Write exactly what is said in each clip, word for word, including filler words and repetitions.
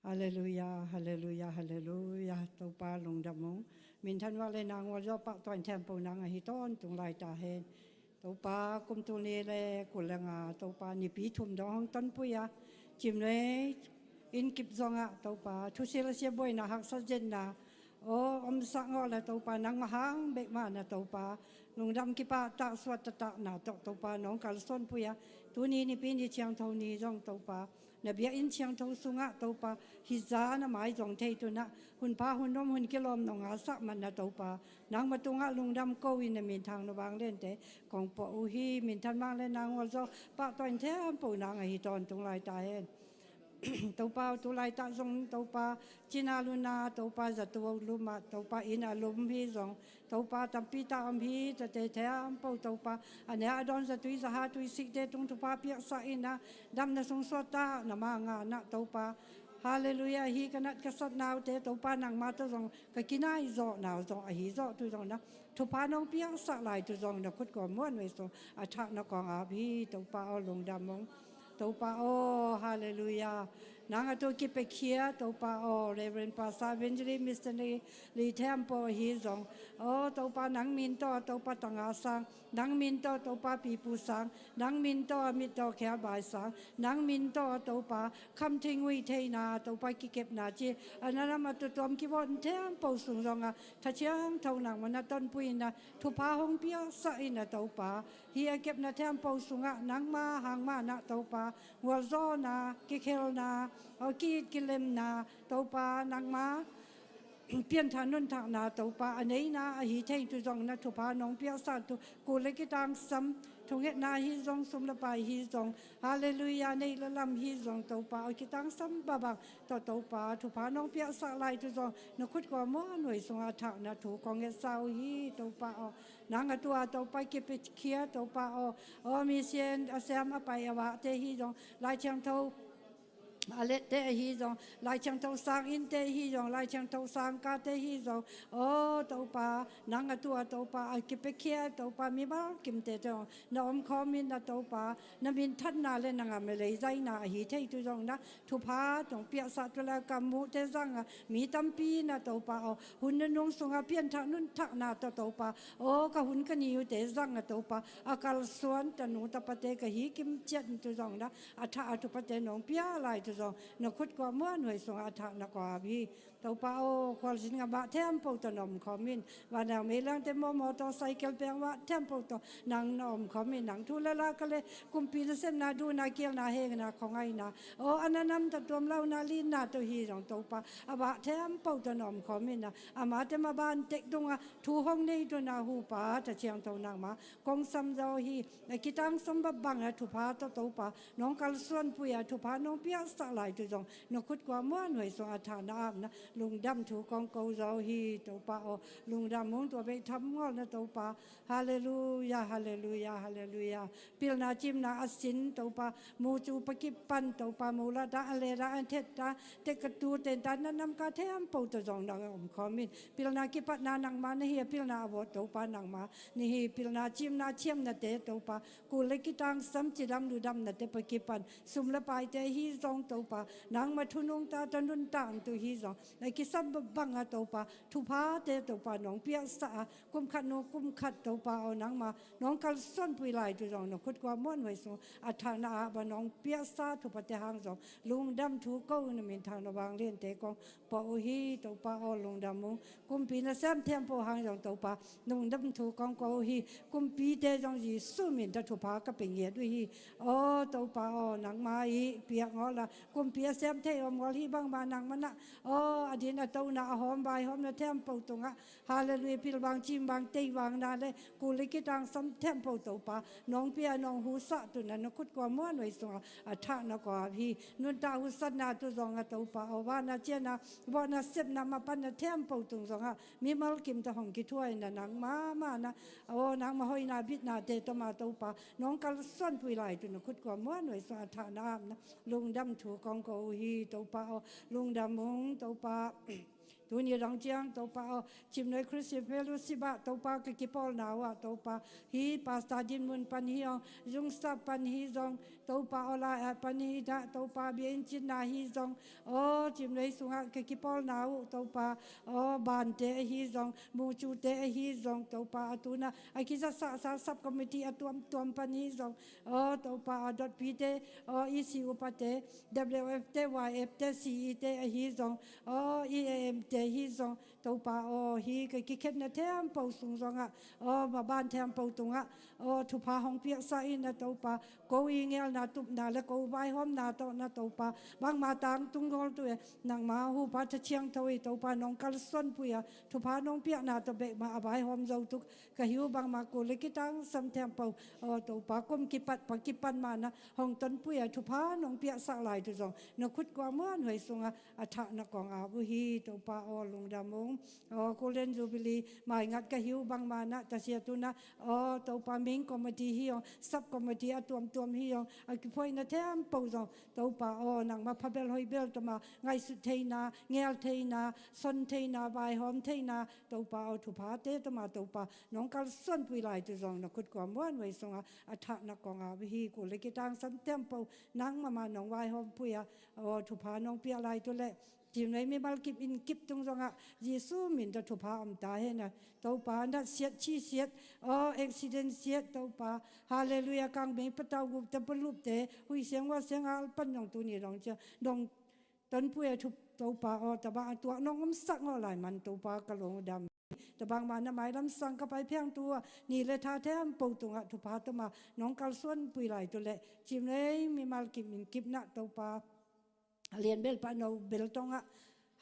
Halleluia, halleluia, halleluia. Topa lungdam ung. Minthan vak le nangual zawh pahtawi in thempo nang ahi tawntung lai ta hen. Topa kum tul nih le kul le nga Topa nipi thum dong hong tonpui a, Cimnuai inn kip zongah Topa thusil a sia buaina haksa zetna aw omsak ngawh le Topa nangmah hang bek mah na Topa lungdam kipahtak suah taktakna tawh Topa nong kalsuanpui a, tuni nipi ni thiangtho ni zong Topa na biakinn thiangtho sungah Topa hih zan a mai zong thei tunah hun pha hun nuam hun kilawm nong ngasak man na Topa nangmah tungah lungdam ko in na minthang na vangliante kong puah uh hi. Minthan mang le nangual zawh pahtawi in thempo nang ahi tawntung lai ta hen. Topa aw tu laitak zong Topa cina luna Topa zato luma Topa inn a lum hi zong Topa tampi ta om hi. Tate thempo Topa a nia a dawn zatui zaha tui sikte tung thupha piaksak ina damna sung suahtak na manga na Topa. Halleluia. Hi ka nat ka sat naute Topa nangma tawh zong ka kinai zawh nau zong ahi zawh tu zong na thupha nong piaksak lai tu zong na khut kua muan vei sung a thak na kong ap hi. Topa aw lungdam ung. Topa aw, halleluia. Nang a tu kipekhia Topa aw, Reverend Pastor Evangelist Missionary li thempo ahi zong aw Topa nang min tawh Topa tanga sang, nang min tawh Topa pipu sang, nang min tawh mit tawh khialbai sang, nang min tawh Topa khamthing ui theina Topa kikepna ci a na nam a tutuam kivawh thempo sung zongah tha thiangtho nangmah na tonpui ina thupha hong piaksak ina Topa hi a kepna thempo sungah nangma hangmah na Topa ngualzawhna kikhelna aw ki-it kilemna Topa nangma pianthak nunthakna Topa a neina ahi thei tu zong na thupha nong piaksak tu kul le kitangsam thungetna hi zong sum le pai hi zong halleluia neih le lam hi zong Topa aw kitangsam babang tawh Topa thupha nong piaksak lai tu zong na khut kua muan vei sungah thak na thu kong ngetsa uh hi. Topa aw nang a tua Topa kipekhia Topa aw aw misian a siam a pai a vahte hi zong Lai Thiangtho a lette ahi zong Lai Thiangtho sang innte hi zong Lai Thiangtho sang kate hi zong aw Topa nang a tua Topa a kipekhia Topa mimal kimte zong na omkhawm in na Topa na minthanna le na ngam le leizaina ahi thei tu zong na thupha tong piaksak tu la ka muhte zanga mi tampi na Topa aw hun nunung sunga pianthak nunthakna tawh Topa aw ka hun ka niute zanga Topa a kalsuan tanu tapate ka hi kimciat tu zong na a thak a thupate nong pia lai tu zong na khut kua muan vei sungah a thak na kua ap hi. Topa aw khualzin ngam ah thempo tawh na omkhawm in vanau meilangte mawmaw tawh cycle peng vah thempo tawh nang na omkhawm in nang thu le la ka le kumpi nasepna duhna kialna hengna khuangaihna aw a na nam tawh tuam launa linna tawh hi zong Topa a vah thempo tawh na omkhawm ina amate maban tek dungah thu hong nei tuna hupa tha thiangtho nangma kong samzaw hi. A kitangsam babang a thupha tawh Topa nong kalsuanpui a thupha nong piaksak lai tu zong na khut kua muan vei sung a thak na apna lungdam thu kong ko zaw hi. Topa aw lungdam ung tua bek tham ngol na Topa. Halleluia, halleluia, halleluia. Pilna cimna a sin Topa mu cu pakipan Topa mu la ta a le ta a thet ta tek ka tu ten ta na nam ka thempo tawh zong na omkhawm in pilna kipatna nangma na hi a pilna a vawt Topa nangma ni hi. Pilna cimna thiamnate Topa kul le kitangsam cidam ludamnate pakipan sum le paite hi zong Topa nangma thunung ta ta nuntak tu hi zong na kisam babang a Topa thuphate Topa nong piaksak a kum khat nu kum khat Topa aw nangma nong kalsuanpui lai tu zong na khut kua muan vei sung a thak na ah ba nong piaksa thupate hang zong lungdam thu ko na minthang na vangliante kong puah uh hi. Topa aw lungdam ung. Kumpi nasem thempo hang zong Topa lungdam thu kong ko uh hi. Kumpite zong Jesu min tawh thupha ka pe ngiat uh hi. Aw Topa aw nangma i piak ngol a kumpi a sem thei om ngol hi bangmah nangmah na aw a din a tona a hawm vaihawmna thempo tungah halleluia pilvang cimvang teivangna le kul le kitangsam thempo Topa nong pia nong husah tuna na khut kua muan vei sungah a thak na kua hi. Nuntak husatna tu zong a Topa aw vana ciana vawhna sepna mapanna thempo tung zongah mimal kim ta hong kithuaina nangma mana aw nangma hoihna bitnate toma Topa nong kalsuanpui lai tuna khut kua muan vei sungah a thak na apna lungdam thu kong ko uh hi. Topa aw lungdam ung Topa. Tuni dong ciang Topa aw, Cimnuai Christian Fellowship ah Topa ka kipawlna uh ah Topa, hih Pastor Din Mun pan hi aw, Zungstap pan hi zong Topa aw, lai ah pan hi dah Topa, biakinnah hi zong aw, Cimnuai sungah ka kipawlna uh Topa aw, Bante ahi zong, Mucute ahi zong Topa, a tunah a kizatsahsa sub committee a tuamtuam pan hi zong aw Topa aw, dotpite aw, EC upate, WF te, YF te, CE te ahi zong aw, EAM te ahi zong Topa aw, hih ka kikhetna thempo sung zongah aw, maban thempo tungah aw, thupha hong piaksa in ah Topa, ko i ngelna tupna le ko vaihawmna tawh na Topa, bangmah tangtung ngawl tu e, nangma hupa Tha Ciangtho i Topa nong kalsuanpui a, thupha nong piakna tawh bek mah a vaihawm zo tu ka hi uh, bangmah kul le kitangsam thempo aw Topa, kum kipat pan kipat mah na hong tonpui a, thupha nong piaksak lai tu zong na khut kua muanhuai sungah a thah na kong ap uh hi Topa aw, lungdam ung. Aw, Golden Jubilee maingat ka hi uh, bangmah na tasia tu na aw Topa, main committee hi aw, sub committee a tuamtuam hi aw, a kiphuaina thempo zong Topa aw, nangma phabel hoihbel tawh mah ngaihsut theihna, ngel theihna, son theihna, vaihawm theihna Topa aw, thuphate tawh mah Topa nong kalsuanpui lai tu zong na khut kua muanhuai sungah a thah na kong ap uh hi. Kul le kitangsam thempo nangmah mah nong vaihawmpui a aw, thupha nong piak lai tu leh Cimnuai mimal kip in kip tung zongah Jesu min tawh thupha om ta hen ah Topa, natsiat chisiat aw, accident siat Topa, halleluiah, kangmei patau, gupta palupte, huisiang huasiang a alpan zong tuni dong ciang nong tonpui a, thu Topa aw, tabang a tuak nong omsak ngawh lai man Topa ka lungdam. Tabang mah na mailam sang ka pai phiang tu ah ni le tha thempo tungah thupha tawh mah nong kalsuanpui lai tu leh Cimnuai mimal kip in kip na Topa, a lian bel pah no bel tongah,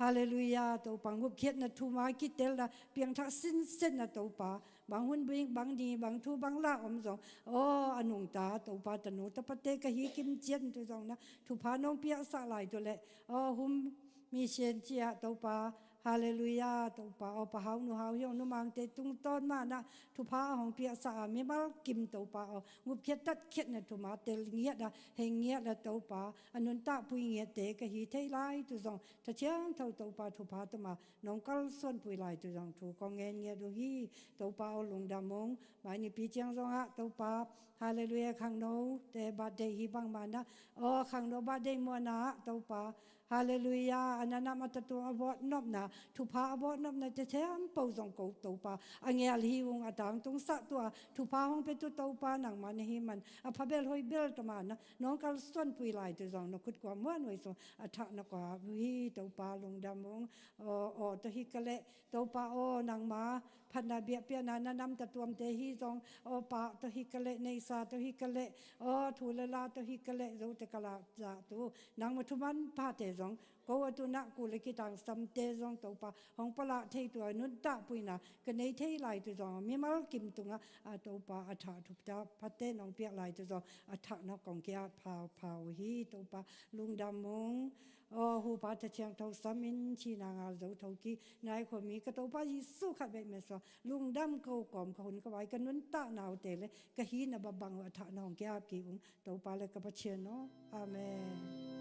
halleluiah, Topa, ngupkhiatna thuma kitelna piangthak sinsetna Topa, bang hun bing, bang ni, bang thu, bang la om zong aw, a nungta Topa, tanu tapate ka hi kim ciat tu zong na thupha nong piaksak lai tu leh aw, hum mi sian ciah Topa, halleluiah, Topa aw, Pa Hau, Nu Hau hi aw, Nu Mangte tungtawn mah na thupha a hong piaksak a, mimal kim Topa aw, ngupkhiat tatkhiatna thuma tel ngiat a, heng ngiat a Topa, a nuntakpui ngiatte ka hi thei lai tu zong Tha Ciangtho Topa thupha tawh mah nong kalsuanpui lai tu zong thu kong ngen ngiat uh hi. Topa aw, lungdam ung. Mai nipi ciang zongah Topa, halleluiah, khangnote birthday hi, bangmah na aw, khangno birthday muanah Topa, halleluiah, a nanam a tatuam a vawtnopna, thupha a vawtnopnate thempo zong ko Topa a ngel hi ung, a tangtung sak tu a, thupha hong pia tu Topa nangmah na hi man a, phabel hoihbel tawh mah na nong kalsuanpui lai tu zong na khut kua muanhuai sung a thah na kong ap uh hi. Topa, lungdam ung. Aw, aw tawh hi ka leh Topa aw, nangma phatna biakpiakna, nanam tatuamte hi zong aw, pah tawh hi ka leh, neihsa tawh hi ka leh aw, thu le la tawh hi ka leh, Zote ka lak zah tu nangma thu manphate zong ko, a tunah kul le kitangsamte zong Topa hong palak thei tu a, nuntakpuina ka nei thei lai tu zong mimal kim tungah a Topa, a thah thupha phate nong piak lai tu zong a thah na kong ki-ap phapha uh hi. Topa, lungdam ung. Aw, hupa Tha Ciangtho sam in, thina ngal zo tho kik nai khuami ka Topa Jesu khat bek min suang lungdam ko, kawm ka hun ka vai, ka nuntakna uh te le ka hihna babang uh a thah na hong ki-ap kik ung, Topa le ka Pathian aw. Amen.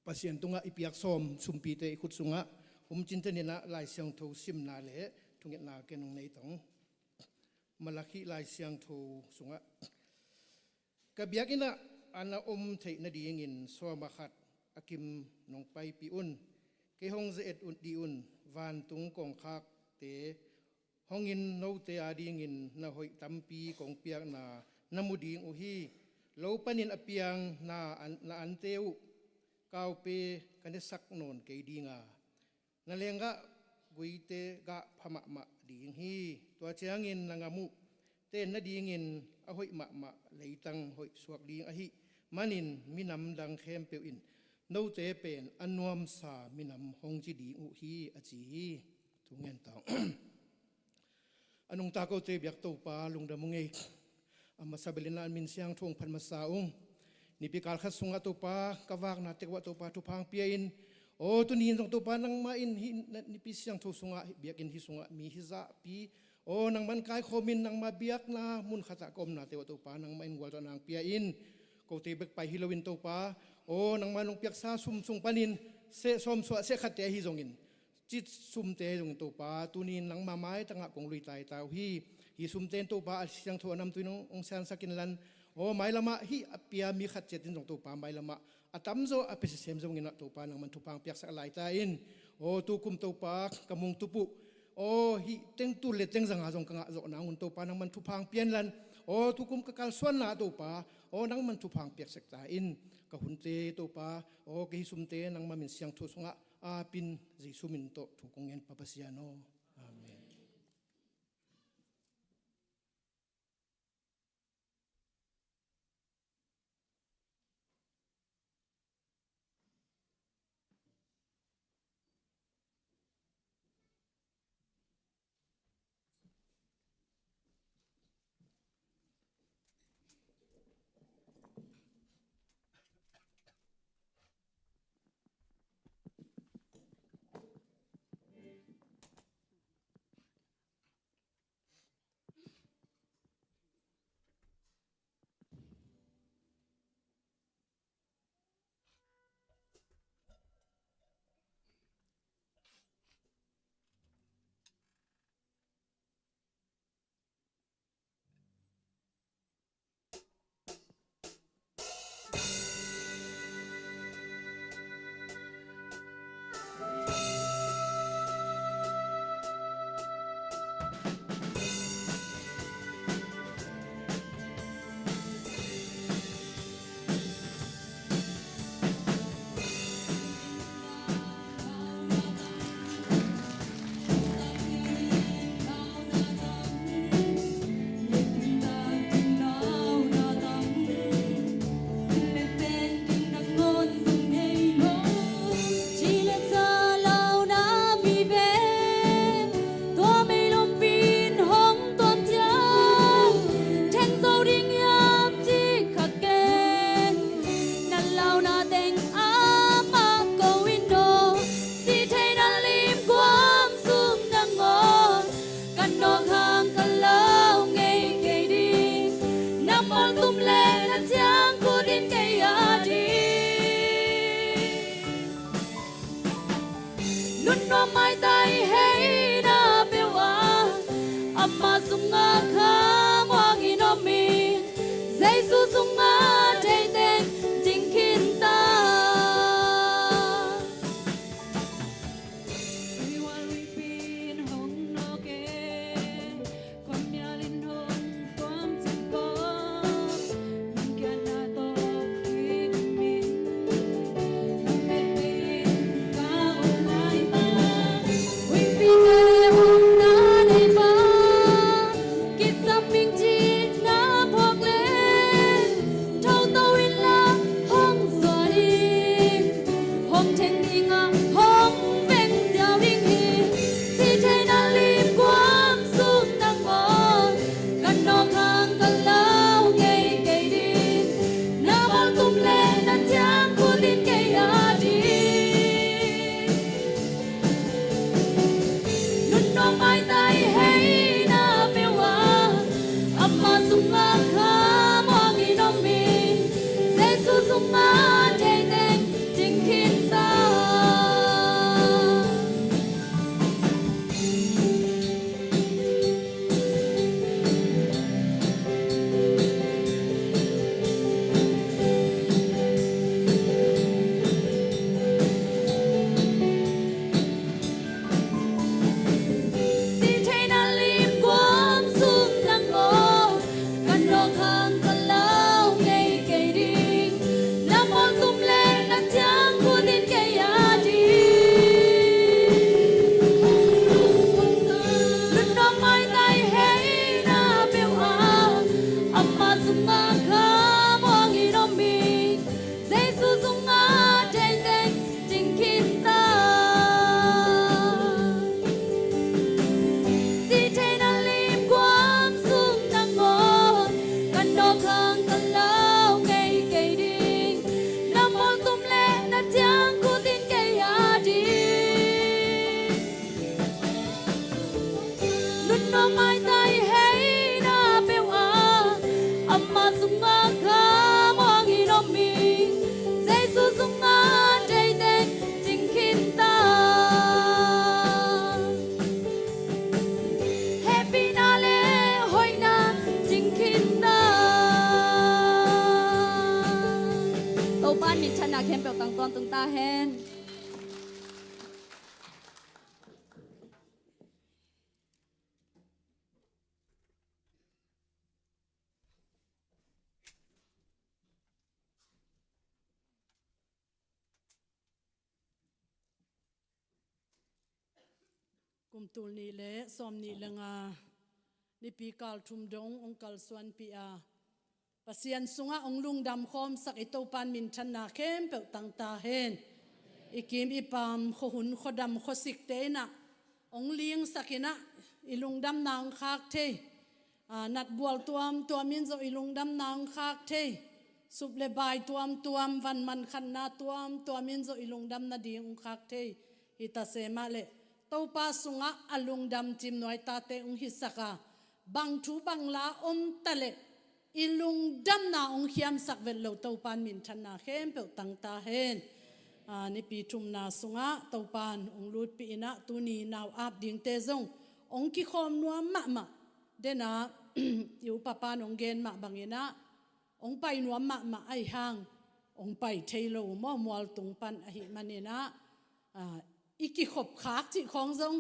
Pasian tungah i piak sawm sumpite i khut sungah um cinten in ah, Lai Siangtho simna le thungetna ken hong nei tong. Malakhi Lai Siangtho sungah, ka biakinn ah a na om theih nadingin sawma khat a kim nong paipih un. Kei hong ze-et un dih un. Vantung kongkhakte hongin note adingin na hoih tampi kong piakna na mu ding uh hi. Lo panin a piang na an, na ante uh kaupe ka nesak nawn kei dinga, na lenggah guite gah pha mahmah ding hi. Tua ciangin na ngam uh ten nadingin a hoih mahmah leitang hoih suak ding ahih manin minam dang khempeuh in note pen a nuamsa minam hong ci ding uh hi, a ci hi. Thu ngen ta ung. A nungta kote biak Topa lungdam ung ei. A masa belin a min siangtho hong phat masa ung. Nipi kal khat sungah Topa ka vakna tek uah Topa thupha hong pia in. Aw tuni in zong Topa nangmah in hih nipi siangtho sungah biakinn hih sungah mi hih zahpi, aw nangman kaikhawm in nangmah biakna mun khatah ka omnate uah Topa nangmah in gualzawhna hong pia in. Kote bek pai hi loin Topa, aw nangmah nong piaksa sum sung panin seh sawm suah seh khatte ahi zongin, cit sumte zongin Topa tuni in nangmah maitangah kong lui taita uh hi. Hih sumte in Topa a siangtho a namtui nong hong siansak inlan, aw mailamah hih a pia mi khat ciat in zong Topa mailamah a tamzaw a pia sisem zongin ah Topa nangman thupha hong piaksak laita in. Aw tukum Topa ka mungtup uh, aw hih teng tul le teng zanga zong ka ngah zawh nangun Topa nangman thupha hong pia inlan, aw tukum ka kalsuanna ah Topa, aw nangman thupha hong piaksak ta in. Ka hunte Topa, aw ka hih sumte nangmah min siangtho sungah a pin Jesu min tawh thu kong ngen Pa Pasian aw. Amen. Khempeuh tang tawntung ta hen. Kum tul nih le sawm nih le nga, nipi kal thum dong hong kalsuanpih a, Pasian sungah hong lungdam khawmsak i Topan minthanna khempeuh tang ta hen. I kim i pam, khuahun khuadam khuasikte in ah hong lingsak in ah, i lungdamna hong khak thei. Aa, natgual tuamtuam in zong i lungdamna hong khak thei. Sup le bai tuamtuam, van mankhatna tuamtuam in zong i lungdam nading hong khak thei. Hi ta se mah leh, Topa sungah a lungdam cimnuai tate hong hisak a, bang thu bang la om ta leh, i lungdamna hong khiamsak vet lo Topan minthanna khempeuh tang ta hen. Aa, nipi thumna sungah Topan hong lutpih in ah, tuni nau ap dingte zong hong kikhawm nuam mahmah. Denah i upa pan hong gen mah bangin ah, hong pai nuam mahmah ahih hang, hong pai thei lo maw, mualtung pan ahih manin ah, aa, i kikhop khak cih khawng zong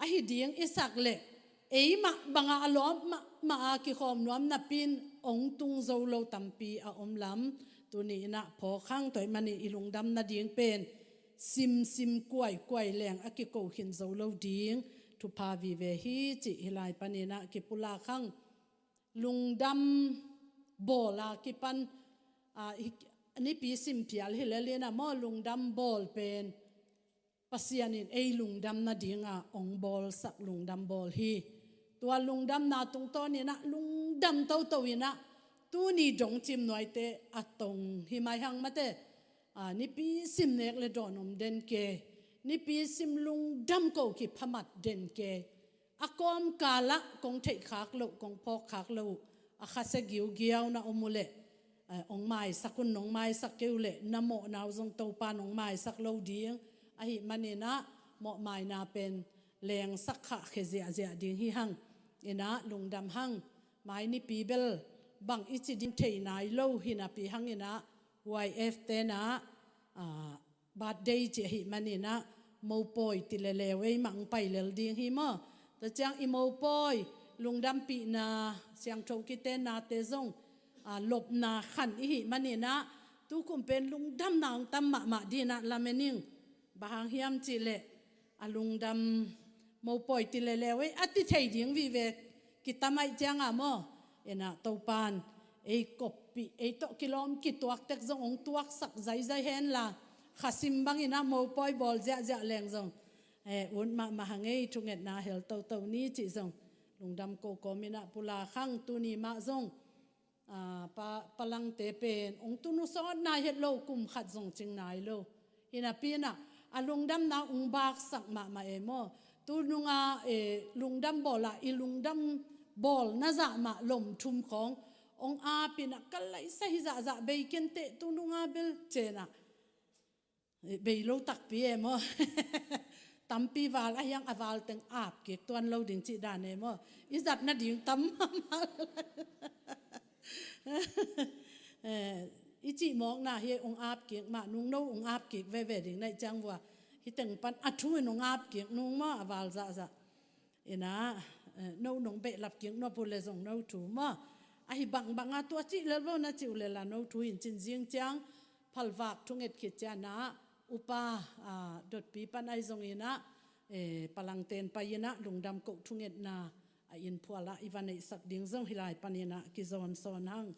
ahi ding i sak leh, eimah bangah a lawp mahmah a kikhawm nuam napi in hong tung zo lo tampi a om lam. Tuni in ah phawk hang, tua ahih manin i lungdam nading pen simsim kuaikuai leng a kiko khin zo lo ding thupha vive hi cih hih lai panin ah kipulak hang. Lungdam bawl a kipan, aa, hi, nipi sim phial hi lel in ah maw, lungdam bawl pen Pasian in ei lungdam nading a hong bawlsak lungdam bawl hi. Tua lungdamna tungtawn in ah lungdam toto in ah, tuni dong cimnuaite a tong hi mai hang mate. Aa, nipi sim nek le dawn om den ke, nipi sim lungdam ko kiphamat den ke. A kawmkal ah kong theih khak loh, kong phawk khak loh, a khasia giugiau na om uh leh, eh, hong maisak un, nong maisak kei uh leh, na mawhna uh zong Topa nong maisak lo ding ahih manin ah, mawhmaina pen lengsak khahkhia ziahziah ding hi hang. In ah lungdam hang. Mai nipi bel bang i ci ding thei nai lo hi napi hangin ah, Y F te in ah, aa, birthday ci ahih manin ah, mopawi ti le leu ei mah hong pai lel ding hi maw. Tua ciang i mopawi lungdampihna, siangtho kitennate zong, aa, lopna khan i hih manin ah, tukum pen lungdamna hong tam mahmah ding in ah lamen ing. Bang hang hiam cih leh, a lungdam mopawi ti le leu ei a ti thei ding vive kitam ahih ciang a maw. In ah Topan ei koppih, ei tawh kilawm kituak tek zong hong tuaksak zaizai hen la, khasim bangin ah mopawi bawl ziahziah leng zong, eh, ut mahmah hang ei, thungetna hel toto ni cih zong lungdam ko kawmin ah pulak hang. Tuni mah zong, aa, pa, palangte pen hong tunu sawt nai het lo, kum khat zong cing nai lo. Hi napi in ah, a lungdamna hong baksak mahmah e maw. Tunung a, eh, lungdam bawl ah, i lungdam bawl na zah mah lom thum khawng hong ap in ah, ka laisa hi zahzah bei kei inteh tunung a bel ci in ah. Bei lo takpi e maw. Tampi val a hiang, a val teng ap kik tuan lo ding cih dan e maw. I zat nading tam mahmah. Eh, i cihmawkna hi, hong ap kik mah nung, no hong ap kik veve ding na hih ciang vua, hih teng pan a thu in hong ap kik nung maw, a val zahzah. In ah, eh, no nong behlap kik nuam uh leh zong no thu maw. Ahi bangbang a tua cih lel vo na cih uh leh la, no thu in cin zing ciang, phalvak thunget khit ciang ah, upa, ah, dotpi pan ahi zongin ah, eh, palangten pai in ah lungdam koh thungetna a inn phual ah i va neihsak ding zong hih lai panin ah kizawn sawn hang.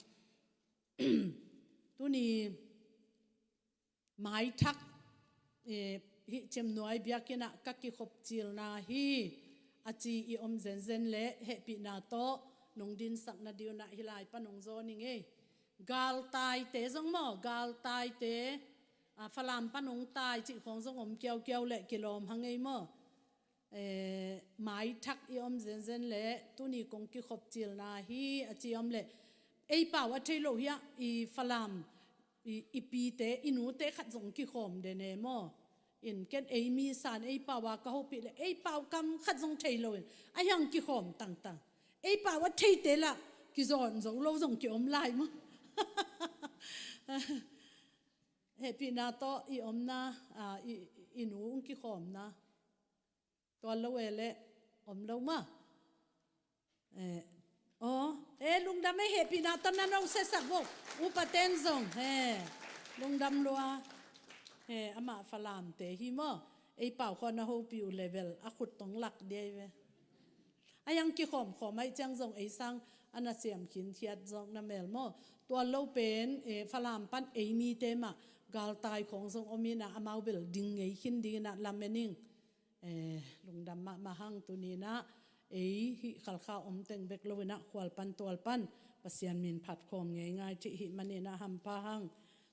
Tuni maithak, eh, hih cimnuai biakinn ah ka kikhop cilna hi a ci i om zenzen leh hehpihna tawh nong dinsak nading un ah hih lai pan hong zawn ing ei. Galtaite zong maw, galtaite, ah, Falam pan hong tai cih khawng zong om kiaukiau leh kilawm hang ei maw. Eh, maithak i om zenzen leh tuni kong kikhop cilna hi a ci om leh, ei pau a thei lo hi a, i Falam, i, i pite, i nute khat zong kikhawm den e maw. In ken ei mi san ei pau a ka hopih leh ei pau kam khat zong thei lo in a hiang kikhawm tangtang. Ei pau a theite lah kizawn zo lo zong kiom lai maw. Hehpihna tawh i omna, a, i, i nu ung kikhawmna. Tual lo e leh om lo mah. Eh, aw, eh, lungdam ei, hehpihna tawh na nong sesak vo. Upa ten zong, eh, lungdam lua. Eh, amah Falamte hi maw. Ei pau khaw na hopih uh level a khut tong lak diai ve. A yang kikhawmkhawm aih ciang zong ei sang a na siam khinkhiat zong na mel maw. Tual lo pen, eh, Falam pan ei mite mah galtai khawng zong om inah amau bel ding ngei khin ding inah lamen ing. Eh, lungdam mahmah hang tuni inah ei hih Khalkha om teng bek lo inah khual pan tual pan Pasian min phat khawm ngeingai cih hih man inah hampha hang.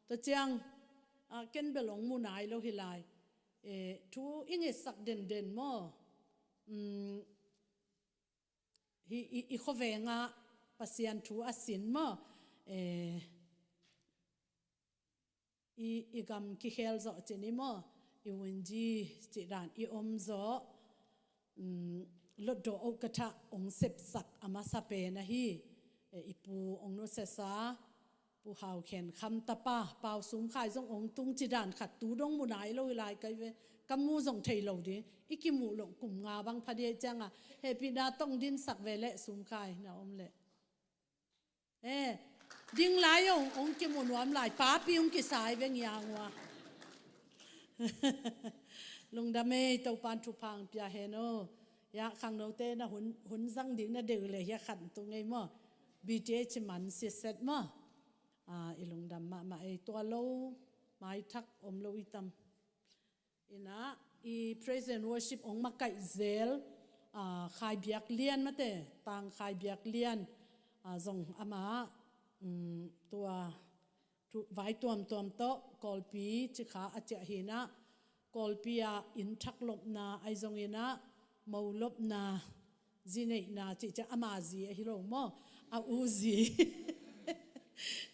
Tua ciang, ah, ken bel ong mu nai lo hi lai. Eh, thu i ngetsak denden maw. Um, hi, i, i khuavengah Pasian thu a sin maw. Eh, i, i gam kikhel zawh cin i maw, i wunji cih dan i om zawh, um, lotdawh oh ka thah ong sepsak a masa pen ahi, eh, i pu ong nusiasa, Pu Hau Khen Kham tapa, Pau Sum Khai zong ong tung ci dan khat tu dong mu nai lo i lai kai ve, ka mu zong thei lo ding, i kimuh loh kum nga bang pha diai ciangah, hehpihna tawh ong dinsak ve leh Sum Khai na om leh. Eh, ding lai ong, ong kimu nuam lai, papi ong kisai veng yang ua. Lungdam ei, Topan thupha ong pia hen aw. Ya, khangnote na hun, hun zang ding na deuh leh hia khan tu ngei maw. B T H man siset maw. Ah, i lungdam mahmah ei, tua lo, mai thak om lo i tam. Inah, i praise and worship ong makaih zel, ah, Khai Biak Lian mate, Tang Khai Biak Lian, ah, zong amah, um, tua, tu, vai tuamtuam tawh, Kawlpi, cikha a ciah hinah, Kawlpi ah inn thak lopna, ahi zong inah, mo lopna, zi neihna cih ciah ama zi ahi lo maw? A u zi.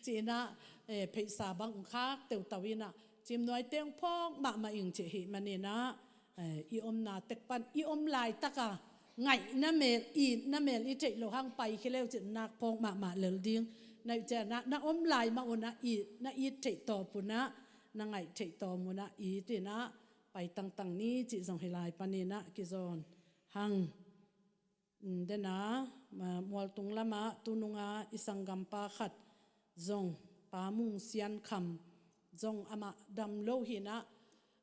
Cih inah, eh, pheisa bang ong khak teutau inah, Cimnuai teng phawk mahmah ing cih hih man inah, eh, i omna tek pan, i om laitak a, ngaihna mel, itna mel i theih loh hang pai khia leu cin nak phawk mahmah lel ding. Na ih ciah na, na om lai mah unah it, na it theih tawp unah, na ngaih theih tawp unah it inah, pai tangtang ni cih zong hi lai pan inah kizawn hang. Dena, ma, Mualtung lamah tununga i sanggampa khat zong, Pa Mung Sian Kham zong amah dam lo hinah,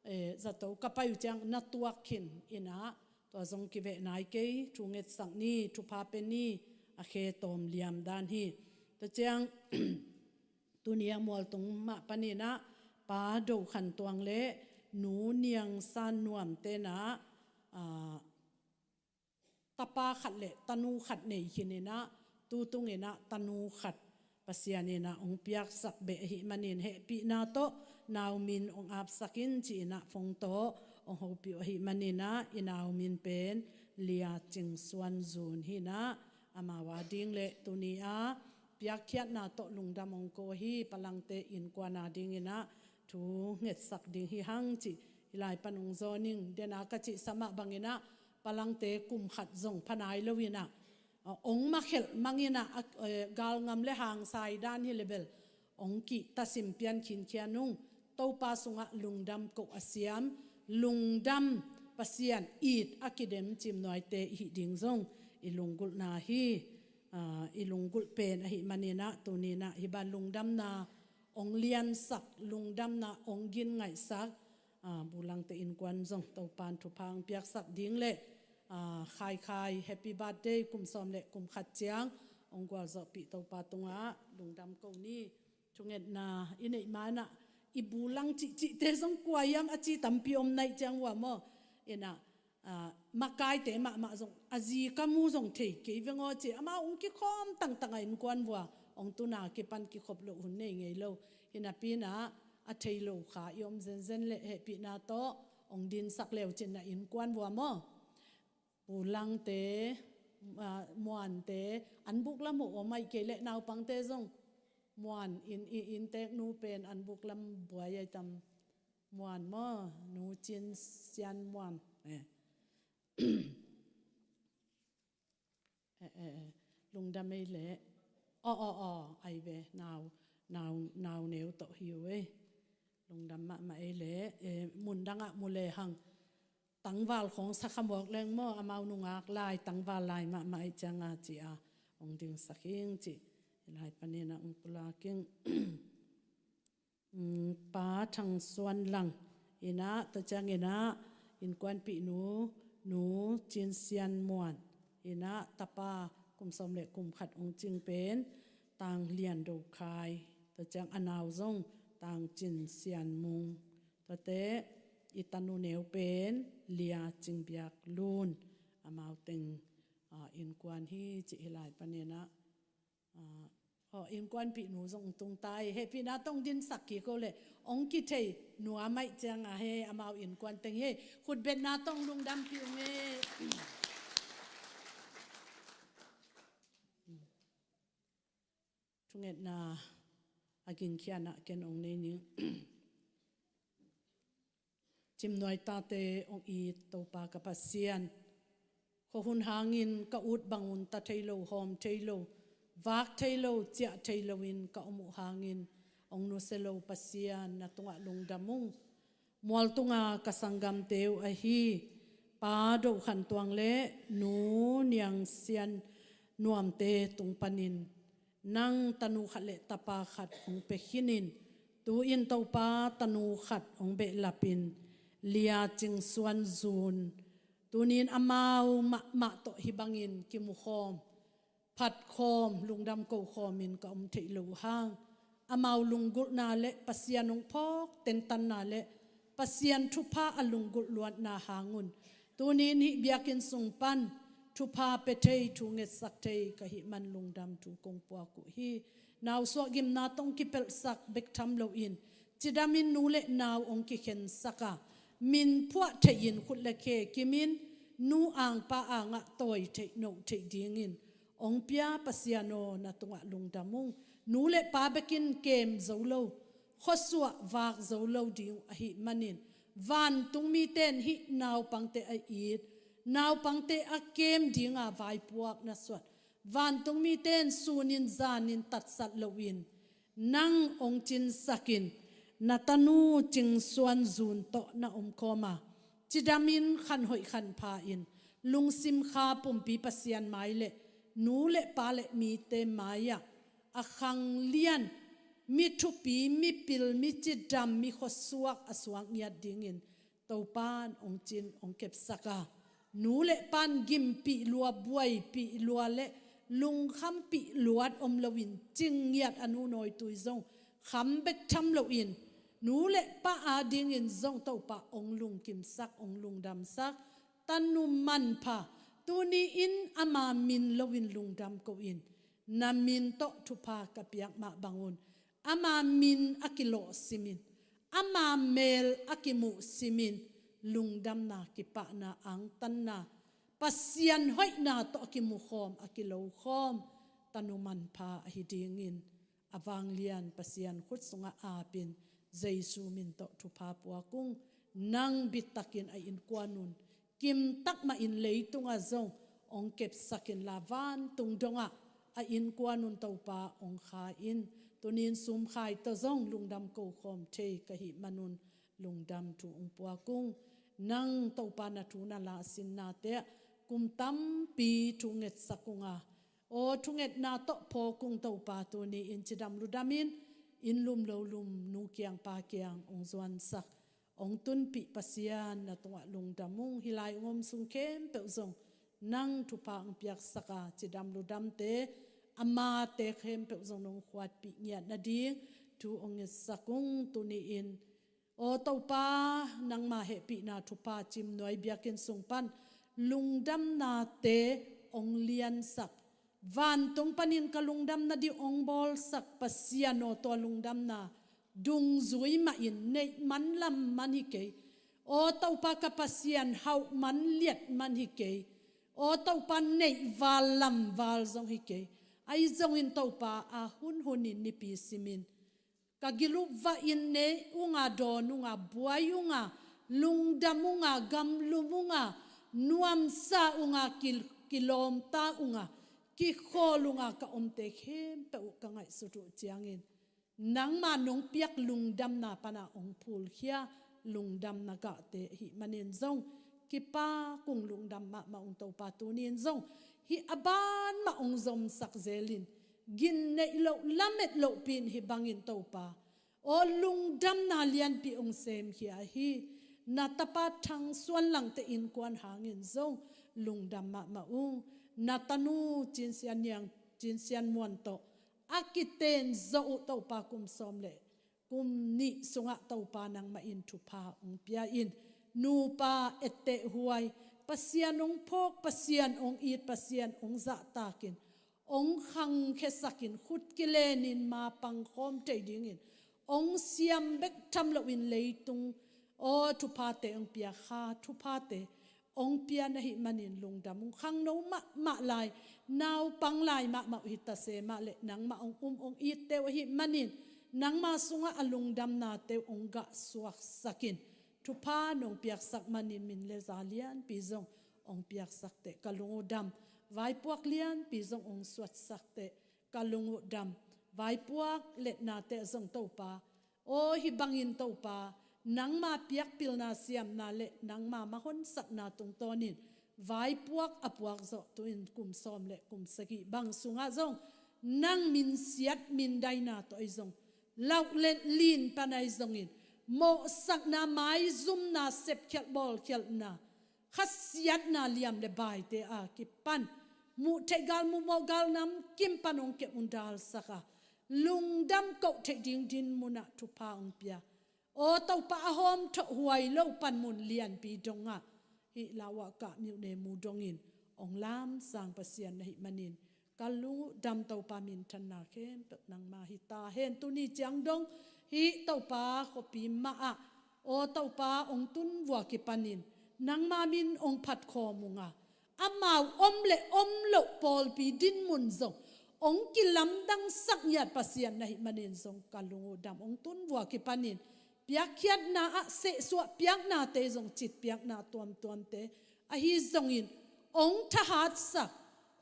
eh, zato ka pai uh ciang na tuak khin inah, tua zong kiveh nai kei, thu ngetsak ni, thupha pe ni, a khe tawm liam dan hi. Tua ciang, tuni a Mualtung mah pan inah, Pa Do Khan Tuang le Nu Niang San Nuam tenah, ah, tapa khat le tanu khat nei khin inah, tutung inah tanu khat Pasian inah ong piaksak beh ahih manin hehpihna tawh nau min ong apsak in ci inah phone tawh ong hopih uh ahih man inah, i nau min pen Lia Cing Suan Zun hinah, amau a ding le tuni a piakkhiatna tawh lungdam ong ko hi, Palangte innkuan a ding inah thu ngetsak ding hi hang cih hi lai pan ong zawn ing. Dena ka cihsa mah bang inah Palangte kum khat zong pha nai lo inah, a, ong makhelh mang inah, a, eh, galngam le hangsai dan hi le bel ong kihtasim pian khinkhian ung. Topa sungah lungdam koh a siam, lungdam Pasian it a kidem Cimnuaite i hih ding zong i lunggulhna hi. Ah, i lunggulh pen ahih man inah tuni inah hih bang lungdamna ong liansak, lungdamna ong gin ngaihsak, ah, Bulangte innkuan zong Topan thupha ong piaksak ding le, ah, Khaikhai happy birthday, kum sawm le kum khat ciang ong gualzawhpih Topa tungah lungdam ko ni. Thungetna i neih ma inah i Bulang cihcihte zong kua hiam a ci tampi om naih ciang ua maw. Inah, ah, makaite mahmah zong a zi ka mu zong thei kei veng aw ci, amau ong kikhawm tangtang a innkuan vua, ong tuna kipan kikhop loh hun nei ngei lo. Hi napi inah a thei lo kha i om zenzen le hehpihna tawh ong dinsak leu cin na innkuan vua maw. Bulangte, ah, Muante, an buk lam uh om aih kei le naupangte zong Muan in, i, inntek nu pen an buk lam buai ai tam. Muan maw, Nu Cin Sian Muan. Eh. Eh, eh, eh. Lungdam ei le. Aw, aw, aw, ai ve, nau, nau, nau neu tawh hi uh ei. Lungdam mahmah ei leh, eh, mundangah mu lehang tangval khawng sakhamawk leng maw, amau nungak lai, tangval lai mahmah ei cianga ci-a hong dingsak ing ci. Hih lai paninah hong pulak ing. Mm, Pa Thang Suan Lang inah, tua cianginah innkuanpihnu Nu Cin Sian Muan inah, tapa kum sawm le kum khat hong cing pen Tang Lian Do Khai, tua ciang a nau zong Tang Cin Sian Mung, tuate i tanu neu pen Lia Cing Biak Lun, amau teng, ah, innkuan hi cih hih lai paninah. Ah, aw, innkuanpihnu zong tung ta hi. Hehpihna tawh hong dinsak kik o leh hong kithei nuam ahih cianga he, amau innkuan teng hi. Khutbetna tawh hong lungdampih ung e. Thungetna a gingkhiatna ken hong nei ning. Cimnuai tate hong it Topa ka Pasian, khuahun hangin ka ut bangun ta thei lo, hawm thei lo, vak thei lo, ciah thei loin ka om uh hangin hong nusia lo Pasian, na tungah lungdam ung. Mualtunga ka sanggamte uh ahi Pa Do Khan Tuang le Nu Niang Sian Nuamte tung panin nang tanu khat le tapa khat hong pia khinin, tu-in Topa tanu khat hong behlapin, Lia Cing Suan Zun, tuni-in amau mahmah tawh hih bangin kimukhawm, phatkhawm, lungdam kokhawmin ka om theih loh hang, amau lunggulhna le Pasian hong phawk tentanna le Pasian thupha a lunggulh luatna hangun, tuni-in hih biakinn sung pan thupha pia thei, thu ngetsak thei ka hih man lungdam thu kong puak uh hi. Nausuah gimna tawh hong kipelhsak bek tham loin, cidamin nu le nau hong kikhensaka, min phuah theihin khut le khe kimin, nu angpa angah tawi theih noh theih dingin hong pia Pasian aw, na tungah lungdam ung. Nu le pa bekin kem zo lo, khuasuah vak zo lo ding uh ahih manin, vantung mite in hih naupangte a it, naupangte a kem dinga vaipuak na suah, vantung mite in sunin zanin tatsat loin nang hong cinsakin, na tanu Cing Suan Zun tawh na omkhawma, cidamin khanhoih khanpha-in, lungsim kha pumpi Pasian mai le nu le pa le mite mai-ah a khanglian, mi thupi, mi pil, mi cidam, mi khuasuak a suak ngiat dingin Topa in hong cin, hong kepsaka, nu le pa in gimpih lua, buaipih lua le lungkhampih luat om loin, cing ngiat a nu nawitui zong kham bek tham loin, nu le pa adingin zong Topa hong lungkimsak, hong lungdamsak, tanu manpha, tuni-in ama min loin lungdam ko-in, na min tawh thupha ka piak mah bangun, ama min a kilawhsimin, ama mel a kimuhsimin, lungdamna, kipahna, angtanna, Pasian hoihna tawh a kimukhawm, a kilokhawm tanu manpha ahi dingin, a vanglian Pasian khut sungah apin, Jesu min tawh thupha puak ung. Nang bittakin a innkuan un, kimtak mahin leitungah zong hong kepsakin la, vantung dongah a innkuan un Topa hong kha in. Tuni-in sumkhai tawh zong lungdam kokhawm thei ka hih manun lungdam thu hong puak ung. Nang Topa na thu na la sinnate ah kum tampi thu ngetsak unga, aw, thungetna tawh phawk ung Topa, tuni-in cidam ludamin, inn lum lo lum, nu kiang pa kiang hong zuansak, hong tunpih Pasian, na tungah lungdam ung. Hih lai hong om sung khempeuh zong nang thupha hong piaksaka, cidam ludamte, amate khempeuh zong nong khuatpih ngiat nading thu hong ngetsak ung. Tuni-in, aw Topa, nangma hehpihna thupha Cimnuai biakinn sung pan lungdamnate hong liansak, vantung panin ka lungdam nading hong bawlsak Pasian aw, tua lungdamna dungzui mahin neih man lam man hi kei. Aw Topa ka Pasian, hauh man liat man hi kei. Aw Topa, neih val lam val zong hi kei. Ahi zongin Topa, a hunhunin nipi simin ka gil uh vahin nei unga, dawn unga, buai unga, lungdam unga, gamlum unga, nuamsa unga, ki, kilawmta unga, kikhawl unga ka omte khempeuh uh ka ngaihsut uh ciangin, nangma nong piak lungdamna pana hong phulkhia lungdamna gahte ahih manin zong kipa kung lungdam mahmah ung Topa. Tuni in zong hih a ban mah hong zomsak zelin, gin neih loh lamet lohpi in hih bangin Topa aw lungdamna lianpi hong semkhia ahi na tapa Thang Suan Langte innkuan hangin zong lungdam mahmah ung. Na tanu Cin Sian Niang, Cin Sian Muan tawh a kiten zawh uh Topa kum sawm le kum nih sungah Topa nangmah in thupha hong pia in, nupa etteh huai, Pasian hong phawk, Pasian hong it, Pasian hong zahtakin, hong khangkhiasakin, khut kilenin ma pangkhawm thei dingin hong siam bek tham loin leitung aw thuphate hong pia, kha thuphate hong pia na hih manin lungdam ung. Khangno mahmah lai, naupang lai mahmah uh hi ta se mah leh nangmah hong um hong itte uh ahih manin nangma sungah a lungdamnate uh hong gah suaksakin thupha nong piaksak manin min le za lianpi zong hong piaksakte ka lung uh dam. Vaipuak lianpi zong hong suatsakte ka lung uh dam. Vaipuak letnate zong Topa aw hih bangin Topa nangma piak pilna siamna le nangma mahonsakna tungtawnin vaipuak a puak zawh tu-in kum sawm le kum sagih bang sungah zong nang minsiat mindaina tawh ahi zong, lauh le lin pan ahi zongin mawhsakna, maizumna, sepkhialh bawlkhialhna, khasiatna liam le baite a kipan, muh theih gal muh mawh gal namkim pan hong kep hong dalsak a, lungdam koh theih ding din munah thupha hong pia aw Topa a hawm thawh huai lo panmun lianpi dongah hih lauah kah miuhne mu dongin hong lamsang Pasian na hih manin ka lung uh dam Topa. Minthanna khempeuh nangma hi ta hen. Tuni ciang dong hih Topa khuapi mah ah aw Topa hong tun vua kipanin nangma min hong phat khawm ung a, amau om le om loh pawlpi dinmun zong hong kilamdangsak ngiat Pasian na hih manin zong ka lung uh dam. Hong tun vua kipanin piakkhiatna ah sehsuah piaknate zong citpiakna tuamtuamte ahi zongin hong thahatsak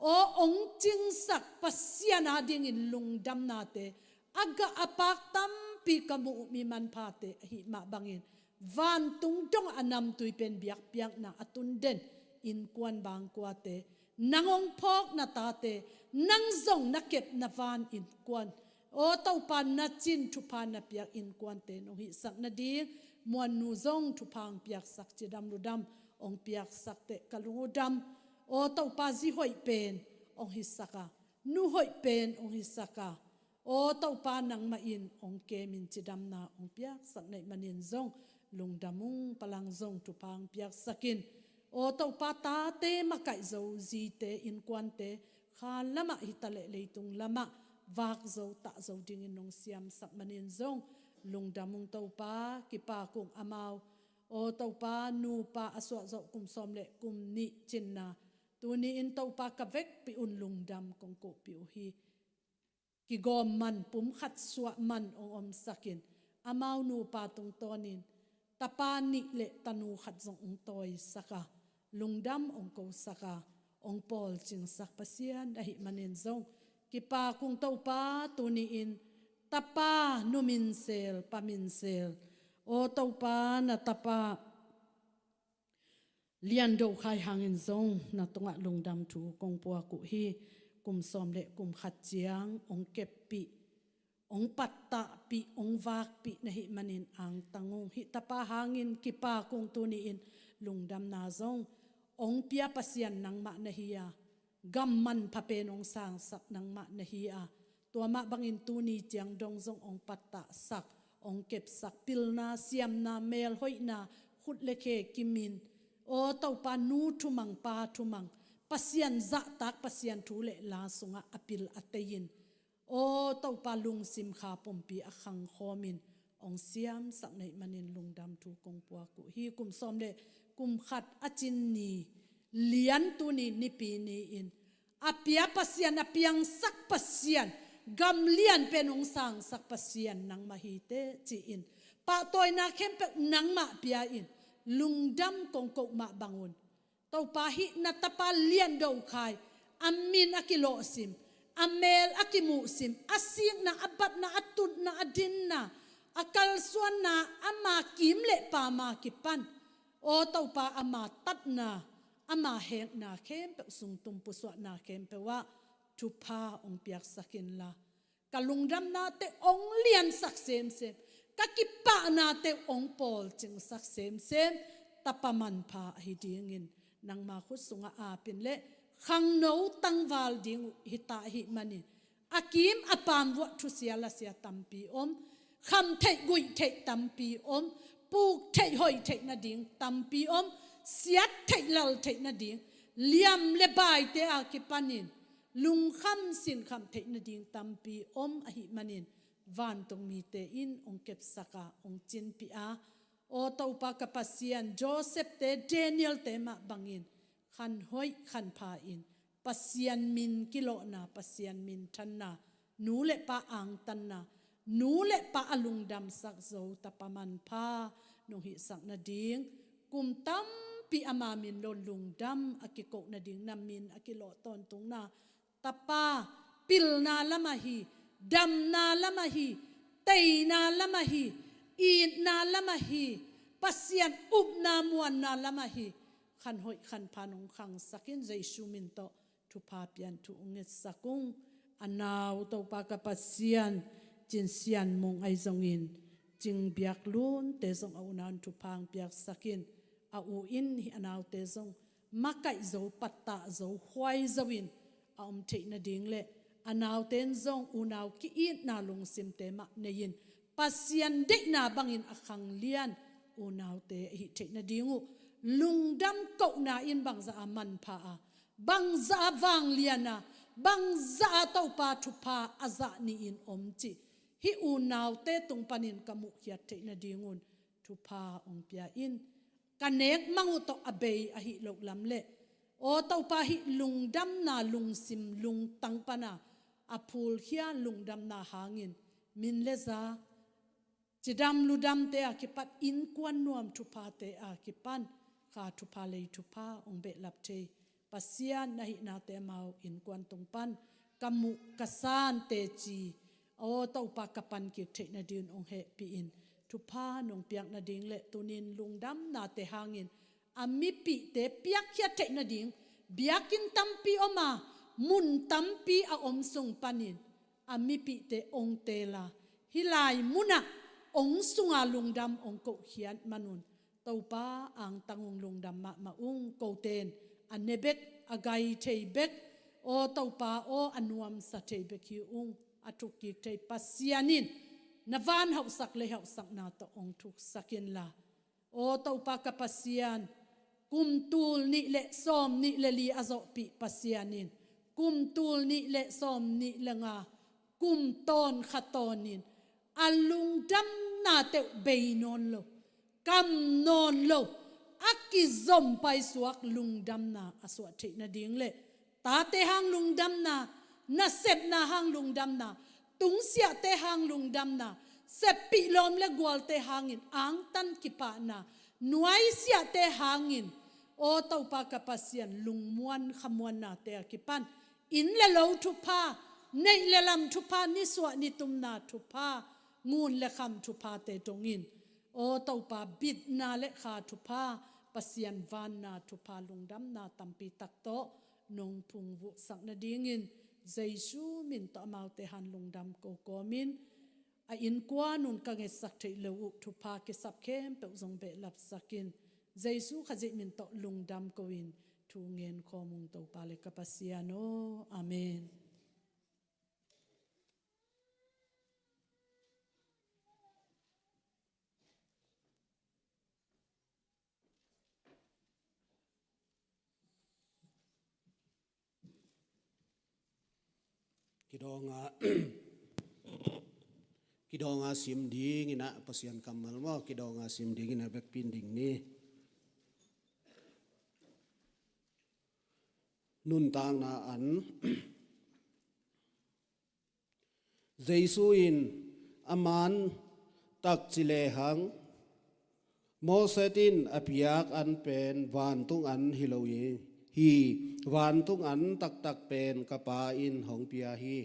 aw hong cingsak Pasian adingin lungdamnate a gah a pak tampi ka muh uh mi manphate ahih mah bangin vantung dongah a namtui pen biakpiakna a tun den innkuan bangkuate, nang hong phawk na tate, nang zong na kep na van innkuan aw Topa na cin thupha na piak innkuante nong hihsak nading Muannu zong thupha hong piaksak, cidam ludam hong piaksakte ka lung uh dam. Aw Topa zi hoih pen hong hisak a, nu hoih pen hong hisak a, aw Topa nangmah in hong kemin cidamna hong piaksak na hih manin zong lungdam ung. Palang zong thupha hong piaksakin aw Topa tate makaih zo zite innkuante kha lamah hi ta leh leitung lamah vak zo tah zo dingin nong siamsak manin zong lungdam ung Topa. Kipak ung amau aw Topa nupa a suah zawh kum sawm le kum nih cinna tuni in Topa ka vekpi un lungdam kong kohpih uh hi. Kigawm man, pumkhat suah man hong omsakin amau nupa tungtawnin tapa nih le tanu khat zong hong tawisak a, lungdam hong kosak a, hong pawlcingsak Pasian ahih manin zong kipak ung Topa. Tuni in tapa nu minsel, pa minsel aw Topa na tapa Lian Do Khai hangin zong na tungah lungdam thu kong puak uh hi. Kum sawm le kum khat ciang hong keppih, hong pattahpih, hong vakpih na hih manin angtang ung. Hih tapa hangin kipak ung. Tuni in lungdamna zong hong pia Pasian nangmah na hi a, gam manpha pen hong sangsak nangmah na hi a, tua mah bangin tuni ciang dong zong hong pattahsak, hong kepsak, pilna, siamna, melhoihna, khut le khe kimin aw Topa nu thumang pa thumang Pasian zahtak, Pasian thu le la sungah a pil a tei in aw Topa lungsim kha pumpi a khangkhawmin hong siamsak na hih manin lungdam thu kong puak uh hi. Kum sawm le kum khat a cin ni lian tuni Nipi ni-in a pia Pasian, a piangsak Pasian, gam lian pen hong sangsak Pasian nangmah hi teh ci-in pahtawina khempeuh nangmah pia-in lungdam kong koh mah bangun Topa hih na tapa Lian Do Khai a min a kilawhsim, A meel a kimuhsim, a sikna, a batna, a tutna, a dinna, a kalsuanna, ama kim le pam a kipan, aw Topa, ama tatna, ama hekna khempeuh sung tum pusuahna khempeuh ah thupha hong piaksak inla, ka lungdamnate hong liansak semsem, ka kipahnate hong pawlcingsak semsem, tapa manpha ahi dingin nangma khut sungah aap in le khangno tangval ding uh hi ta ahih manin, a kim a pam vuah thusia lasia tampi om, kham theih guih theih tampi om, puk theih hoih theih nading tampi om, siat theih lal theih nading, liam le baite a kipanin lungkham sinkham theih nading tampi om ahih manin, vantung mite in hong kepsak a, hong cinpih a, aw Topa ka Pasian, Joseph-te, Daniel-te mah bangin khan hoih khan pha in, Pasian min kilawhna, Pasian minthanna, nu le pa angtanna, nu le pa a lungdamsak zo tapa manpha nong hihsak nading, kum tampi ama min lo lungdam a kikoh nading, na min a kilawh tawntungna, tapa, pilna lam ahi, damna lam ahi, teina lam ahi, itna lam ahi, Pasian upna muanna lam ahi, khan hoih khan pha nong khangsak in, Jesu min tawh thupha pian thu hong ngetsak ung. A nau Topa ka Pasian, Cin Sian Mung ahi zongin, Cing Biak Lunte zong a unau in thupha hong piaksak in, a u in hih a naute zong makaih zo, pattah zo, huai zo in a om theih nading le a naute in zong unau ki-itna lungsimte mah nei in, Pasian deihna bangin a khanglian unaute ahi theih nading uh, lungdam kohna in bangzah a manpha a, bangzah a vanglian a, bangzah a Topa thupha a zah ni-in om cih hih unaute tung panin ka muhkhiat theih nadingun thupha hong pia in. Ka nek mang uh tawh a bei ahi loh lam le, aw Topa, hih lungdamna lungsim lungtang pana a phulkhia lungdamna hangin min le za, cidam ludamte a kipat innkuan nuam thuphate a kipan kha thupha lei thupha hong behlap thei Pasian na hihnate amau innkuan tung pan ka muh ka san teci, aw Topa, ka pan kik theih nading hong hehpih in, thupha nong piak nading le tunin lungdamnate hangin a mipihte piakkhiat theih nading biakinn tampi om a, mun tampi a om sung panin a mipihte hong teel a, hih lai munah hong sunga lungdam hong kohkhiat manun, Topa, angtang ung, lungdam mahmah ung. Kote in a ne bek, a gai thei bek, aw Topa aw, a nuamsa thei bek hi ung. A thukkik thei Pasian in na van hauhsak le hauhsakna tawh hong thuksak inla, aw Topa ka Pasian, kum tul nih le sawm nih le li a zawhpih Pasian in, kum tul nih le sawm nih le nga, kum tawn kha tawnin a lungdamnate uh bei nawn lo, kam nawn lo, a kizom paisuak lungdamna a suah theih nading le tate hang lungdamna, nasepna hang lungdamna, tungsiahte hang lungdamna, seppih lawm le gualte hangin angtan kipahna, nuaisiahte hangin, aw Topa ka Pasian, lungmuan khamuannate a kipan inn le lo thupha, neih le lam thupha, nisuah nitumna thupha, ngun le kham thuphate dongin, aw Topa, bitna le kha thupha, Pasian vanna thupha, lungdamna tampi tak tawh nong phungvuhsak nadingin Jesu min tawh amaute hang lungdam ko kawmin, a innkuan un ka ngetsak theih lo uh thupha kisap khempeuh zong behlapsak in, Jesu Khazih min tawh lungdam ko-in thu ngen khawm ung, Topa le ka Pasian aw. Amen. Kidawng a, kidawng a sim dingin ah, Pasian kammal maw, kidawng a sim dingin a vekpi in ding ni. Nuntakna an. Jesu in a man takci lehang, Moses in a piak an pen vantung an hi lo hi. hi. Vantung an taktak pen ka Pa in hong pia hi.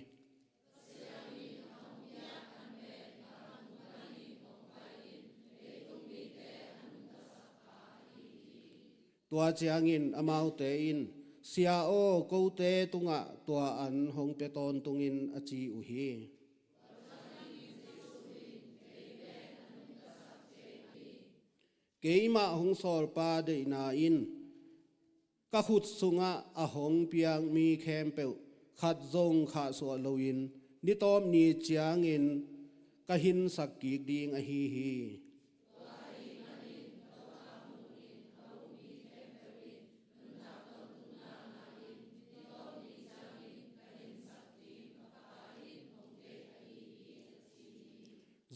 Tua ciangin amaute in, "Sia aw, kote tungah tua an hong pia tawntungin," a ci uh hi. Keimah hong sawlpa deihna in ka khut sungah a hong piak mi khempeuh khat zong khahsuah loin ni tawp ni ciangin ka hinsak kik ding ahi hi.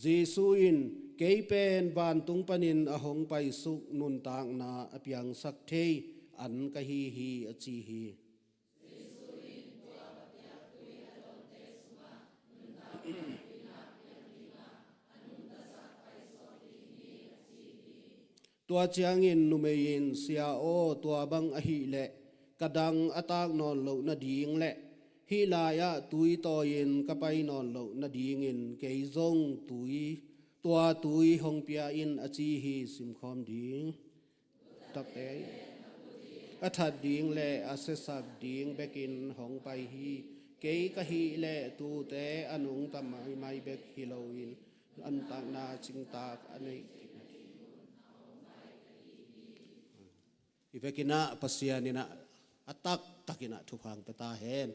Jesuh in, "Kei pen vantung panin a hong paisuk nuntakna a piangsak thei an ka hi hi," a ci hi. Tua ciangin numei in, "Sia aw, tua bang ahih leh ka dang a tak nawn loh nading le hih lai-ah tui tawi-in ka pai nawn loh nadingin kei zong tui, tua tui hong pia in," a ci hi. Simkhawm ding. Takte a that ding le a siasak ding bekin hong pai hi. Kei ka hih leh tuute a nungta maimai bek hi loin nuntakna cingtak a nei. Hi vekin ah Pasian in ah a taktakin ah thupha hong pia ta hen.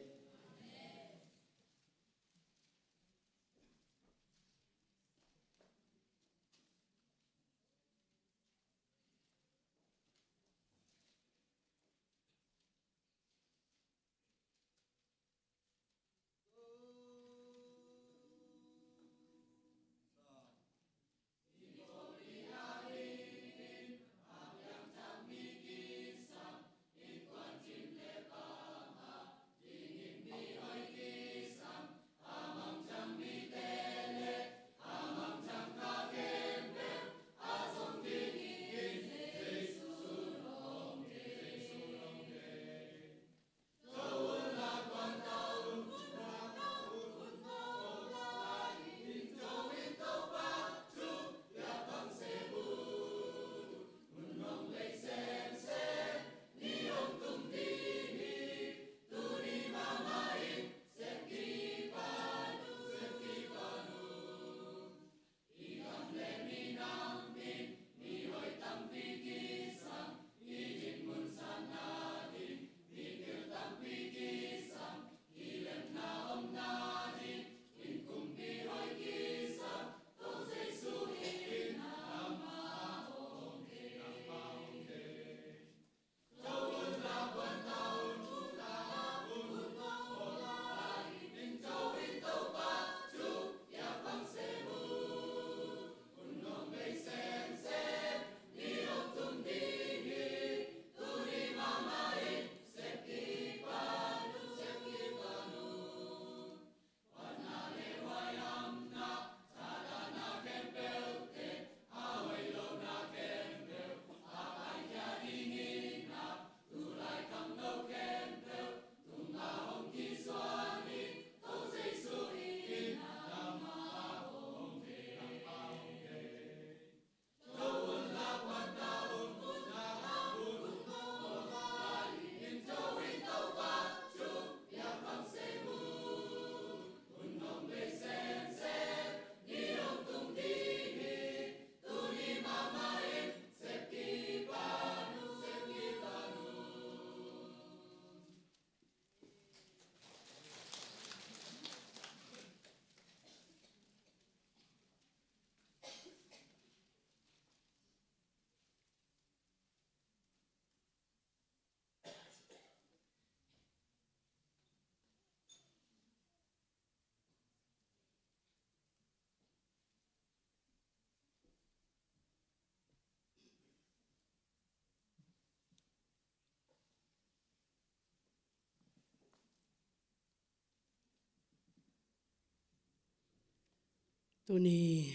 Tuni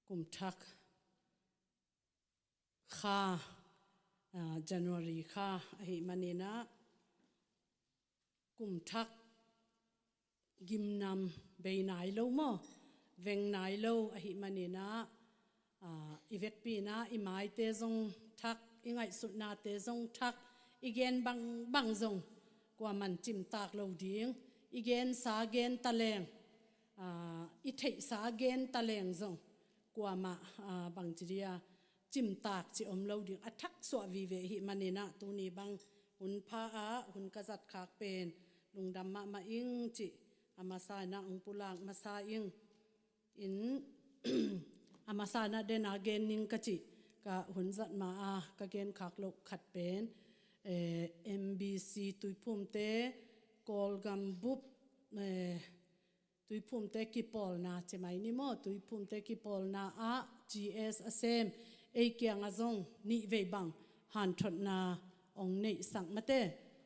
kum thak kha January kha ahih maninah kum thak gimnam bei nai lo maw, veng nai lo ahih maninah i vekpi inah i maite zong thak, i ngaihsutnate zong thak, i gen bangbang zong kuaman cimtak lo ding, i gensa gen taleng, i theihsa gen taleng zong kuamah bangci dia cimtak ci om lo ding a thak suah vive ahih maninah tuni bang hun pha ah hun ka zat khak pen lungdam mahmah ing cih a masa inah hong pulak masa ing. In a masa inah dena gen ning ka cih ka hun zat ma a ka gen khak loh khat pen MBC Tuiphumte Kawlgam bup Tuiphumte kipawlna ci mai ni maw, Tuiphumte kipawlna ah GS a sem ei kiangah zong nih vei bang hanthotna hong neihsak mate,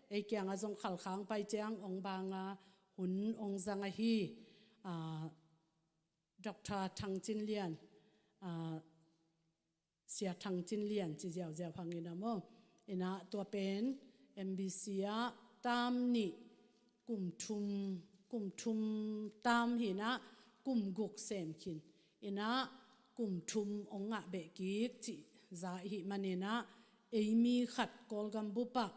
ei kiangah zong Khalkha hong pai ciang hong banga hun hong zang ahi Dr. Thang Cin Lian, Sia Thang Cin Lian ci ziauziau hangin a maw, inah tua pen MBC ah tam nih kum thum, kum thum tam hinah kum guk sem khin inah kum thum hong ngah beh kik cih za ihih maninah ei mi khat Kawlgam bup ah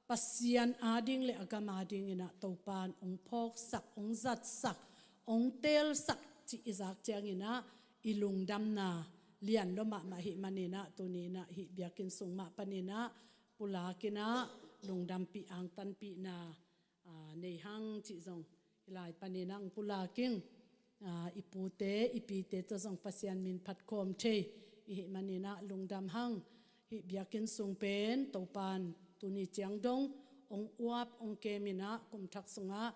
Pasian ading le a gam ading inah Topan hong phawksak, hong zatsak, hong teelsak cih i zak cianginah i lungdamna lian lua mahmah ahih maninah tuni inah hih biakinn sung mah paninah pulak inah lungdampih angtanpihna nei hang cih zong i lai paninah hong pulak ing. I pute i pite tawh zong Pasian min phat khawm thei ihih maninah lungdam hang. Hih biakinn sung pen Topan tuni ciang dong hong uap hong kem inah kum thak sungah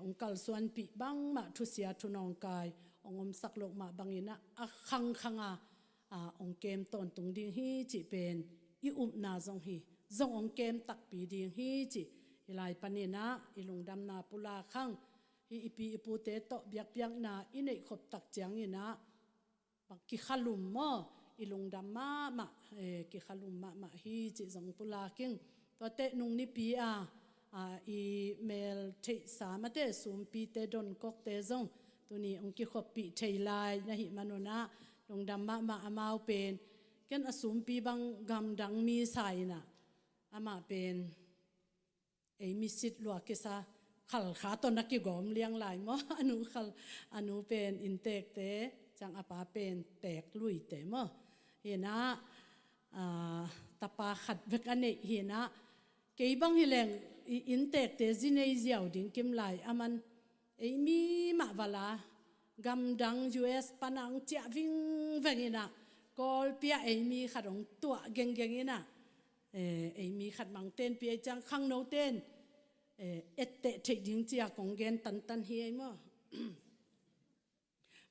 hong kalsuanpih bangmah thusia thunawngkai hong omsak loh mah banginah a khangkhanga hong kem tawntung ding hi cih pen i upna zong hi, zong hong kem takpi ding hi cih i lai paninah i lungdamna pulak hang. Hih i pi i pute tawh biakpiakna i neihkhop tak cianginah bang kikhalum maw, i lungdam mahmah, kikhalum mahmah hi cih zong pulak ing. Tuate nung nipi a i mel theihsa mate sumpite donkokte zong tuni hong kikhoppih thei lai na hih manunah lungdam mahmah. Amau pen ken a sumpi bang gamdang mi sa inah amah pen ei mi sit lua kisa Khalkha tawh na kigawm liang lai maw? A nu khal, a nu pen inntekte ciang a pa pen teek luite maw? Hinah tapa khat bek a neih hinah kei bang hileng inntekte zi nei ziau ding kim lai a man ei mi mah vala gamdang US pana hong ciah vingveng inah Kawlpi ah ei mi khat hong tuah genggeng inah ei mi khat mangten pi ei ciang khangnoten etteh theih ding cia kong gen tantan hi ei maw?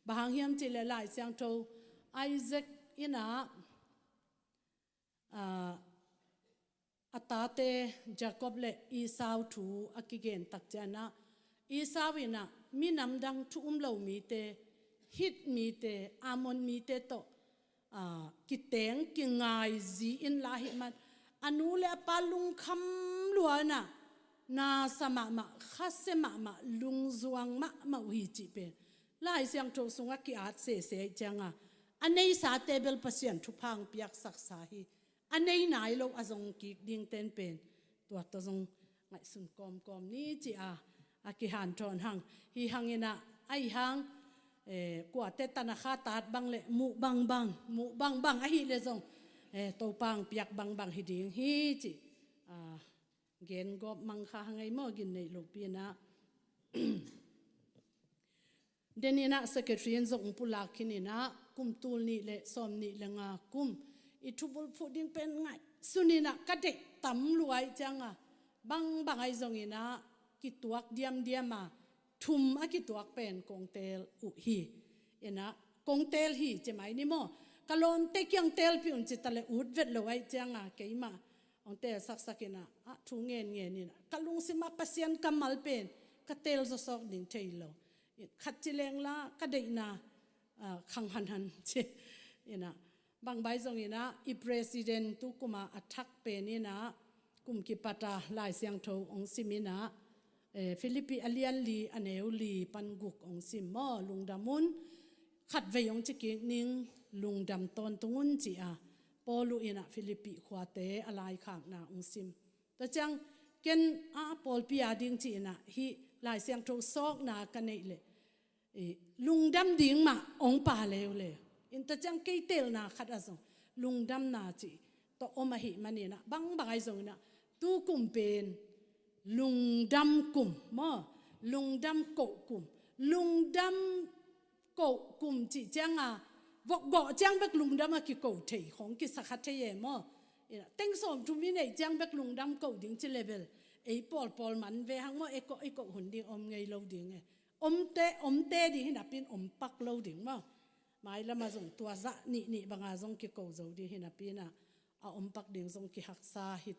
Bang hang hiam cihleh Lai Siangtho Isaac inah a tate Jacob le Esau thu a kigen tak cianah Esau inah minamdang thu um lo mite, Hit mite, Ammon mite tawh kiteng kingai zi in la ahih man a nu le a pa lungkham lua inah nasa mahmah, khasia mahmah, lungzuang mahmah uh hi cih pen Lai Siangtho sungah ki-at sese ahih cianga a neisate bel Pasian thupha hong piaksaksa hi. A nei nai lo a zong kik dingten pen tua tawh zong ngaihsun kawmkawm ni ci a a kihanthawn hang hi hanginah ahi hang kuate tanakha tat bang le muh bangbang, muh bangbang ahih le zong Topa hong piak bangbang hi ding hi ci a gen gawp mang kha hang ei maw, gin neih lopi inah. Den inah secretary in zong pulak khin inah kum tul nih le sawm nih le nga kum i thubulphuh ding pen ngaihsun inah ka deih tam lua ahih cianga bangbang ahi zong inah kituak diamdiam a thum a kituak pen kong teel uh hi. Inah kong teel hi ci mai ni maw? Ka lawmte kiang teelpih un ci ta le ut vet lo ahih cianga keimah hong teelsaksak inah a thu ngenngen inah ka lungsim ah Pasian kammal pen ka teel zawsawk ding thei lo. Khat ci lengla ka deihna khang hanhan ci inah Bang bai zong inah i president tu kuma a thak pen inah kum kipata Lai Siangtho hong sim inah, eh, Philippi a lian li a neu li pan guk hong sim maw, lungdam un, khatvei hong ci kik ning, lungdam tawntung un ci a, Paul uh inah Philippi khuate a laikhakna hong sim. Tua ciang ken a Pawlpi a ding ci inah hih Lai Siangtho sawkna ka neih leh, eh, lungdam ding mah hong pa leuleu. In tua ciang kei teelna khat ah zong lungdamna cih tawh om ahih maninah bangbang ahi zonginah tu kum pen lungdam kum maw, lungdam koh kum, lungdam koh kum cih cianga vokgawh ciang bek lungdam a kikoh thei khong kisakha thei e maw. Inah teng sawmthum i neih ciang bek lungdam koh ding ci le bel ei pawlpawl man ve hang maw, ei koh ei koh hun ding om ngei lo ding e. Omte, omte ding hinapin om pak lo ding maw. Mailamah zong tua zah nihnih banga zong kiko zo ding hinapinah a om pak ding zong kihaksa hi,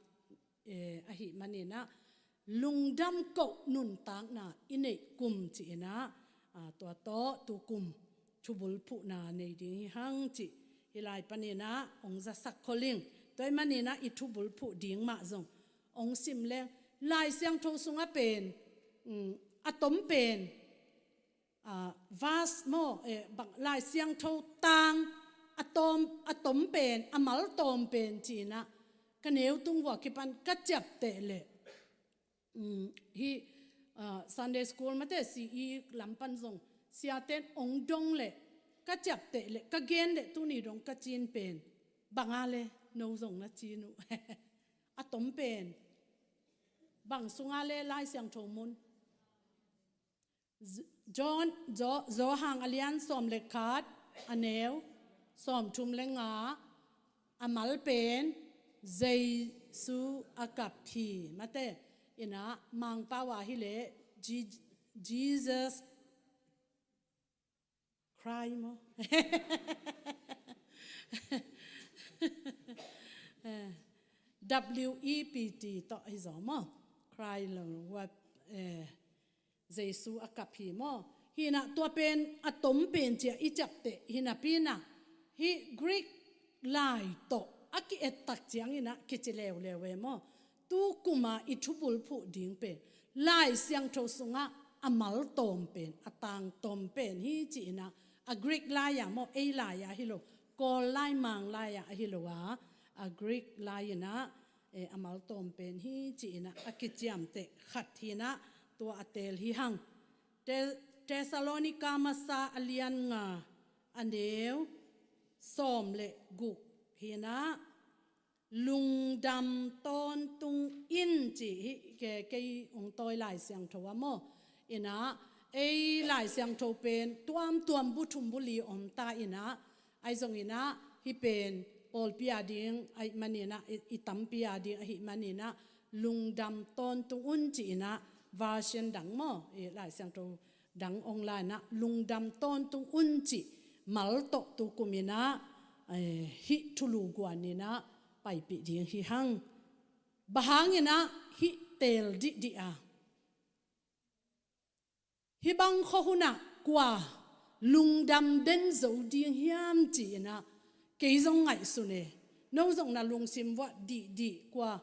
eh, ahih maninah lungdam koh nuntakna i neih kum ci inah, ah, tua tawh tu kum thubulphuhna nei ding hi hang cih hih lai paninah hong zasak kholing. Tua ahih maninah i thubulphuh ding mah zong hong sim leng Lai Siangtho sungah pen, um, a tom pen, ah, verse maw, eh, bang, Lai Siangtho tang a tawm, a tom pen, a mal tawm pen ci inah ka neu tung vua kipan ka ciapteh leh, um, hih, ah, Sunday school mate C E lam pan zong siaten hong dong leh ka ciapteh leh ka gen leh tuni dong ka cin pen banga le no zong na cin uh. A tom pen bang sunga le Lai Siangtho mun. John, Jo-, Johan a lian sawm le khat, a neu sawmthum le nga, a mal pen Jesu a kap hi. Mate, inah Mangpau a hileh Je-, Jesus Christ maw? Eh, W E P T tawh hi zaw maw? Christ lo, what, eh, Jesu a kap hi maw? Hinah tua pen a tom pen cia i ciapteh hinapinah hih Greek lai tawh a ki-ettak cianginah kici leuleu e maw? Tu kuma i thubulphuh ding pen Lai Siangtho sungah a mal tawm pen, a tang tawm pen hi ci inah a Greek lai-ah maw, ei lai-ah hi lo, Kawl lai, Mang lai-ah ahi lo a, a Greek lai inah, eh, a mal tawm pen hi ci inah a kiciamteh khat hinah tua a teel hi hang. Te-, Thessalonica masa a lian nga, a neu sawm le guk hinah lungdam tawntung in ci hi. Ke-, kei hong tawi Lai Siangtho a maw? Inah ei Lai Siangtho pen tuamtuam bu thum bu li om ta inah, ahi zonginah hih pen pawlpi a ding ahih maninah, i, i tampi a ding ahih maninah lungdam tawntung un ci inah version dang maw, i Lai Siangtho dang ong lai inah lungdam tawntung un cih mal tawh tu kum inah, eh, hih thulu guan inah paipih ding hi hang. Bang hanginah hih teel dihdih a hih bang khua hunah kua lungdam den zo ding hiam ci inah kei zong ngaihsun e. No zong na lungsim vuah dihdih kua,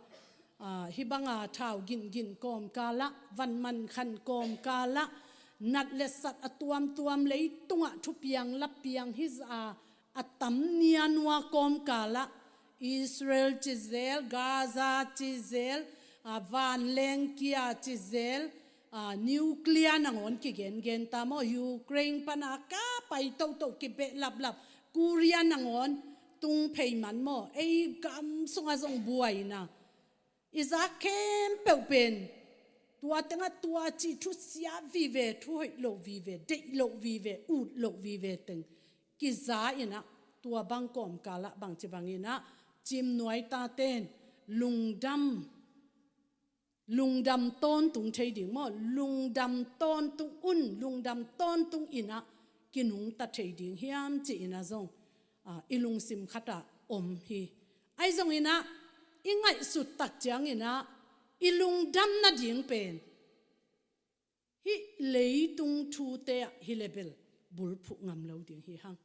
ah, hih banga thau gingin kawmkalah, van mankhan kawmkalah, nat le sat a tuamtuam leitungah thupiang lapiang hi zah a, a tam nianua kawmkalah, Israel ci zel, Gaza ci zel, ah, vanleng kia ci zel, ah, nuclear nangawn kigengen ta maw, Ukraine pana ka pai toto kibehlaplap, Korea nangawn tung phei man maw, ei gam sungah zong buaina. I zak khempeuh pen tua tengah tua cih thusia vive, thuhoih loh vive, deih loh vive, ut loh vive teng kiza inah tua bang kawmkalah bangci banginah cimnuai taten lungdam lungdam tawntung thei ding maw? Lungdam tawntung un, lungdam tawntung inah kinungta thei ding hiam ci inah zong, ah, i lungsim khatah om hi. Ahi zonginah i ngaihsut tak cianginah i lungdam nading pen hih leitung thute ah hi le bel bulphuh ngam lo ding hi hang.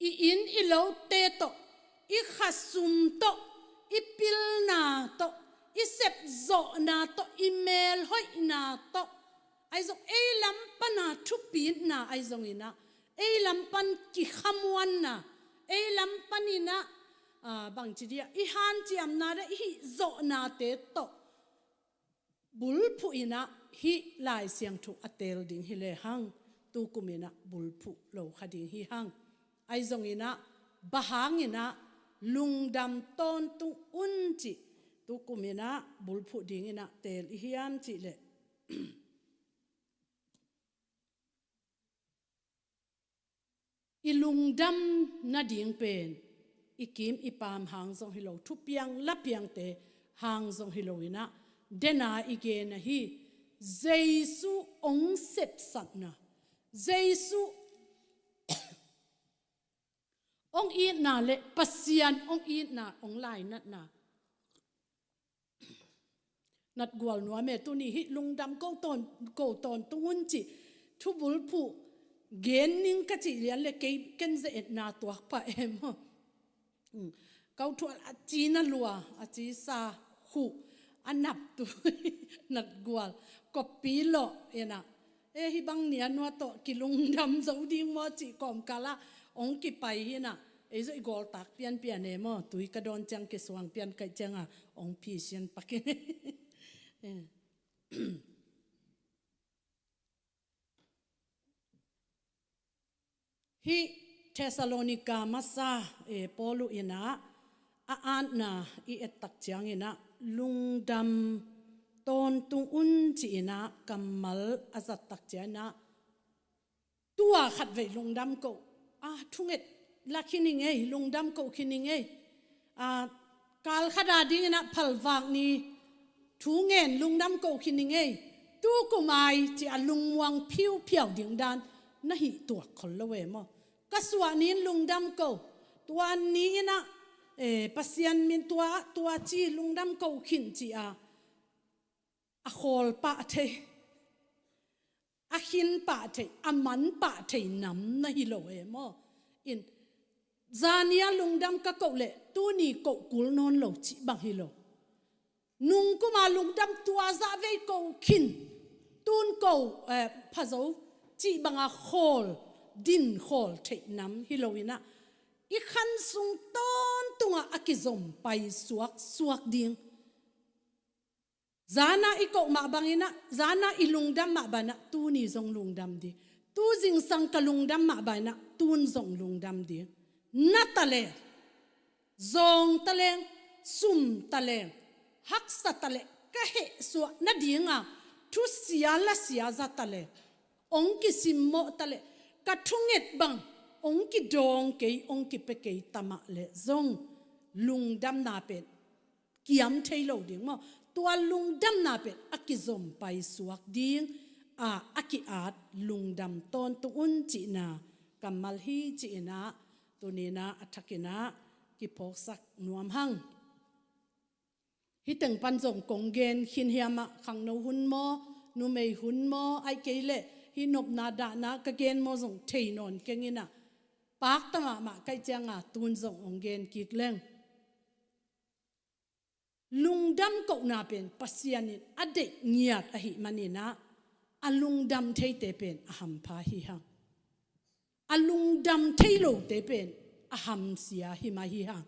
I inn i lote tawh i khasum tawh, i pilna tawh, i sepzawhna tawh, i melhoihna tawh, ahi zong ei lam pana thupitna ahi zonginah, ei lam pan kikhamuanna, ei lam paninah, ah, bangci dia, i hanciamna le i hihzawhnate tawh bulphuh inah hih Lai Siangtho a teel ding hi lehang, tukum inah bulphuh lo kha ding hi hang. Ahi zonginah, bang hanginah lungdam tawntung un cih tukum inah bulphuh dinginah teel i hiam cih leh, i lungdam nading pen i kim i paam hang zong hi lo, thupiang lapiangte hang zong hi lo inah, dena i gen ahi, Jesu hong sepsakna, Jesu hong itna le Pasian hong itna, hong lainatna. Natgual nuam e, tuni hih lungdam ko tawn, ko tawntung un cih thubulphuh gen ning ka cih lian le kei ken ze-etna tuak pah e maw. Mm. Kau thual a cina lua, a cisa khuh, a naptu natgual, koppi lawh inah. E, hih bang ni a nua tawh kilungdam zo ding maw cih kawmkalah hong kipai hinah, ei zong i gawltak pianpian e maw, tui ka dawn ciang kisuang pian kaih cianga hong phisian pak in. E. Hih Thessalonica masa, e, Paul uh inah a atna i ettak cianginah lungdam tawntung un ci-inah kammal a zattak cianginah, tua khatvei lungdam ko, a, thunget la khin ing ei, lungdam ko khin ing ei. A, kal khat a dinginah phalvak ni thu ngen lungdam ko khin ing ei. Tukum ai ci-a lungmuang phiuphiau ding dan na hih tuak khol lo e maw. Ka suah ni-in lungdam ko, tua ni-inah, e, Pasian min tua, tua ci lungdam ko khin ci-a a khawl pah thei, a khin pah thei, a man pah thei nam na hi lo e maw. In, zani-a lungdam ka koh leh tuni koh kul nawn lo cih bang hi lo. Nungkuma lungdam tua zah vei ko khin, tun ko, eh, phazo cih banga khawl, din khawl theih nam hi lo inah, i khan sung tawntungah a kizom pai suaksuak ding. Zana i koh mah banginah, zana i lungdam mah banginah, tuni zong lungdam ding. Tu zingsang ka lungdam mah banginah, tun zong lungdam ding. Na taleng, zawng taleng, sum taleng, haksa taleng, ka hehsuah nadinga thusia lasia za taleng, hong kisimmawh taleng, ka thunget bang hong kidawng kei, hong kipia kei tamah leh zong lungdamna pen kiam thei lo ding maw. Tua lungdamna pen a kizom pai suak ding a, a ki-at lungdam tawntung un cihna kammal hi ci-inah, tuninah a thakinah kiphawksak nuam hang. Hih teng pan zong kong gen khin hiamah, khangno hun maw, numei hun maw, ahih kei leh hih nopna dahna ka gen maw zong thei nawn kenginah, pakta mahmah kaih cianga tun zong hong gen kik leng. Lungdam kohna pen Pasian in a deih ngiat ahih maninah, a lungdam theite pen a hampha hi hang. A lungdam thei lote pen a hamsia hi mah hi hang.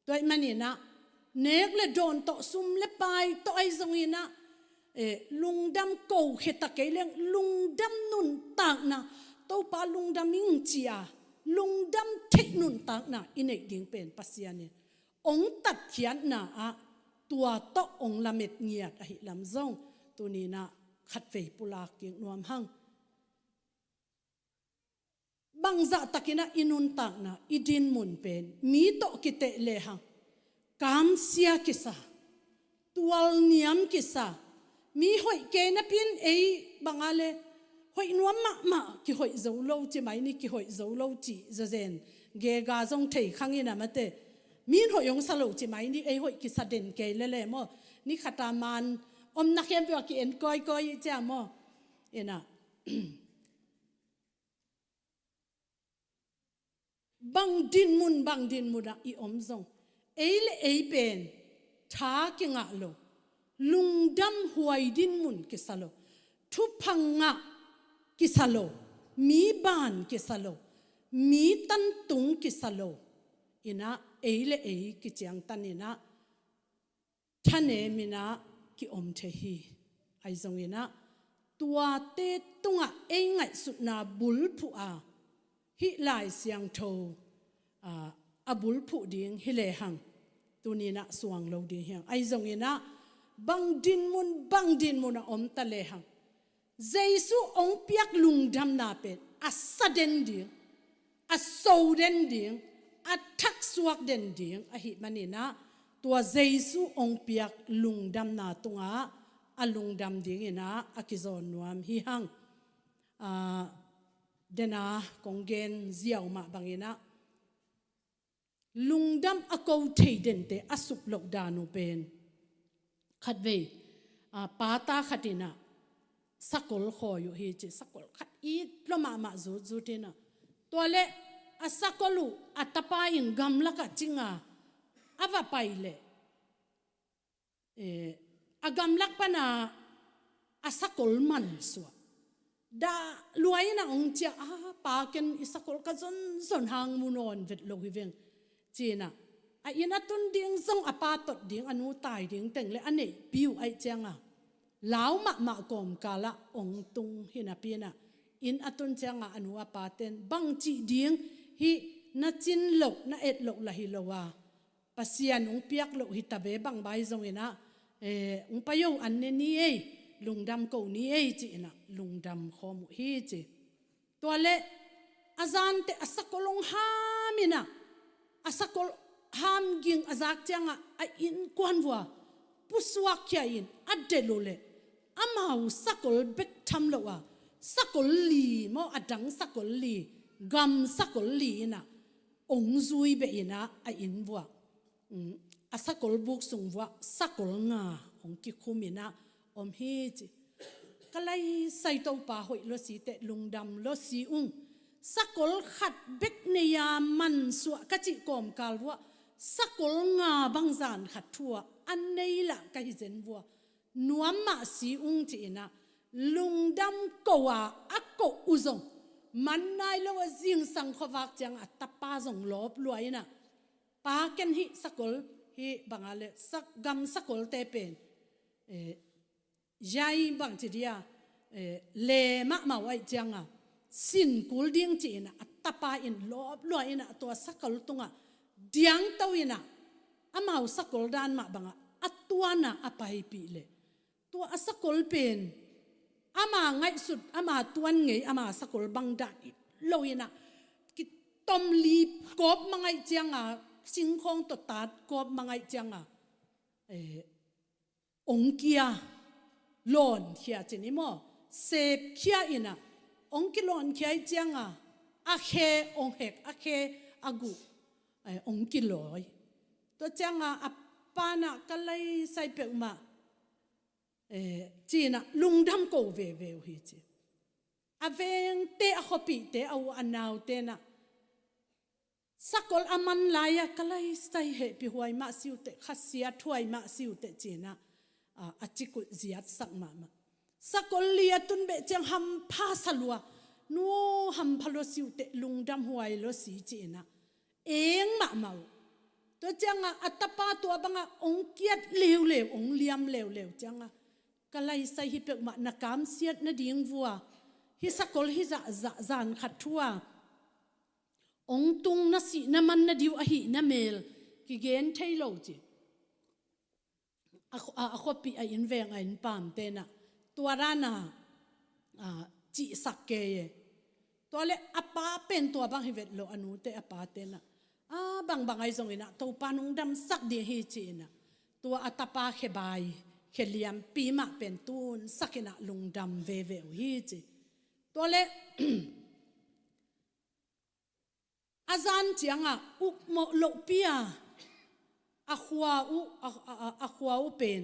Tua ahih maninah, nek le dawn tawh, sum le pai tawh ahi zonginah, eh, lungdam kokhia ta kei leng, lungdam nuntakna, Topa lungdam ing ci-a lungdam theih nuntakna i neih ding pen Pasian in hong tatkhiatna ah tua tawh hong lamet ngiat ahih lam zong tuninah khatvei pulak kik nuam hang. Bangzah takinah i nuntakna, i dinmun pen mi tawh kiteh lehang kamsia kisa, tualniam kisa, mi hoih kei napi-in ei banga le hoih nuam mahmah, kihoih zo lo ci mai ni, kihoih zo lo ci zazen gega zong thei khangin a mate. Min hoih hong sa lo ci mai ni, ei hoih kisa den kei lele maw. Ni khata man omna khempeuh a ki-en kawikawi cia maw. Inah, Bang dinmun, bang dinmun ah i om zong, ei le ei pen tha kingah lo, lungdam huai dinmun kisa lo, thupha ngah kisa lo, mi ban kisa lo, mi tantung kisa lo in ah, ei le ei kiciangtan in ah, thanem in ah kiom thei hi. Ahi zongin ah, tuate tungah ei ngaihsutna bulphuh a, hih Lai Siangtho, ah, a bulphuh ding hi lehang, tuni in ah suang lo ding hi hang. Ahi zongin ah, bang dinmun, bang dinmun a om ta lehang, Jesu hong piak lungdamna pen a sa den ding, a so den ding, a thaksuak den ding ahih manin ah, tua Jesu hong piak lungdamna tungah a lungdam dingin ah a kizawn nuam hi hang. Ah, dena kong gen ziau mah bangin ah, lungdam a ko thei dente a suk loh dan uh pen, khatvei, ah, pata khat in ah sakol khawi uh hi ci, sakol khat it lua mahmah zutzut in ah, tua leh a sakol uh a tapa in gamlak ah cing a, a va pai leh, eh, a gamlak pan a sakol mansuah. Dah lua in ah hong ciah a, "Pa, ken i sakol ka zonzon hang mu nawn vet lo hi veng," ci-in ah, a inn a tun ding zong a pa tot ding, a nu tai ding teng leh a neihpi uh ahih ciang a, lau mahmah kawmkal ah hong tung hi napi in ah, inn a tun ciang a a nu a pate'n, "Bang cih ding, hih na cin loh, na et loh lah hi lo a, Pasian hong piak loh hi ta ve, bang bai zongin ah, eh, hong pai o, an ne ni ei, lungdam ko ni ei," ci-in ah lungdam khawm uh hi ci. Tua leh a zan teh a sakol hong ham in ah, a sakol ham ging a zak ciang a, a innkuan vuah pusuak khia in a delh uh leh, amau sakol bek tham lo a, sakol li maw, a dang sakol li, gam sakol li in ah hong zui beh in ah, a inn vuah, um, a sakol buk sung vuah sakol nga hong kikhum in ah om hi ci. "Ka lai sai, Topa hoih lua si teh, lungdam lua si ung. Sakol khat bek nei a mansuah ka cih kawmkal vuah sakol nga bang zan khat thu ah a nei lah ka hi zen vua, nuam mah si ung," ci-in ah lungdam ko a, a koh uh zong man nai lo a, zingsang khuavak ciang a tapa zong lawp lua in ah, "Pa, ken hih sakol, hih bang a leh sak-, gam sakolte pen, eh, yai bang ci dia, eh, le mahmah uh ahih ciang a sin kul ding," ci-in ah, a tapa in lawp lua in ah, tua sakol tungah diangto in ah, amau sakol dan mah bang ah a tuan a a paipih leh, tua a sakol pen ama ngaihsut, ama tuan ngei, ama sakol bang dan hi lo in ah, kitom li kawp mang ahih ciang a, singkhawng tawh tat kawp mang ahih ciang a, eh, hong kia, lawnkhia ci ni maw, sepkhia in ah, hong kilawnkhia ahih ciang a, a khe hong hek, a khe a guh, eh, hong kilawi. Tua ciang a, a pa'n ah, "Ka lai sai peuhmah," eh, ci-in ah lungdam ko veve uh hi ci. A vengte, a khuapihte, a u a naute'n ah, sakol a man lai a, "Ka lai sai, hehpih huai mah si uh teh, khasiat huai mah si uh teh," ci-in ah, a, a cik uh ziatsak mahmah. Sakol li a tun beh ciang hampha sa lua, "Nu, hampha lua si uh teh, lungdam huai lua si," ci-in ah eng mahmah uh. Tua ciang a, a tapa tua bang ah hong kiat leuleu, hong liam leuleu ciang a, "Ka lai sai, hih peuhmah na kamsiat nading vua, hih sakol hih zahzah zan khat thu a hong tung, na sih na man nading uh ahih na mel kigen thei lo," ci. A khu-, a, a khuapih, a inn veng, a inn pamte'n ah tua dan a, a, cihsak kei e. Tua leh a pa pen tua bang hi vet lo, a nute a pate'n ah, "A, bangbang ahi zongin ah Topa'n hong damsak ding hi," ci-in ah, tua a tapa khebai, khe liampi mah pen tunsak in ah lungdam veve uh hi ci. Tua leh a zan ciang a, ukmawh lohpi a, a khua uh, a, a, a, a khua uh pen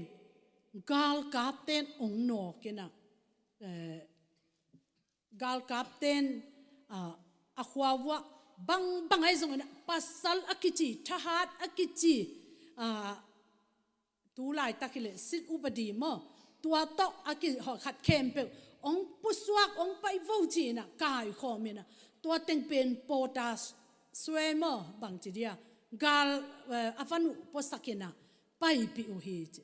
galkapte'n hong nawk in ah, eh, galkapte'n, ah, a khua uh ah Bangbang ahi zongin ah, pasal a kici, thahat a kici, ah, tu laitak hileh silh upadi maw, tua tawh a kihawh khat khempeuh hong pusuak, hong paivo ci-in ah, kaikhawm in ah, tua teng pen pawta suai maw, bangci dia, gal, eh, a van uh puasak in ah, paipih uh hi ci.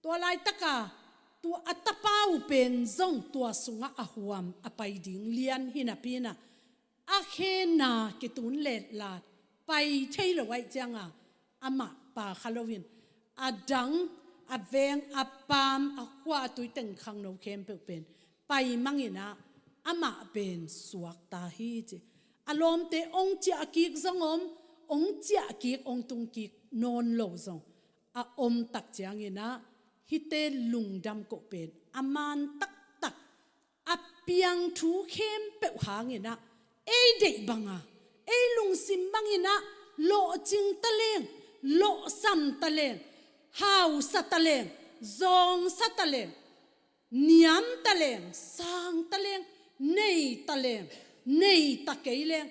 Tua laitaka tua a tapa uh pen zong tua sungah a huam a pai ding lian hi napi-in ah, a khenna kitun letlat pai thei lo ahih cianga, amah pa kha loin, a dang, a veng, a paam, a khua, a tuiteng khangno khempeuh pen pai mang in ah, amah pen suakta hi ci. A lawmte hong ciahkik zong om, hong ciahkik, hong tungkik nawn lo zong a om tak ciangin ah, hihte lungdam koh pen a man taktak, a piang thu khempeuh hangin ah, ei deih banga, ei lungsim bangin ah, lawhcing taleng, lawhsam taleng, hausa taleng, zawngsa taleng, niam taleng, sang taleng, nei taleng, nei ta kei leng,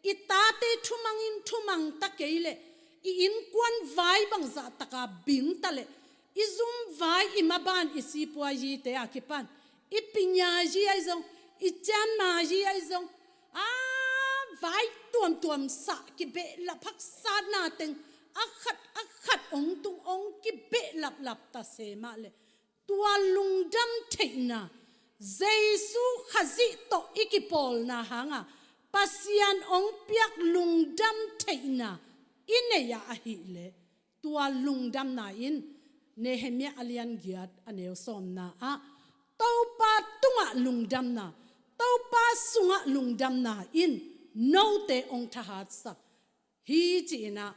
i tate thumangin thumang ta kei leh, i innkuan vai bangzah taka bing ta leh, i zum vai, i maban, i sipuazi te a kipan, i pinyazi ahi zong, i cianmazi ahi zong, a vai tuamtuam sah, kibehlap haksatna teng a khat a khat hong tung, hong kibehlaplap ta se mah leh, tua lungdam theihna, Jesu Khazih tawh i kipawlna hanga Pasian hong piak lungdam theihna i neih ah ahih leh, tua lungdamna in, Nehemiah a lian giat a neu sawmna ah, Topa tungah lungdamna, Topa sungah lungdamna in note hong thahatsak hi ci-in ah,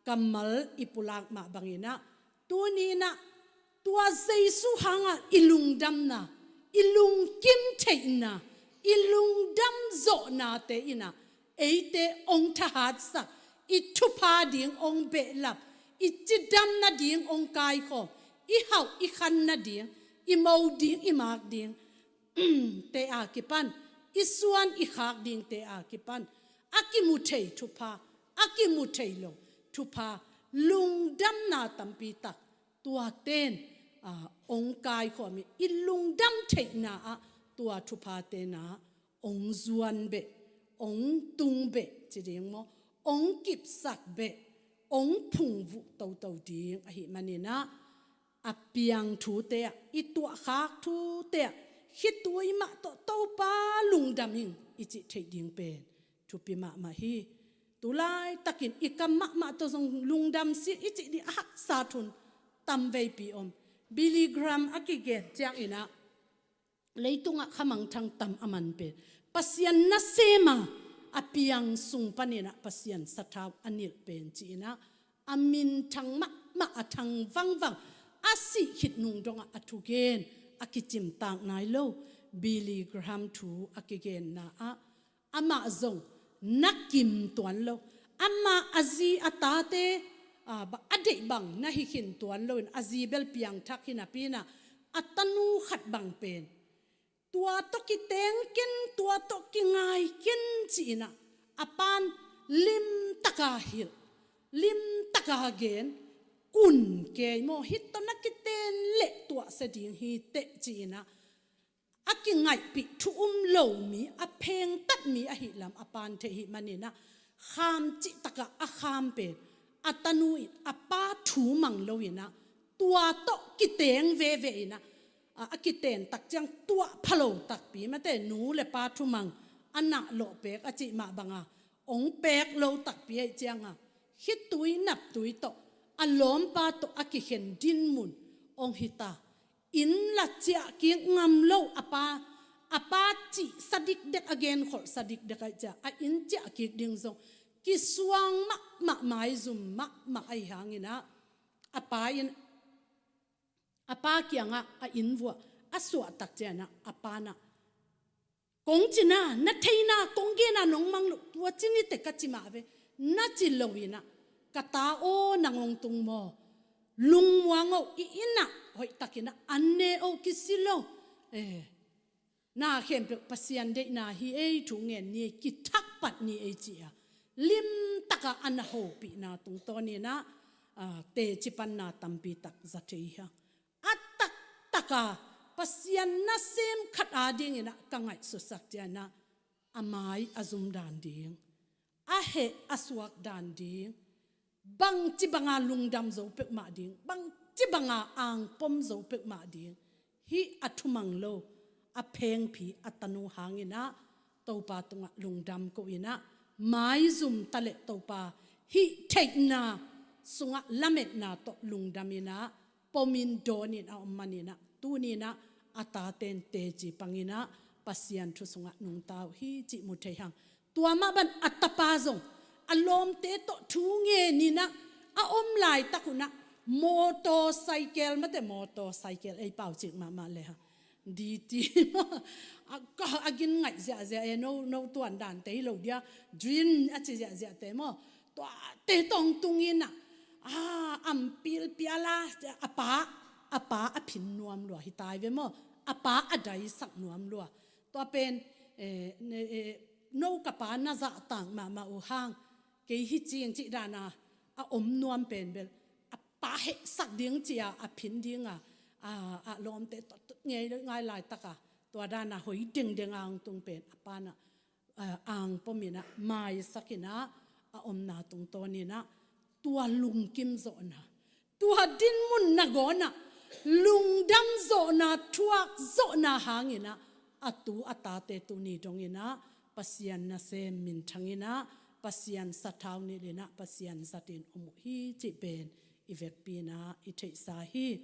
kammal i pulak mah bangin ah, tuni-in ah, tua Jesu hanga i lungdamna, i lungkim theihna, i lungdam zawhnate in ah, eite hong thahatsak, i thupha ding hong behlap, i cidam nading hong kaikhawm, i hauh i khan nading, i mo ding, i mak ding te a kipan, i suan i khak dingte a kipan, a kimu thei thupha, a kimu thei lo thupha, lungdamna tampi tak, tua ten, a, hong kaikhawm hi. I lungdam theihna ah, tua thupha ten ah hong zuan beh, hong tung beh ci ding maw, hong kipsak beh, hong phungvuh toto ding ahih manin ah, a piang thute ah, i tuahkhak thute ah, khitui mah tawh Topa lungdam ing i cih theih ding pen thupi mahmah hi. Tu laitakin i kam mahmah tawh zong lungdam si i cih ding a haksat hun tamveipi om. Billy Graham a kigen ciangin ah, leitungah khamangthang tam a man pen, Pasian nasem a, a piang sung panin ah Pasian sathau a nilh pen ci-in ah, a minthang mahmah, a thang vangvang, a sih khit nung dongah a thugen a kicimtak nai lo Billy Graham thu a kigenna ah, amah zong na kim tuan lo, amah a zi a tate, a, ba, a deih bang na hi khin tuan loin, a zi bel piangthak hi napi-in ah, a tanu khat bang pen tua tawh kiteng ken, tua tawh kingai ken ci-in ah, a pan limtaka hilh, limtaka gen, kun kei maw, hih tawh na kiten leh tuahsia ding hi teh ci-in ah, a kingaihpih thu um lo mi, a phengtat mi ahih lam a pan thei ahih manin ah, kham cihtakah a kham pen, a tanu in a pa thu mang loin ah, tua tawh kiteng veve in ah, a, a kiten tak ciang tuah pha lo takpi, mate, nu le pa thumang a nah lawh pek a cih mah banga hong pek lo takpi ahih cianga, khitui naptui tawh, a lawmpa tawh a kikhen dinmun hong hi ta. Inn la ciah kik ngam lo, a pa, a pa cihsa dikdek, a genkholhsa dikdek ahih ciang, a inn ciah kik ding zong kisuang mahmah, maizum mahmah ahih hangin ah, a pa in, a pa kiangah a inn vuah a suah tak ciangin ah, a pa in ah, kong cina, na theina kong gena nong mang loh, tua ci ni teh ka ci mah ve, na ci loin ah, ka ta aw, nang hong tung maw, lungmuang o, i inn ah hoihtakin ah an ne o, kisi lo. Eh, na khempeuh Pasian deihna hi ei, thu ngen ni ei, kithak pat ni ei ci-a, limtaka a na hopihna tungtawninah, ah, teci panna tampi tak za thei hi hang. A taktaka Pasian nasem khat adinginah ka ngaihsutsak cianah a mai a zum dan ding, a heh a suak dan ding, bangci banga lungdam zo peuhmah ding, bangci banga angpom zo peuhmah ding, hih a thumang lo, a phengphi a tanu hanginah Topa tungah lungdam ko inah, maizum taleh Topa hih theihna sungah lametna tawh lungdam inah, pomin dawnin a om maninah, tuninah a taten teci panginah Pasian thu sungah nungta uh hi cih mu thei hang. Tua mah ban a tapa zong a lawmte tawh thu ngeninah a om laitak unah motorcycle, mate motorcycle ei pau cik mahmah le ha. D T a, ka, a gin ngaih ziahziah e, no, no tuan dante hi lo dia, dream a ci ziahziahte maw. Tuate tawng tunginah, a, am pilpiala, a pa, a pa a phin nuam lua hi tai ve maw. A pa a daisak nuam lua. Tua pen, eh, ne, eh, no ka pa na zahtak mahmah uh hang, kei hi cing cih dana a om nuam pen bel a pa hehsak ding cia a phin dinga, a, a lawmte tawh tut ngei ngai laitaka tua dana hoi dengdeng ang tung pen a panah, a, angpominah maisakinah a omna tungtawninah tua lungkim zawhna, tua dinmun nangawnah lungdam zawhna, thuak zawhna hanginah a tu a tate tuni donginah Pasian nasem minthanginah Pasian sathau nilinah Pasian zatin om uh hi cih pen i vekpinah i theihsa hi.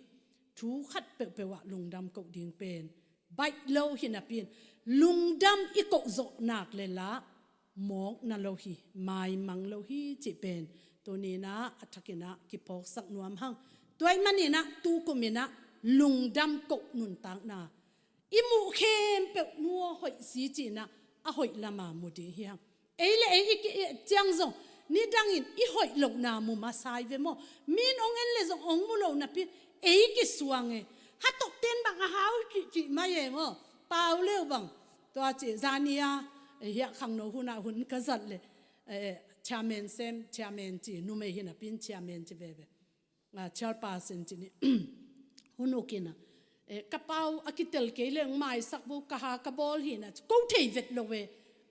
Thu khat peuhpeuh ah lungdam koh ding pen baih lo hi napi-in, lungdam i koh zawh nak le lah mawkna lo hi, maimang lo hi cih pen tuninah a thakinah kiphawksak nuam hang. Tua ih maninah tukuminah lungdam koh nuntakna i muh khempeuh nu aw hoih si cinah a hoih lama mu ding hi hang. Ei le ei i ki-et ciang zong nidangin i hoih lohna mu masa hi ve maw. Min ong en le zong ong mu lo napi ei kisuang e. Hatokten bang a hau kihkih mai e maw. Pau leu bang tua ci zania, eh, hiah khangno hunah hun ka zat le, eh, chairman sem, chairman ci, numei hi napi-in chairman ci veve. Ah, chairperson ci ni. Hun ukinah, eh, ka pau a kitel kei le ong maisak vo, ka ha ka bawl hinah ci ko thei vet lo ve.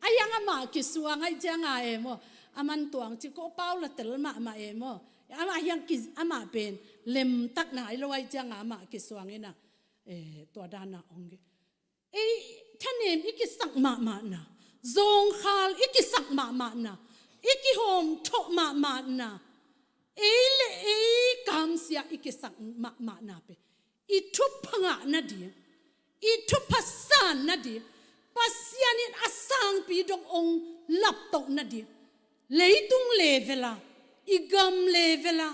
A hiang amah kisuang aih cianga e maw. A man tuang ci ko pau la tel mahmah e maw. Amah hiang ki, amah pen lemtak nai lo aih cianga amah kisuang inah, eh, tua dana ong ge. Ei thanem i kisak mahmahna, zawngkhal i kisak mahmahna, i kihawmthawh mahmahna, ei le ei kamsia i kisak mahmahna pen i thupha ngah nading, i thupha san nading, Pasian in a sangpi dong ong laptoh nading, leitung level a, i gam level a,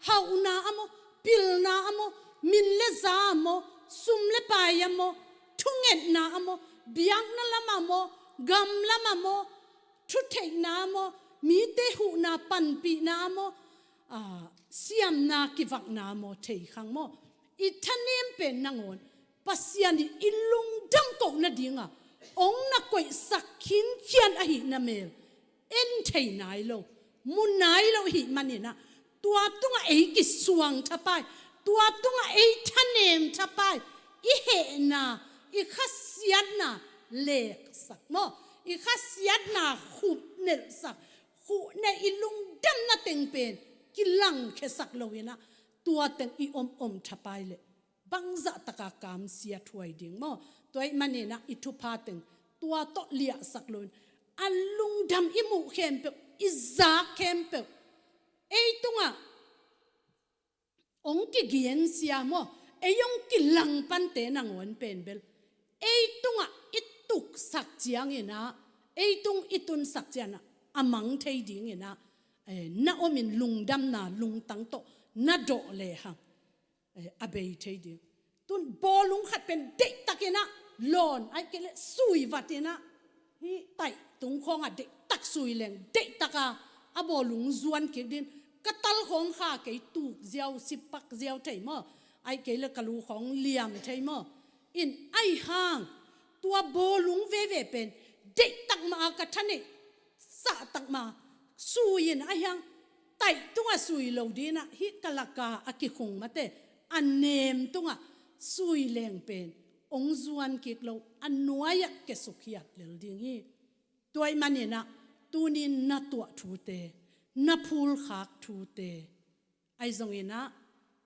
hauhna a maw, pilna a maw, min le za a maw, sum le pai a maw, thungetna a maw, biakna lam a maw, gam lam a maw, thutheihna a maw, mite huhna panpihna a maw, ah, siamna kivakna a maw, thei khang maw. I thanem pen nangawn Pasian in i lungdam koh nadinga ong na koihsak khinkhian ahih na mel en thei nai lo, mu nai lo ahih maninah, tua tungah ei kisuang thapai, tua tungah ei thanem thapai, i hehna, i khasiatna leksak maw, i khasiatna khupnelhsak, khuhne i lungdamna teng pen kilangkhiasak loinah, tua teng i om om thapai leh bangzah taka kamsia thuai ding maw. Tua ih maninah i thupha teng tua tawh liahsak loin, a lungdam i muh khempeuh, i zak khempeuh, ei tungah ong kigensia maw, ei ong kilangpante nangawn pen bel ei tungah i tuksak cianginah, ei tung i tunsak cianah a mang thei dinginah, eh, na omin lungdamna lungtang tawh na dawh lehang, eh, a bei thei ding. Tun bawlung khat pen deihtakinah lawn, aih kei leh sui vatinah, hih taih tung khawngah deihtak sui leng, deihtaka a bawlung zuan kik din, ka tal khawng kha kei, tuk ziau, sipak ziau thei maw, aih kei leh ka lu khawng liam thei maw. In aih hang tua bawlung veve pen deihtak mah a ka thaneih sahtak mah, sui in a hiang taih tungah sui lo dinah hih kalaka a kikhung mate a nem tungah sui leng pen ong zuan kik lo, a nuai-ah kiasuk hiat lel ding hi. Tua ih maninah tunin na tuah thute, na phulkhak thute, ahi zonginah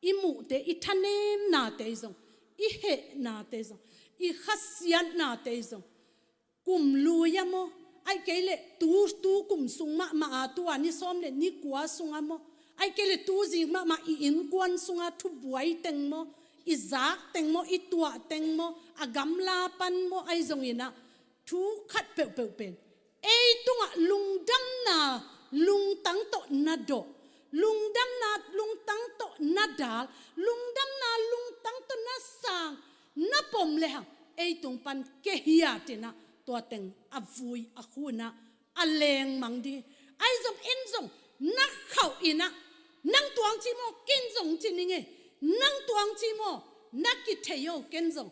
i muhte, i thanemnate zong, i hehnate zong, i khasiatnate zong, kum lui a maw, aih kei leh tu, tu kum sung mahmah a, tua ni sawm le ni kua sung a maw, aih kei leh tu zing mahmah i innkuan sunga thubuai teng maw, i zak teng maw, i tuah teng maw, a gamla pan maw, ahi zonginah thu khat peuhpeuh pen ei tungah lungdamna lungtang tawh na dawh, lungdamna lungtang tawh na dal, lungdamna lungtang tawh na sang, na pom lehang ei tung pan kiahiatinah tua teng a vui a khunah a lengmang ding. Ahi zong en zong na khauh inah, nang tuang ci maw, ken zong ci ning e, nang tuang ci maw, na kithei o, ken zong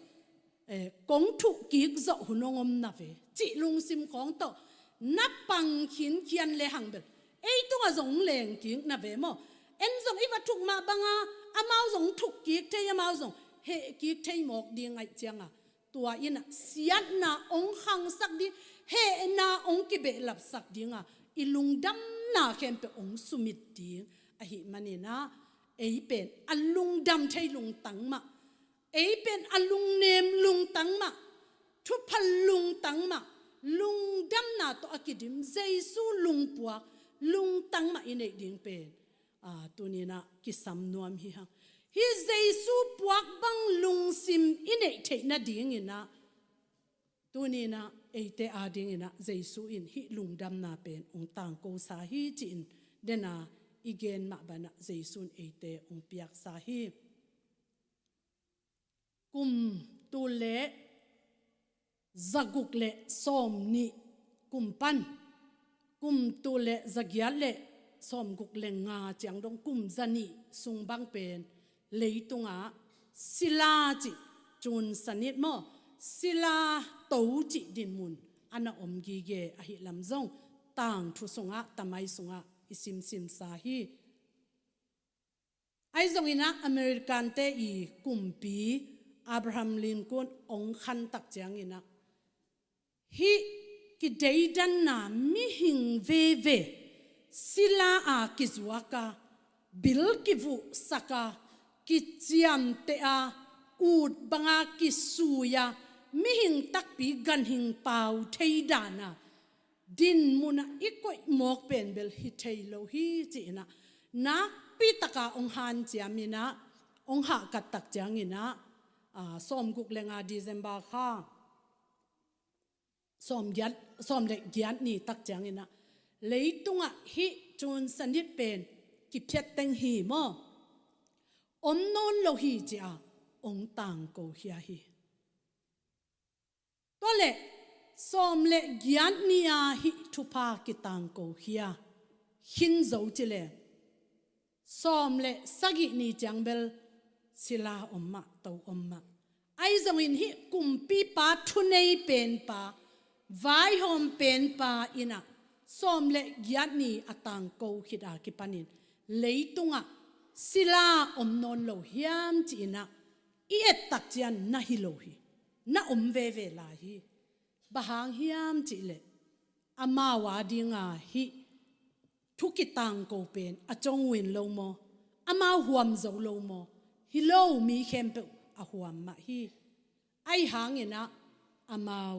eh, kong thuh kik zawh hun hong om na ve cih lungsim khawng tawh na pang khinkhian lehang bel ei tungah zong leng kik na ve maw? En zong i va thuk mah banga amau zong thuk kik thei, amau zong heh kik thei mawk ding aih cianga, tua inah siatna ong khangsak ding, hehna ong kibehlapsak dinga i lungdamna khempeuh ong sumit ding ahih maninah ei pen a lungdam thei lungtang mah, ei pen a lungnem lungtang mah, thuphal lungtang mah, lungdamna tawh a kidim Jesu lungpuak lungtang mah i neih ding pen, a, tuninah kisam nuam hi hang. Hih Jesu puak bang lungsim i neih theih nadinginah tuninah eite adinginah Jesu in hih lungdamna pen ong tangkosa hi ci-in dena i gen mah banah Jesu in eite ong piaksa hi. Kum tul le zaguk le sawmnih kum pan kum tul le zagiat le sawmguk le nga ciang dong kum zanih sung bang pen leitungah sila cih, cun sanit maw, sila to cih dinmun a na om gige ahih lam zong tangthu sungah, tamai sungah i simsimsa hi. Ahi zonginah American-te i kumpi Abraham Lincoln ong khantak cianginah hih kideidanna mihing veve sila a kizuaka, bil kivuhsaka, kiciamteh a, ut banga kisuia, mihing takpi ganhing pau theidana dinmunah i koih mawk pen bel hi thei lo hi ci-inah nakpitaka ong hanciaminah ong hahkattak cianginah, a, sawmguk le nga December kha sawm giat, sawm le giat ni tak cianginah leitungah hih cun sanit pen kiphiat teng hi maw, om nawn lo hi ci-a ong tangko khia hi. Tua le sawm le giat ni-a hih thupha kitangko khia khin zo ci le sawm le sagih ni ciang bel sila om mah, to om mah. Ahi zongin hih kumpipa thunei penpa, vaihawm penpa inah sawm le giat ni a tangko khit a kipanin leitungah sila om nawn lo hiam ci-inah i ettak cian na hi lo hi, na om veve lai hi. Bang hang hiam cihleh amau a dinga hih thu kitangko pen a cong uh in lo maw, amau huam zo lo maw, hi lo, mi khempeuh a huam mah hi. Ahi hanginah amau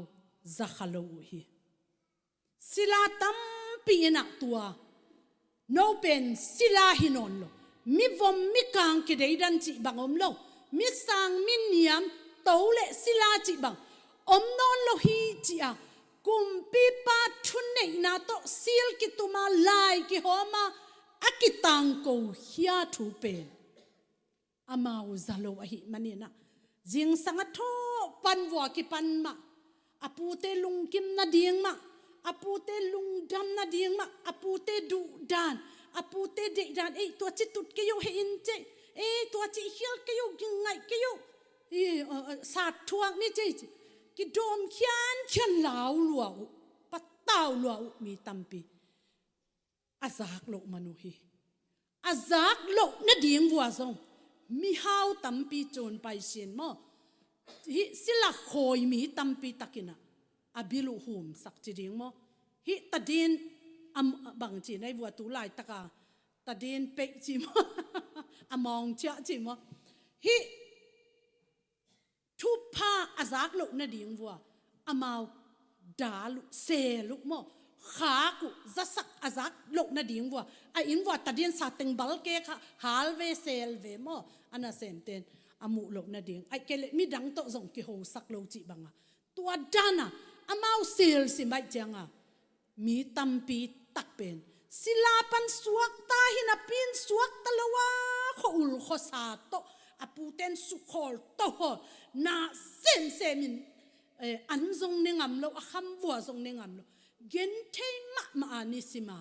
zakha lo uh hi. Sila tampi inah tua no pen sila hi nawn lo. Mivom mikang kideidan cih bang om lo. Misang miniam to le sila cih bang om nawn lo hi ci-a kumpipa thuneihna tawh sil kituma, lai kihawma a kitangko khia thu pen amau za lo ahih maninah zingsang a thawh pan vua kipan mah, a pute lungkim nading mah, a pute lungdam nading mah, a pute duhdan, a pute deihdan, ei tua ci tut kei uh, heh in cei, ei tua ci khial kei uh, gingngaih kei uh, ei, a, a, sat thuak ni cei ci kidawm khiankhian lau lua uh, patau lua uh mi tampi. a zak loh man uh hi. A zak loh nading vua zong mihau tampi cun paisin maw, hih sila khawi mi tampi takin ah a bil uh humsak ci ding maw. Hih tadin a, bang ci na hi vua tu laitaka tadin peih ci maw, a mawng ciah ci maw. Hih thupha a zak loh nading vua amau dal uh, sel uh maw, khak uh, zasak a zak loh nading vua, a inn vua tadin sa teng balke kha hal ve, sel ve maw, a nasemten a muh loh nading, ahih kei leh midang tawh zong kihosak lo cih banga tua dana amau sel sim ahih cianga mi tampi tak pen sila pan suakta hi napi-in suakta lo a, khua-ul khuasa tawh a puten sukhawl tawhawl na semsemin, eh, an zong ne ngam lo, a kham vua zong ne ngam lo, genthei mahmah a nisima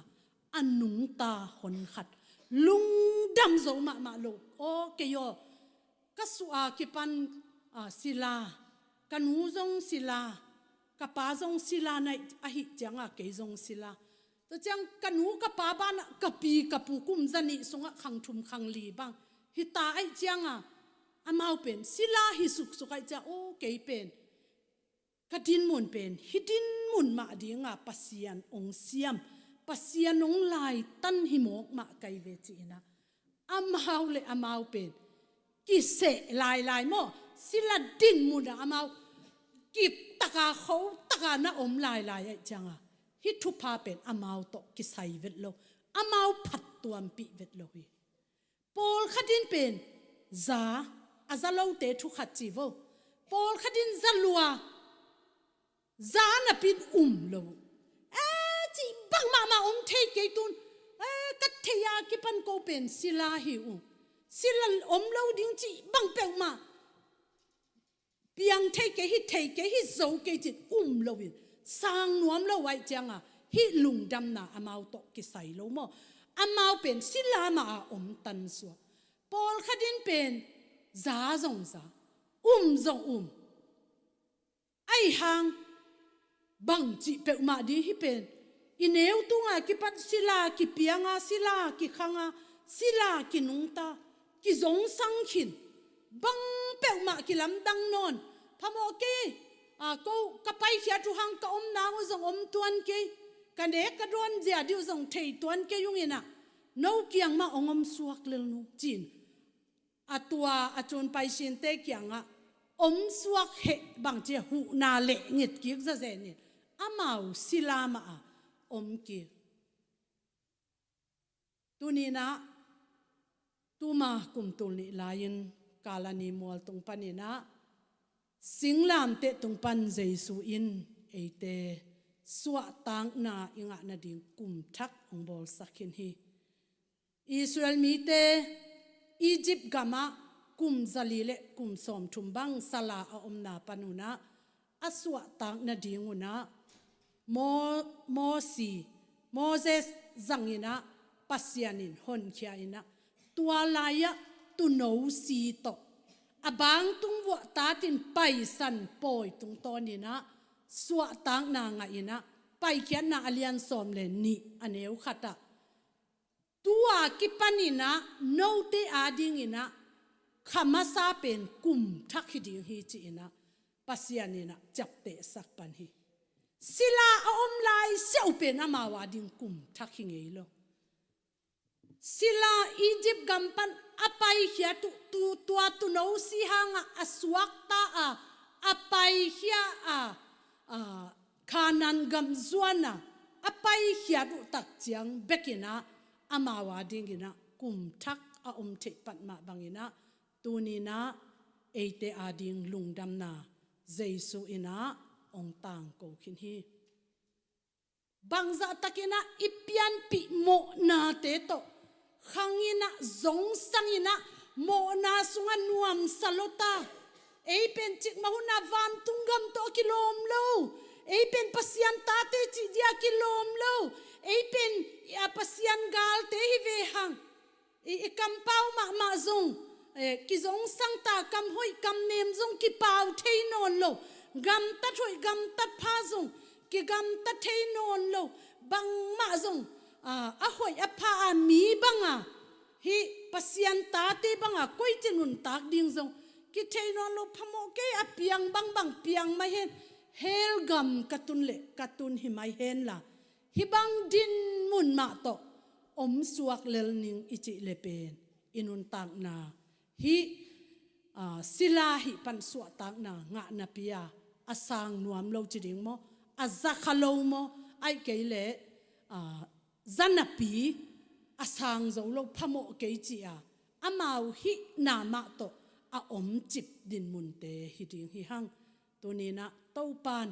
a nungta honkhat, lungdam zo mahmah lo. Aw kei aw, ka suah a kipan, ah, sila, ka nu zong sila, ka pa zong sila na ahih cianga kei zong sila. Tua ciang ka nu ka pa banah ka pi ka pu kum zanih sungah khang thum khang li bang hita ahih cianga amau pen sila hi suksuk ahih ciang, aw kei pen ka dinmun pen hih dinmun mah dinga Pasian ong siam, Pasian ong laitan hi mawk mah kai ve ci-inah amau le amau pen kiseh lailai maw, sila dinmunah amau kiptaka khotaka na om lailai ahih cianga hih thupha pen amau tawh kisai vet lo, amau phattuampih vet lo hi. Pawlkhat in pen za, a za lote thukhat ci vo. Pawlkhat in za lua, za napi-in um lo. Eh, cih bang mahmah om thei kei tun. Eh, ka thei a kipan ko pen sila hi uh, sila om lo ding cih bang peuhmah piang thei kei hi, thei kei hi, zo kei cin um loin sang nuam lo ahih cianga hih lungdamna amau tawh kisai lo maw. Amau pen sila mah a om tansuak. Pawlkhat in pen za zong za, um zong um. Ahi hang bang cih peuhmah ding hi pen, i neu tunga kipat sila kipianga, sila kikhanga, sila kinungta, kizongsang khin, bang peuhmah kilamdang nawn. Phamawh kei, a, ko ka paikhiat uh hang ka omna uh zong om tuan kei, ka nek ka dawn zia dih uh zong thei tuan kei ung inah, no kiang mah ong om suak lel nu cin. A tua a cun paisinte kiangah om suak heh bang cia huhna leh ngitkik zazenin amau sila mah a om kik. Tuninah tuma kum tul nih lai-in Kalani mual tung paninah singlamteh tung pan Jesu in eite suahtakna i ngah nading kum thak hong bawlsak khin hi. Israel mite Egypt gamah kum zali le kum sawmthum bang sala a omna pan unah a suahtak nading unah Mo-, Mosi, Moses zanginah Pasian in honkhia inah tua lai-ah tuuno si tawh a bangtung vuah tatin paisan pawi tungtawninah suahtakna ngah inah Paikhiatna a lian sawm le nih a neu khatah tua kipaninah note adinginah kha masa pen kum thak hi ding hi ci-inah Pasian inah ciaptehsak pan hi. Sila a om lai siau pen amau ading kum thak hi ngei lo. Sila Egypt gam pan a paikhiat uh tu, tua tuuno si hangah a suakta a, a paikhia a, a, Khanaan gam zuana a paikhiat uh tak ciang bekinah amau adinginah kum thak a om theih pat mah banginah tuninah eite ading lungdamna Jesu inah ong tangko khin hi. Bangzahtakinah i pianpih mawhnate tawh khanginah zongsanginah mawhna sungah nuamsa lota. Ei pen cikmah hunah vantung gam tawh a kilawm lo. Ei pen Pasian tate cih dia kilawm lo. Ei pen, a, Pasian galte hi ve hang. I, i kampau mahmah zong, eh, kizongsang ta, kam hoih kam nem zong kipau thei nawn lo. Gamtat hoih gamtat pha zong kigamta thei nawn lo. Bangmah zong a, a hoih a pha a mi banga, hih Pasian tate banga koici nuntak ding zong kithei nawn lo, phamawh kei a piang bangbang piang mah hen, hell gam ka tun leh ka tun hi mah hen la, hih bang din mun mah tawh om suak lel ning i cih leh pen i nuntakna hih, a, sila hih pan suahtakna ngah napi a, a sang nuam lo ci ding maw, a za kha lo maw, ahih kei leh, a, za napi a sang zo lo, phamawh kei ci a, amau hihna mah tawh a om cip din munte hi ding hi hang. Tuni-in ah Topa'n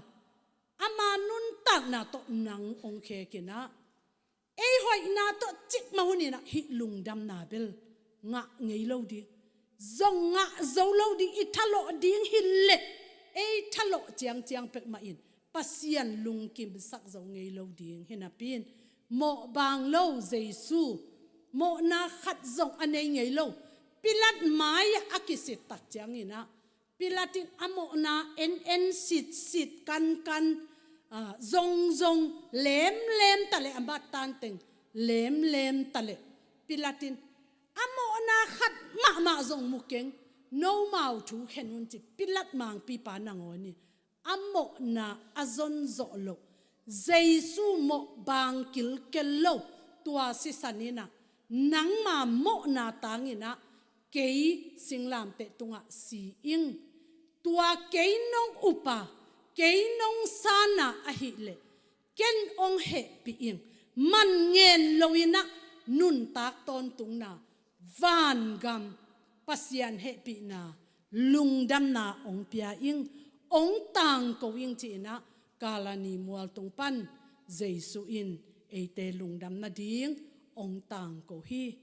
ama nuntakna tawh nang hong khek in ah, ei hoihna tawh cikmah hunin ah hih lungdamna bel ngah ngei lo ding, zong ngah zo lo ding, i thalawh ding hi leh ei thalawh ciangciang pek mah in Pasian lungkimsak zo ngei lo ding hi napi-in, mawh baang lo Jesu, mawhna khat zong a nei ngei lo Pilat mai-ah a kisit tak ciangin ah, Pilat in a mawhna en en sit sit kan kan, a, zong zong lemlem ta leh, a mat tan teng lemlem ta leh, Pilat in a mawhna khat mahmah zong mu keng, nomau thu khen un ci Pilat mangpipa nangawn in a mawhna a zon zawh loh, Jesu mawh baang kilkel lo tua sisan in ah, nangma mawhna tangin ah kei singlamteh tungah si ing. Tua kei nong up a, kei nong san a ahih leh ken hong hehpih ing. Man ngen lo-in ah nuntak tawntungna, vangam, Pasian hehpihna, lungdamna hong pia ing, hong tangko ing ci-in ah Kalvari mual tung pan Jesu in eite lungdam nading hong tangko hi.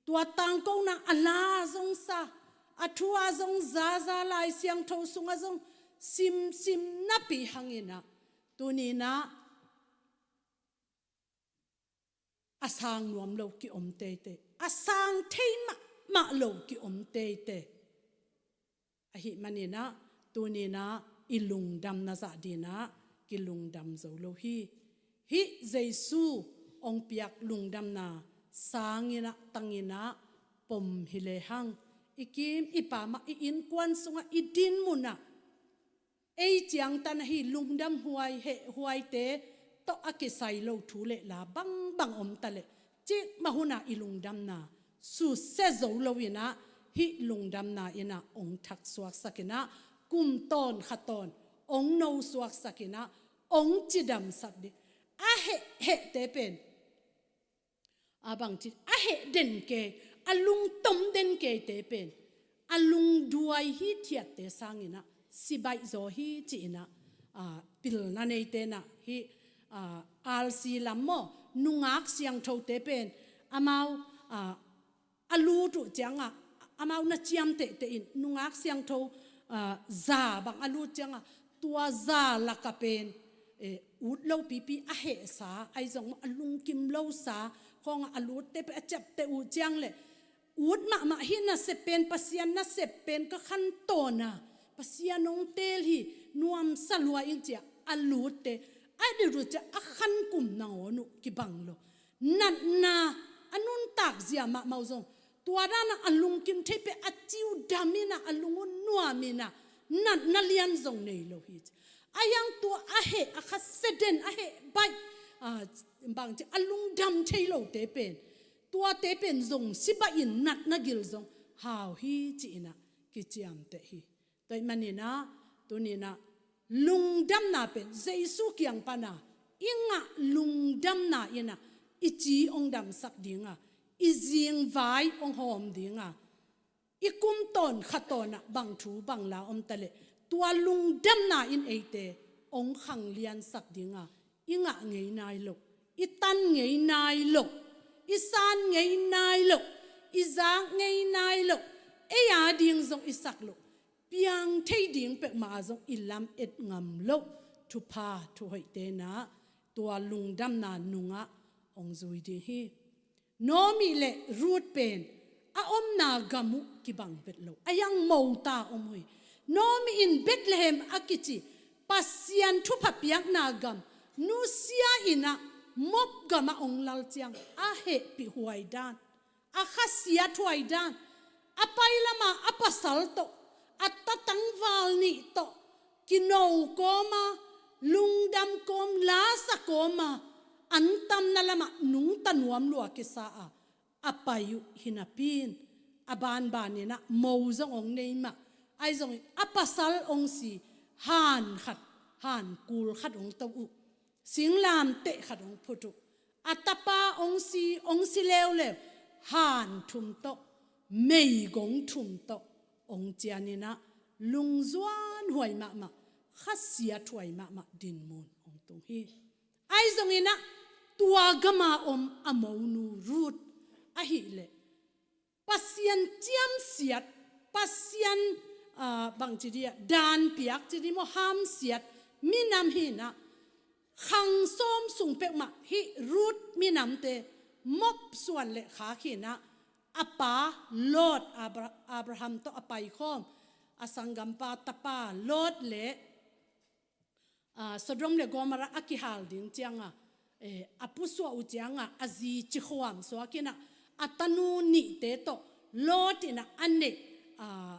Tua tangkona a la zong sa, a thu a zong zaza, Lai Siangtho sungah zong simsim napi hangin ah, tuni-in ah a sang nuam lo ki-om teitei, a sang thei mahmah lo ki-om teitei. Ahih manin ah tuni-in ah i lungdamna zah dingin ah kilungdam zo lo hi. Hih Jesu hong piak lungdamna sangin ah tangin ah pom hi lehang, i kim i pam ah, i innkuan sungah, i din mun ah ei ciangtan ahi lungdam huai, heh huaite tawh a kisai lo thu le la bangbang om ta leh, cikmah hun ah i lungdamna susia zo lo-in ah hih lungdamna in ah hong thaksuaksak in ah, kum tawn kha tawn hong nosuaksak in ah hong cidamsak ding. A heh hehte pen a bangci, a heh den kei, a lungtom den keite pen a lungduai hithiatte sangin ah si baih zaw hi ci-in ah, a, pilna neite in ah hih, a, R C lam maw, nungak siangthote pen amau, a, a lut uh ciangah, amau na ciamtehte in nungak siangtho, a, za bang a lut ciangah, tua za lakah pen, eh, ut lo pipi a hehsa, ahi zong a lungkim losa khawngah a lutte pen a ciapteh uh ciang leh, ut mahmah hih nasep pen, Pasian nasep pen ka khantawn a, Pasian hong teel hi, nuamsa lua ing ci-a a lutte, a dit uh ciang a khankum nangawn uh kibang lo. Natna a nuntak zia mahmah uh zong, tua dan a a lungkim thei pen a ciu dam in ah, a lung uh nuam in ah, natna lian zong nei lo hi ci. A hiang tua a heh, a khasia den, a heh baih, a, bangci, a lungdam thei lote pen, tuate pen zong si baih in natna gil zong hau hi ci-in ah kiciamteh hi. Tua ahih manin ah tuni-in ah lungdamna pen Jesu kiang pan a i ngah lungdamna in ah i ci hong damsak ding a, i zingvai hong hawm ding a, i kum tawn kha tawn ah bang thu bang la om ta leh, tua lungdamna in eite hong khangliansak ding a, i ngah ngei nai loh, i tan ngei nai loh, i san ngei nai loh, i zak ngei nai loh, ei a ding zong i sak loh, piang thei ding pek mah ah zong i lamet ngam loh thupha thuhoihte in ah tua lungdamna nungah hong zui ding hi. Naomi le Ruth pen a omna gam uh kibang vet lo, a hiang mota om uh hi. Naomi in Bethlehem a kici Pasian thupha piakna gam nusia in ah, Moab gamah hong lal ciang a hehpih huai dan, a khasiat huai dan, a pai lamah a pasal tawh, a tatangval nih tawh kino kawma, lungdam kawm, lasa kawma, antamna lamah nungta nuam lua kisa a, a pai uh hi napi-in, a banbanin ah mo zong hong nei mah, ahi zongin a pasal hong si, han khat, han kul khat hong to uh, singlamteh khat hong phut uh, a tapa hong si, hong si leuleu, han thum tawh, meigong thum tawh hong cianin ah, lungzuan huai mahmah, khasiat huai mahmah dinmun hong tung hi. Ahi zongin ah, tua gama om a monu Ruth ahih leh, Pasian ciamsiat, Pasian, ah, bangci dih ah, danpiak ci dih maw, hamsiat minam hi-in ah, khang sawm sung peuhmah hih Ruth minamte, Moab suan le khak hi-in ah, a pa Lot, Abra-, Abraham tawh a paikhawm, a sanggampa tapa Lot le, ah, Sodom le Gomorrah a kihal ding ciangah, eh, a pusuah uh ciangah, a zi cikhuam suakin ah, a tanu nihte tawh, Lot in ah a neih, ah,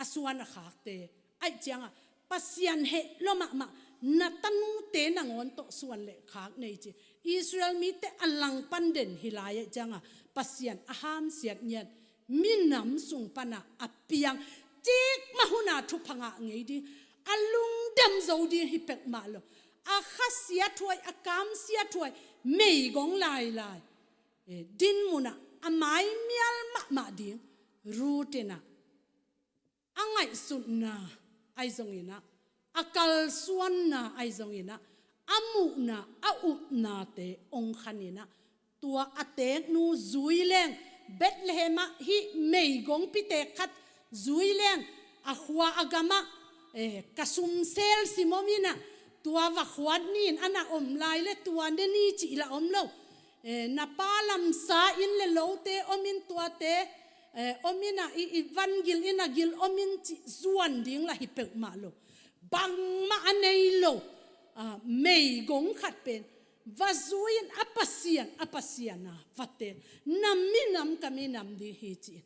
a suan a khakte, ahih ciangah, Pasian heh lua mahmah, na tanute nangawn tawh suan le khak nei ci. Israel mite a langpan den hi lai ahih ciangah, Pasian a hamsiat ngiat, minam sung panah a piang, cikmah hunah thupha ngah ngei ding, a lungdam zo ding hi peuhmah lo, a khasiat huai, a kamsiat huai, meigong lailai, eh, dinmunah a maimial mahmah ding, Ruth in ah, a ngaihsutna ahi zongin ah, a kalsuanna ahi zongin ah, a muhna, a upnate hong khanin ah, tua a teeknu zui leng, Bethlehem ah hih meigongpi teek khat zui leng, a khua a gamah, eh, ka sumsel sim om in ah, tua va khuat ni-in a na om lai le tua ne ni cih lah om lo. Eh, na pa lamsa inn le lote om in, tuate, eh, om in ah, i, i van gil in a gil om in cih zuan ding lah hi peuhmah lo. Bangmah a nei lo, ah, meigong khat pen va zui-in, a Pasian, a Pasian a, va teel, na minam ka minam ding hi ci-in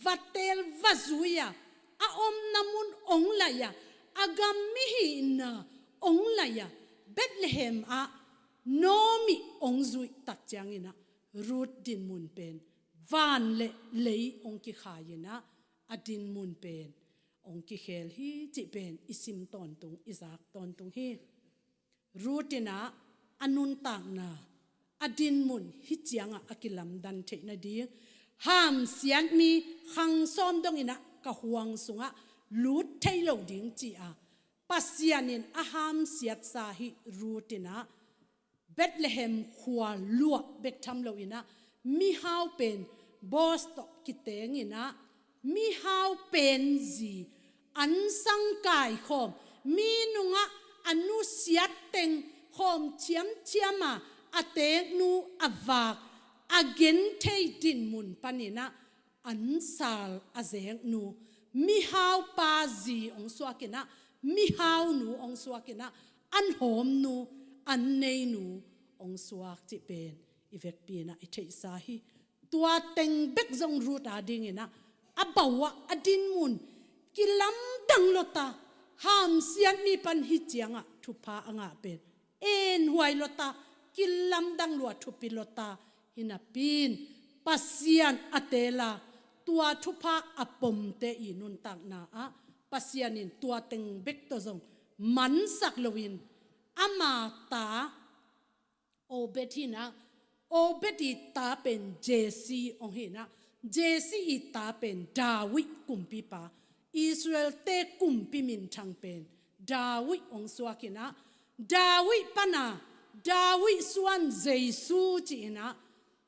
va teel, va zui a, a omna mun hong lai a, a gam mihihna hong lai a, Bethlehem ah Naomi hong zuih tak ciangin ah, Ruth dinmun pen van le lei hong kikhai-in ah, a dinmun pen hong kikhel hi cih pen i sim tawntung, i zak tawntung hi. Ruth in ah a nuntakna, a dinmun hih ciangah a kilamdan theih nading, hamsiat mi khang sawm dongin ah ka huang sungah lut thei lo ding ci-a, Pasian in a hamsiatsa hih Ruth in ah, Bethlehem khua luah bek tham loin ah, mihau pen Boaz tawh kitengin ah, mihau pen zi, an sang kaikhawm, mi nungah a nusiat teng khawm thiamthiam a, a teeknu a vak, a genthei dinmun panin ah, an sal a zeknu, mihaupa zi hong suakin ah, mihaunu hong suakin ah, an hawmnu, an neinu hong suak cih pen i vekpi-in ah i theihsa hi. Tua teng bek zong Ruth adingin ah, a bau ah a dinmun kilamdang lua ta, hamsiat mi pan hih ciangah thupha a ngah pen enhuai lua ta, kilamdang lua, thupi lua ta hi napi-in, Pasian a teel a, tua thupha a pomte i nuntakna ah, Pasian in tua teng bek tawh zong mansak loin, ama ta Obed hi-in ah, Obed i ta pen Jesse hong hi-in ah, Jesse i ta pen David kumpipa, Israel-te kumpi minthang pen David hong suakin ah, David pan a, David suan Jesu ci-in ah,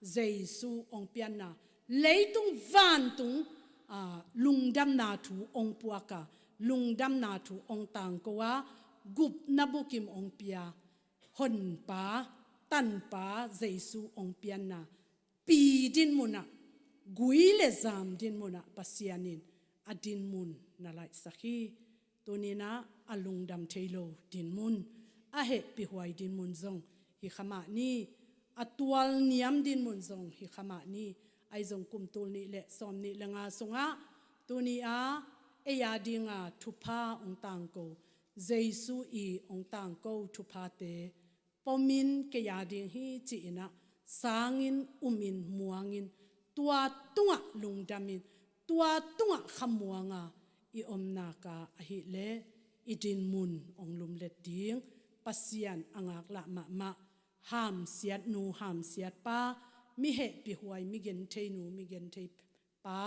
Jesu hong pianna, leitung vantung, ah, lungdamna thu hong puak a, lungdamna thu hong tangko a, gupna bukim hong pia, Honpa, Tanpa Jesu hong pianna, pi dinmun ah, gui le zam dinmun ah Pasian in a dinmun na laihsak hi. Tuni-in ah, a lungdam thei lo dinmun, a hehpihhuai dinmun zong hi kha mah ni. A tualniam dinmun zong hi kha mah ni. Ahi zong kum tul nih le sawm nih le nga sungah tuni-a ei a dinga thupha hong tangko, Jesu i hong tangko thuphate pomin kei a ding hi ci-in ah sangin, umin, muangin, tua tungah lungdamin, tua tungah khamuanga i om nak a ahih leh i dinmun hong lumlet ding Pasian a ngaklah mahmah, hamsiatnu hamsiatpa, mi hehpihhuai, mi gentheinu mi gentheipa,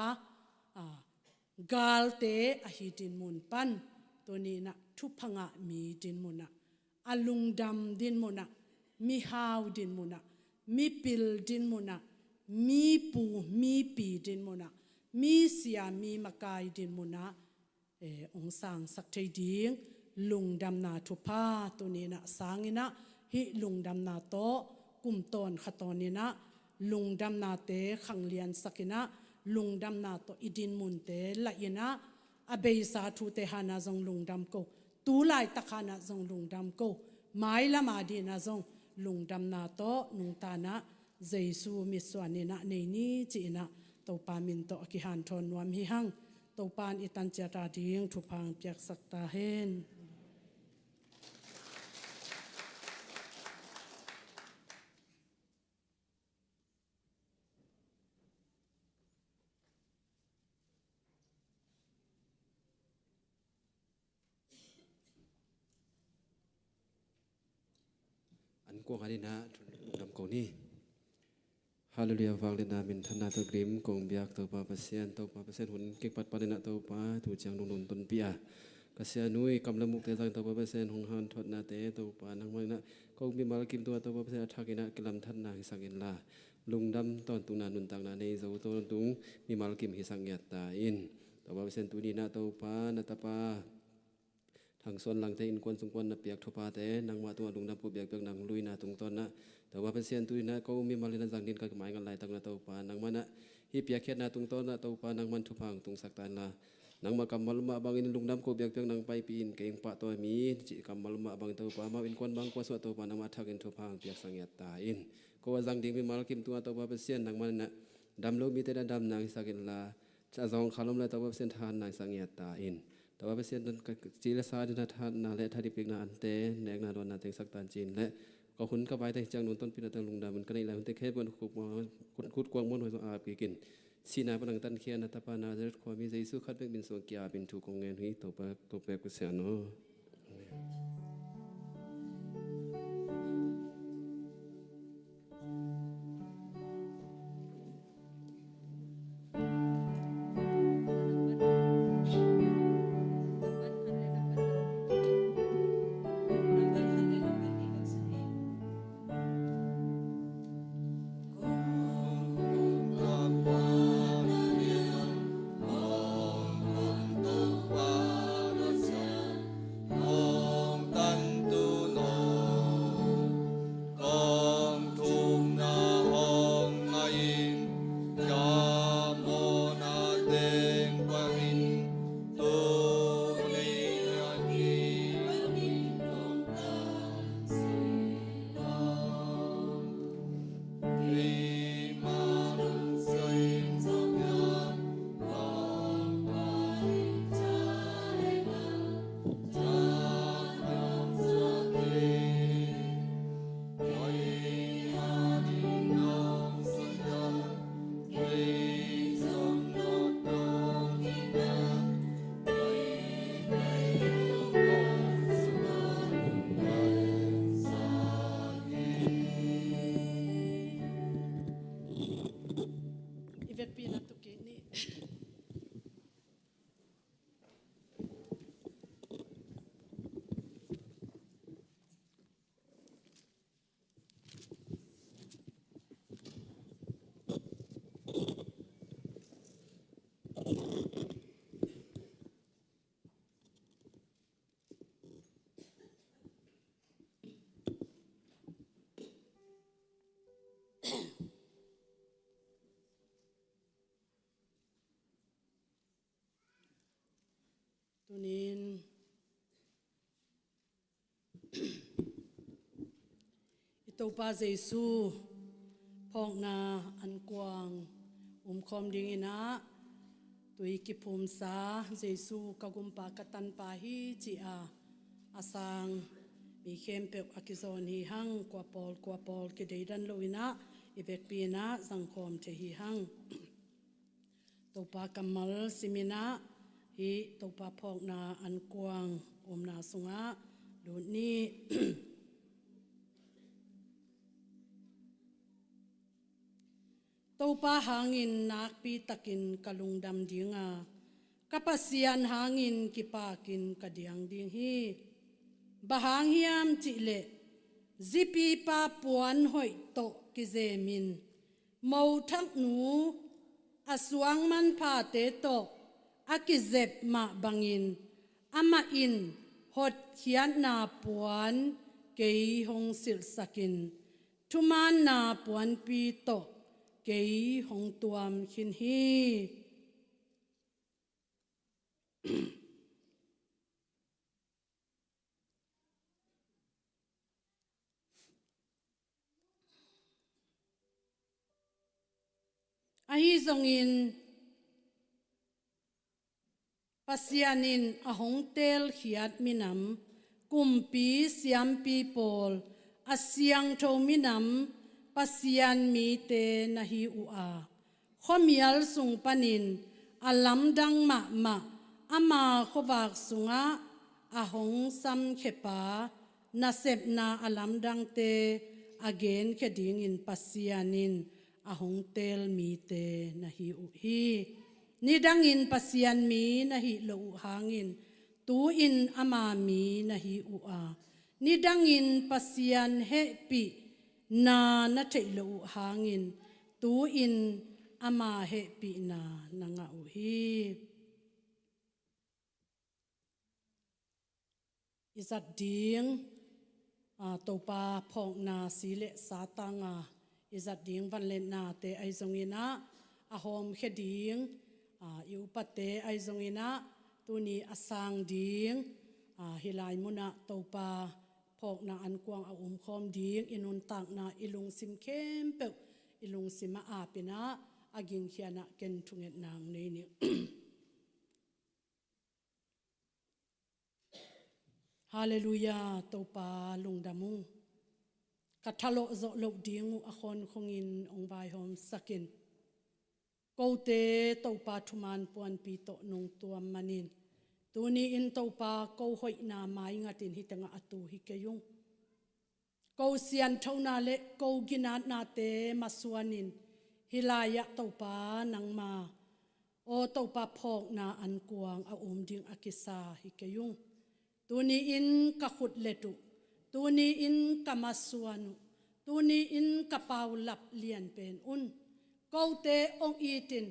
a, galte ahi dinmun pan tuni-in ah thupha ngah mi dinmun ah, a lungdam dinmun ah, mihau dinmun ah, mipil dinmun ah, mipu mipi dinmun ah, misia mimakai dinmun ah, eh, hong sangsak thei ding lungdamna thupha tuni-in ah sangin ah, hih lungdamna tawh kum tawn kha tawnin ah lungdamnate khangliansakin ah, lungdamna tawh i dinmunte lahin ah, a beisa thute hanah zong lungdam ko, tu laitak hanah zong lungdam ko, mailam a dinah zong lungdamna tawh nungta-in ah Jesu mitsuanin ah nei ni ci-in ah Topa min tawh a kihanthawn nuam hi hang. Topa in i tan ciat a ding thupha hong piaksak ta hen. An kuang a dinah thu lungdam ko ni. Halleluiah, vangliatna minthanna tawh gim kong biak Topa Pasian, Topa Pasian hun kik patpatna Topa tu ciang nong nuntonpih a, ka sianu i kam le mukte zang Topa Pasian hong hanthotnate Topa nangmah in ah ko mimal kim tungah Topa Pasian a thakin ah kilamthatna hisak inla, lungdam tawntungna nuntakna nei zo tawntung mimal kim hisak ngiat ta in. Topa Pasian tuni-in ah Topa na tapa Thang Suan Langte innkuan sungkuan na piak thuphate nangmah tungah lungdam ko biakpiakna hong luina tungtawn ah Topa Pasian tuni-in ah ko mimal in ah zang dingin ka kimaingat laitak un ah Topa nangmah in ah hih piakkhiatna tungtawn ah Topa nangmah in thupha hong tungsak ta inla, nangmah kammal mah bangin lungdam ko biakpiakna hong paipih in, kei hong pahtawi mi cih kammal mah bangin Topa amau innkuan bang kua sungah Topa nangmah a thakin thupha hong piaksak ngiat ta in. Ko a zang ding mimal kim tungah Topa Pasian nangmah in ah dam lo mite na damna hisak inla, a zawngkhal om lai Topa Pasian thahatna hisak ngiat ta in. Topa Pasian nan ka ci le sa dingin thahatna le thadipikna ante nekna dawnna tengsak tan ci-in le ka hun ka vaite hi ciang nuntonpihna teng lungdam in ka neih lai hunte khempeuh in khut kuang, khut kuang muanhuai zong ap kik in. Sihna pan hong tankhia na tapa Nazareth khuami Jesu khat bek min suang ki-ap in thu kong ngen hi. Topa, Topa Pasian aw. I vekpi na tu kei ni. Tunin Topa Jesu phawkna ankuang umkhawm dingin ah, tui kiphumsa, Jesu ka gumpa ka tanpa hi ci-a a sang mi khempeuh a kizawn hi hang. Kua pawl kua pawl kideidan loin ah i vekpi in ah zangkhawm thei hi hang. Topa kammal simin ah, hih Topa phawkna ankuang omna sungah lut ni. Topa hangin nakpi takin ka lungdam ding a, ka Pasian hangin kipakin ka diang ding hi. Bang hang hiam cih leh zipipa puan hoih tawh kizemin, mothaknu a suang manphate tawh a kizep mah bangin, amah in hotkhiatna puan kei hong silhsakin, thumaanna puanpi tawh kei hong tuam khin hi. Ahi zongin Pasian in a hong teelkhiat minam, kumpi siampi pawl, a siangtho minam, Pasian mite na hi uh a, khuamial sung panin a lamdang mahmah ama khuavak sungah a hong samkhia pa, nasepna a lamdangte a genkhia dingin Pasian in a hong teel mite na hi uh hi. Nidangin Pasian mi na hih loh uh hangin, tu-in ama mi na hi uh a, nidangin Pasian hehpihna na theih loh uh hangin, tu-in ama hehpihna na ngah uh hi. I zat ding, aa, Topa phawkna si le sa tanga i zat ding vanlennate ahi zongin ah, a hawmkhia ding, aa, i upate ahi zongin ah, tuni a sang ding, aa, hih lai munah Topa phawkna ankuang a umkhawm ding i nuntakna, i lungsim khempeuh i lungsim a apin ah, a gingkhian ah ken thungetna hong nei ning. Halleluiah, Topa lungdam ung. Ka thalawh zawh loh ding uh a khawnkhongin hong vaihawmsak in. Kote Topa thumaan puanpi tawh nong tuam manin, tuni-in Topa ko hoihna maingatin hih tengah a tu hi kei ung. Ko sianthona le ko ginatnate masuanin hih lai-ah Topa nangma, aw Topa phawkna ankuang a um ding a kisa hi kei ung. Tuni-in ka khut let uh, tuni-in ka masuan uh, tuni-in ka paulap lianpen un. Kote hong itin,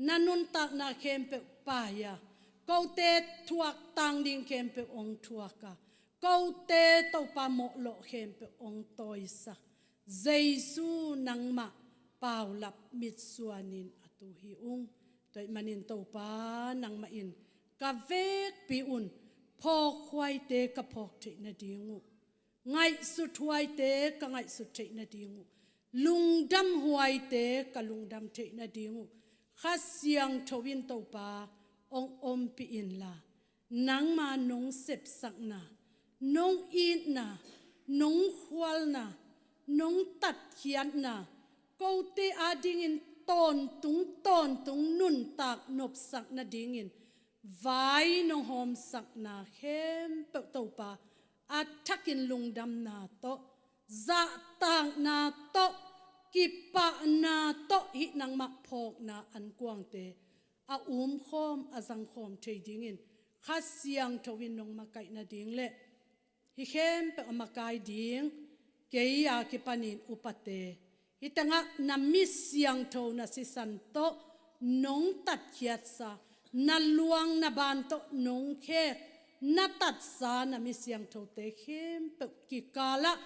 na nuntakna khempeuh paai a, kote thuaktang ding khempeuh hong thuak a, kote Topa mawhlawh khempeuh hong tawisak Jesu nangmah paulap mitsuanin a tu hi ung. Tua ahih manin Topa nangmah in ka vekpi un, phawkhuaite ka phawk theih nading uh, ngaihsuthuaite ka ngaihsut theih nading uh, lungdamhuaite ka lungdam theih nading uh, Kha Siangtho in Topa hong ompih inla, nangma nong sepsakna, nong itna, nong khualna, nong tatkhiatna, kote adingin tawntung tawntung nuntak nopsak nadingin vai nong hawmsakna khempeuh Topa a thakin lungdamna tawh, zahtakna tawh, kipahna tawh hih nangmah phawkna ankuangte a umkhawm a zangkhawm thei dingin Kha Siangtho in nong makaih nading le hih khempeuh a makai ding, kei a kipanin upate, hih tengah na mi siangtho na sisan tawh nong tatkhiatsa, na luang na ban tawh nong khek, na tatsa na mi siangthote khempeuh kikalah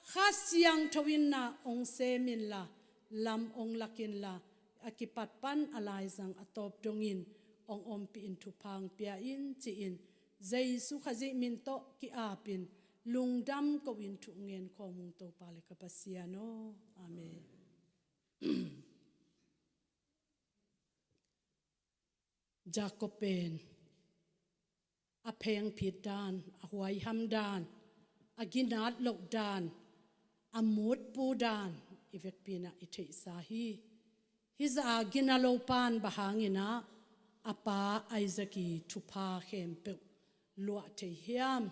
Kha Siangtho in na hong sem inla, lam hong lak inla, a kipat pan a laizang a tawp dongin hong ompih in, thupha hong pia in ci-in, Jesu Khazih min tawh ki-apin, Lungdam ko-in thu ngen khawm ung Topa le ka Pasian aw. Amen. Jakob pen a phengphit dan, a huaiham dan, a ginat loh dan, a mutpu dan i vekpi-in ah i theihsa hi. Hih zah a gina lo pan bang hangin ah a pa Isaac i thupha khempeuh luah thei hiam?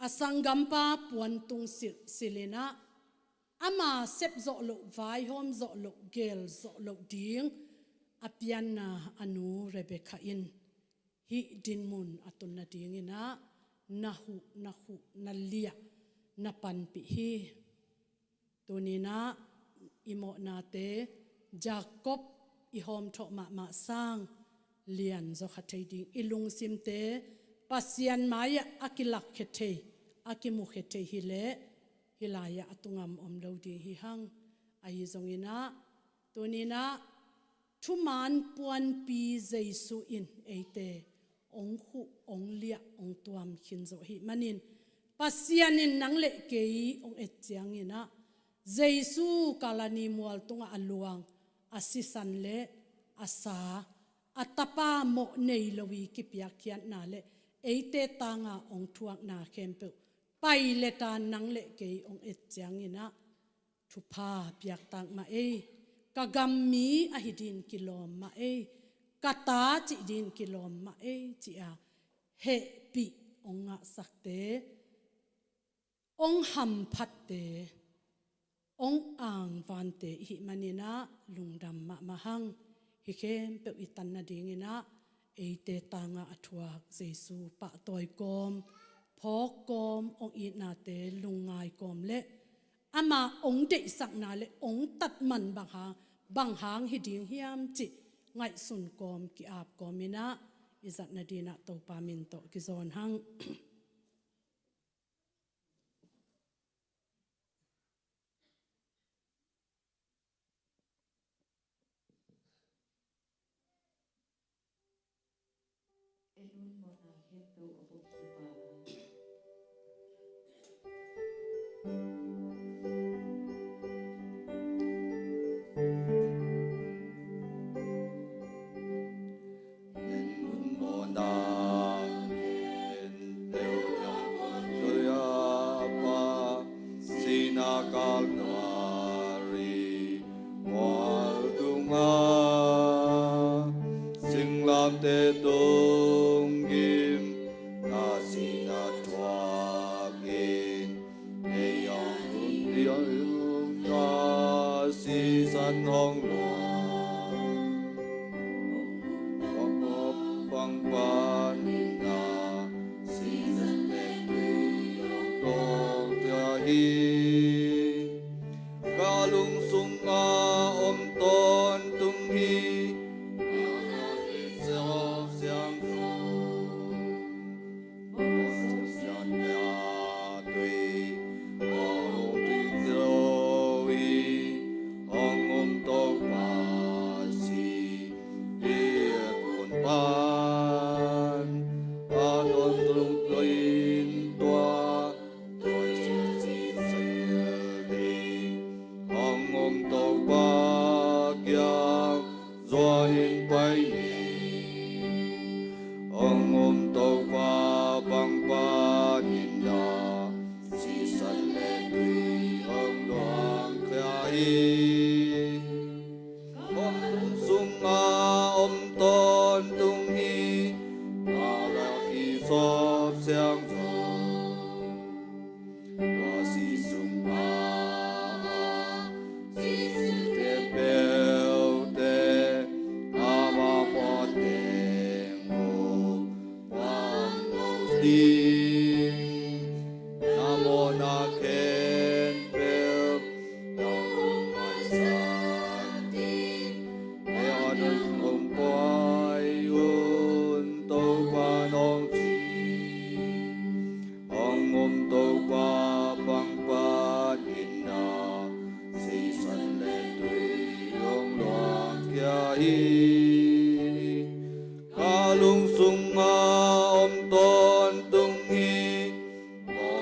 A sanggampa puantung silhsilh in ah ama sep zawh loh, vaihawm zawh loh, gel zawh loh ding a pianna a nu Rebekah in hih dinmun a tun nadingin ah na huh, na huh, na liah, na panpih hi. Tuni-in ah i mawhnate Jakob i hawmthawh mahmah sang lianzaw kha thei ding, i lungsimte Pasian mai-ah a kilakkhia thei, a kimukhia thei hileh hih lai-ah a tungah om lo ding hi hang. Ahi zongin ah tuni-in ah thuman puanpi Jesu in eite hong huh, hong liah, hong tuam khin zo ahih manin, Pasian in nang le kei hong et ciangin ah Jesu Kalvari mual tungah a luang, a sisan le a sa, a Tapa mawh nei lo i kipiakkhiatna le eite tangah hong thuakna khempeuh paileta nang le kei hong et ciangin ah thupha piaktak mah ei, ka gammi ahi dingin kilawm mah ei, ka ta cih dingin kilawm mah ei, ci-a hehpih hong ngahsakte, hong hamphatte, hong angvante i hih manin ah lungdam mahmah hang. Hih khempeuh i tan nadingin ah eite tangah a thuak Jesu pahtawi kawm, phawk kawm, hong itnate lungngai kawm le ama hong deihsakna le hong tatman bang hang, bang hang hi ding hiam cih ngaihsun kawm, ki-ap kawmin ah i zat nadingin ah Topa min tawh kizawn hang. Sina Kalvari mual tungah singlamteh tunggim na sina thuakin ei hong hun ding na sisan hong luang. Pangpanin na sisan le tui hong tuak hi. Ka lungsung ah om tawntung hi. Ka lak i sop siangtho. Zuan in pai ni. Hong um Topa, pangpanin na sisan le tui hong luangkhia hi. Ka lungsung ah om tawntung hi. Ka lak i sop siangtho. Tua si sung ah si sung khempeuh te, ama pawteng uh, pang lo ding, na mawhna khempeuh, na hong maisak ding, ei a ding hong pai un, Topa nong ci. Hong um Topa, pangpanin na sisan le tui hong luangkhia hi. Ka lungsung ah om tawntung hi. Ka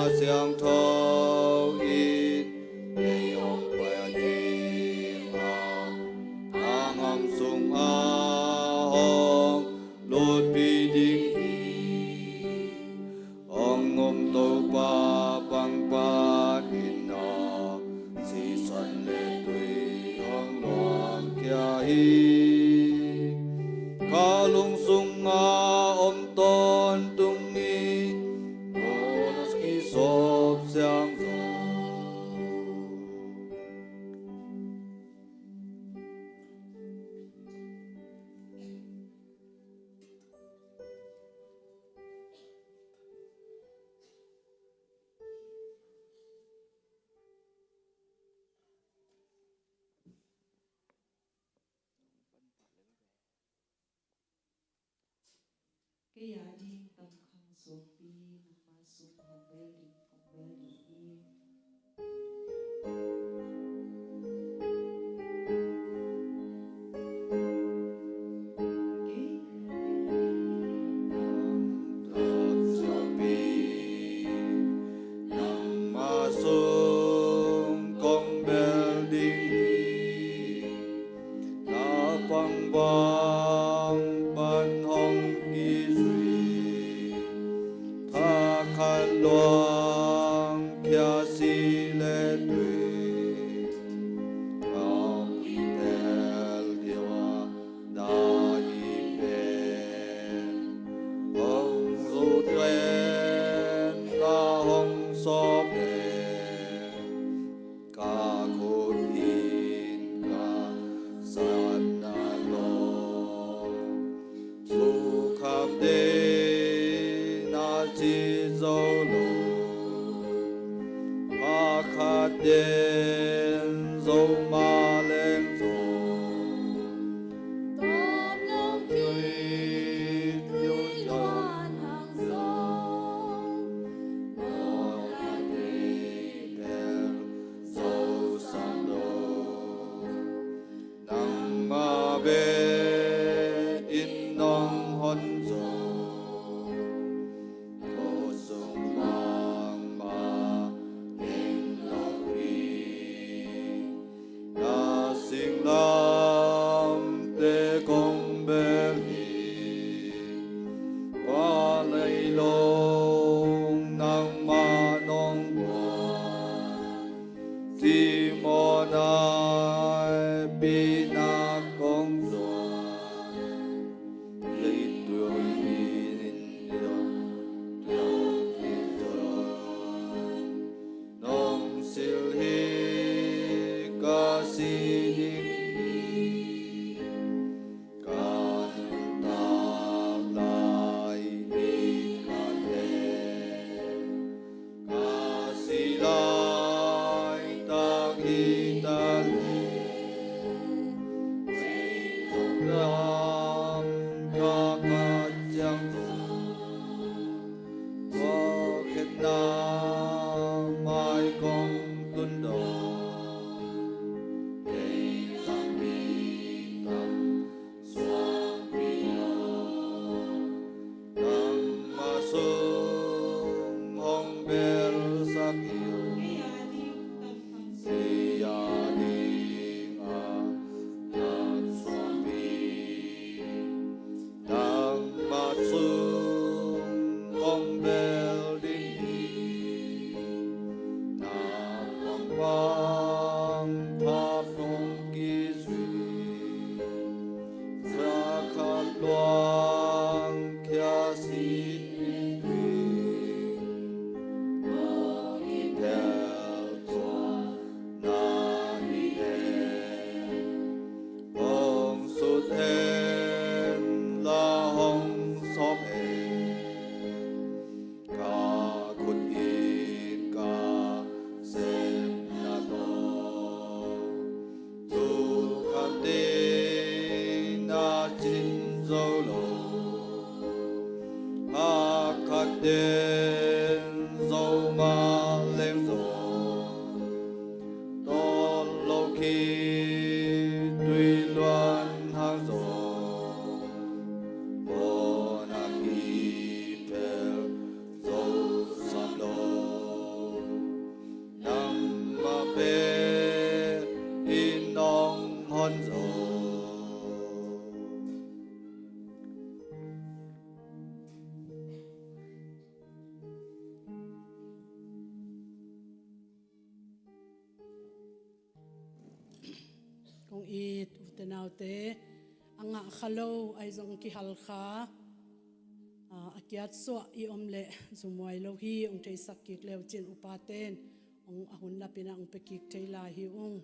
Siangtho in ei hong pai ding a, a gam sungah hong lutpih ding hi. Hong um Topa pang pan in a, sisan le tui hong luangkhia hi. Ka lung sungah om tawntung hi. Holy Spirit, sop siang zo. Kei a ding tam khang suangpi, nangma sung hong bel ding, hong bel ding hi. Kei a ding tam khang suangpi, nangma sung kong bel ding hi. Na pangvang pan hong kizui, thakhat luangkhia si le tui, hong tel diua na hi pen, hong zut pen na hong sawp pen. Ka khut in ka satna tawh, thu kham den a ci zo lo, a khat den zo mah leng zong, tawm lo kei tui luan hang zong, mawhna kei tel zo sam lo. Nangmah bek in nong hon zo, ko sung mahmah eng lo hi. Na singlamteh kong bel hi. Tua leilung nangmah nong guan, Simon ahi, pinak kong zuan, leitui in diak, diak hi zuan. Nong silh hi, ka si ding hi. Ka nuntak lai hi ka leh, ka si laitak hi ta leh, leitung gam ka kah ciang zong, tua khetna mai kong tun dong, kei tang kei tang suangpi aw, nangmah sung hong belsak hi. Kei a ding a, nang suangpi, nangmah sung kong bel ding hi. Na pangpang thap nong kizui, thakhat luangkhia si in tui, mawh i tel tua na hi hen. Hong sut hen la hong sawp hen. Ka khut in ka sepna tawh, thu khat den a cin zo lo, a khat den zo mah leng zong, tawm lo khitui luan hang zong, mawhna kiphel zo sam lo. Te a ngah kha lo ahi zong kihal kha, a, a kiat suah i om leh zumhuai lo hi. Hong theisak kik leu cin upa ten hong a hun lapin ah hong pia kik thei lai hi ung.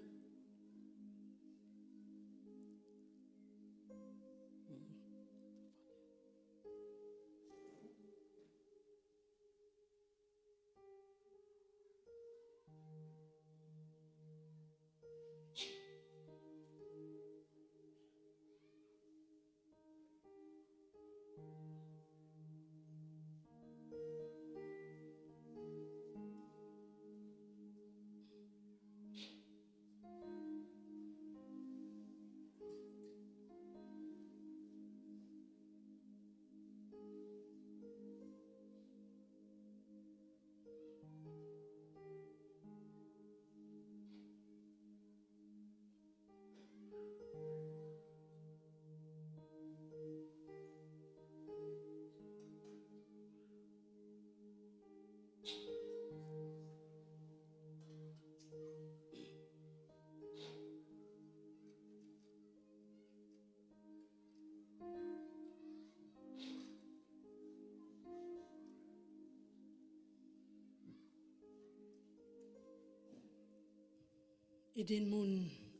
I dinmun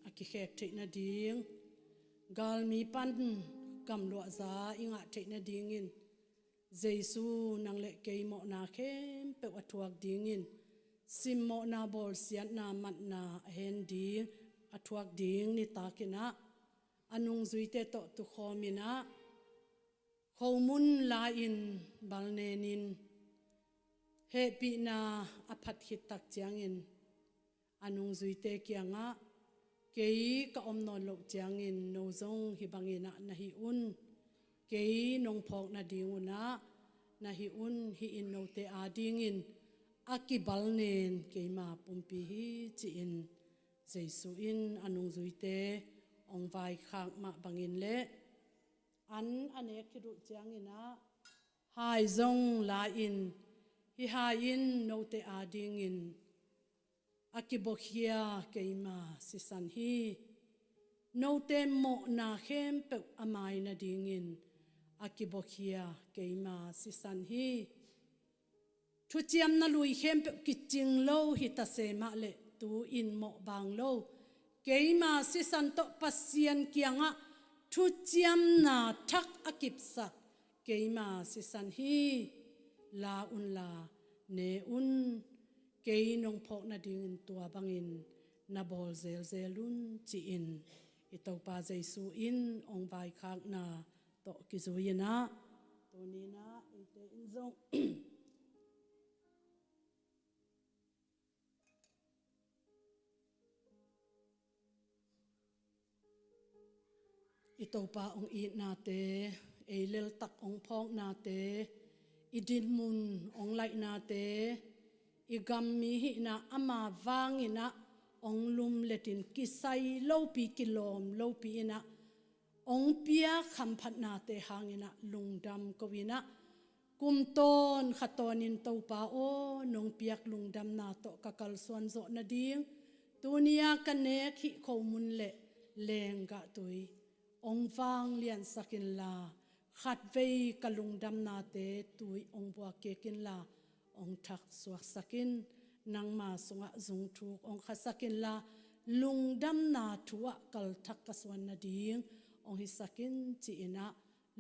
a kikhek theih nading, galmi pan gamluahza i ngah theih nadingin, Jesu nang le kei mawhna khempeuh a thuak dingin, simmawhna, bawlsiatna, matna a hen ding, a thuak ding nitakin ah, a nungzuite tawh tukhawmin ah, khomun la-in balnenin, hehpihna a phat khit tak ciangin, a nungzuite kiangah, kei ka om nawn loh ciangin no zong hih bangin ah na hih un, kei nong phawk nadingun ah na hih un, hih in note adingin a kibalnen keima pumpi hi, ci-in Jesu in a nungzuite hong vaikhak mah bangin le an a nek khit uh ciangin ah, hai zong la-in, hih hai in note adingin a kibuakhia keima sisan hi. Note mawhna khempeuh a mai nadingin a kibuakhia keima sisan hi. Thuciamna lui khempeuh kicing lo hi ta se mah leh, tu-in mawhbaang lo keima sisan tawh Pasian kiangah thuciamna thak a kipsak keima sisan hi. La unla, ne un, kei nong phawk nadingin tua bangin na bawl zelzel un, ci-in i Topa Jesu in hong vaikhakna tawh kizui-in ah, tuni-in ah eite in zong i Topa hong itnate, ei leltak hong phawknate, i dinmun hong laihnate, i gam mi hihna ama vangin ah hong lumletin kisai lopi, kilawm lopi in ah hong piak hamphatnate hangin ah lungdam ko-in ah, kum tawn kha tawnin Topa aw, nong piak lungdamna tawh ka kalsuan zawh nading, tuni-a ka nek hih khomun le leenggah tui hong vangliansak inla, khatvei ka lungdamnate tui hong buak kik inla, hong thak suaksak in. Nangma sungah zungthuk hong khasak inla, lungdamna thu-ah kalthak ka suan nading hong hisak in, ci-in ah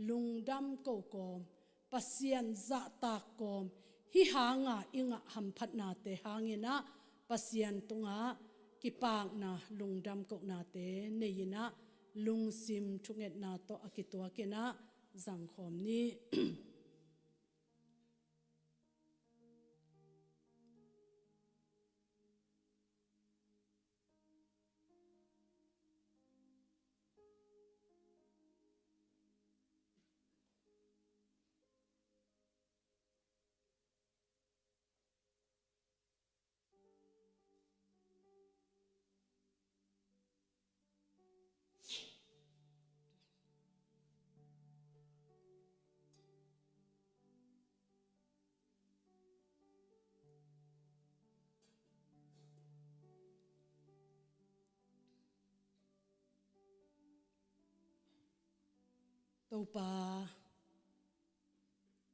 lungdam ko kawm, Pasian zahtak kawm, hih hanga i ngah hamphatnate hangin ah Pasian tungah kipakna, lungdam kohnate nei-in ah, lungsim thungetna tawh a kituakin ah zangkhawm ni. Topa,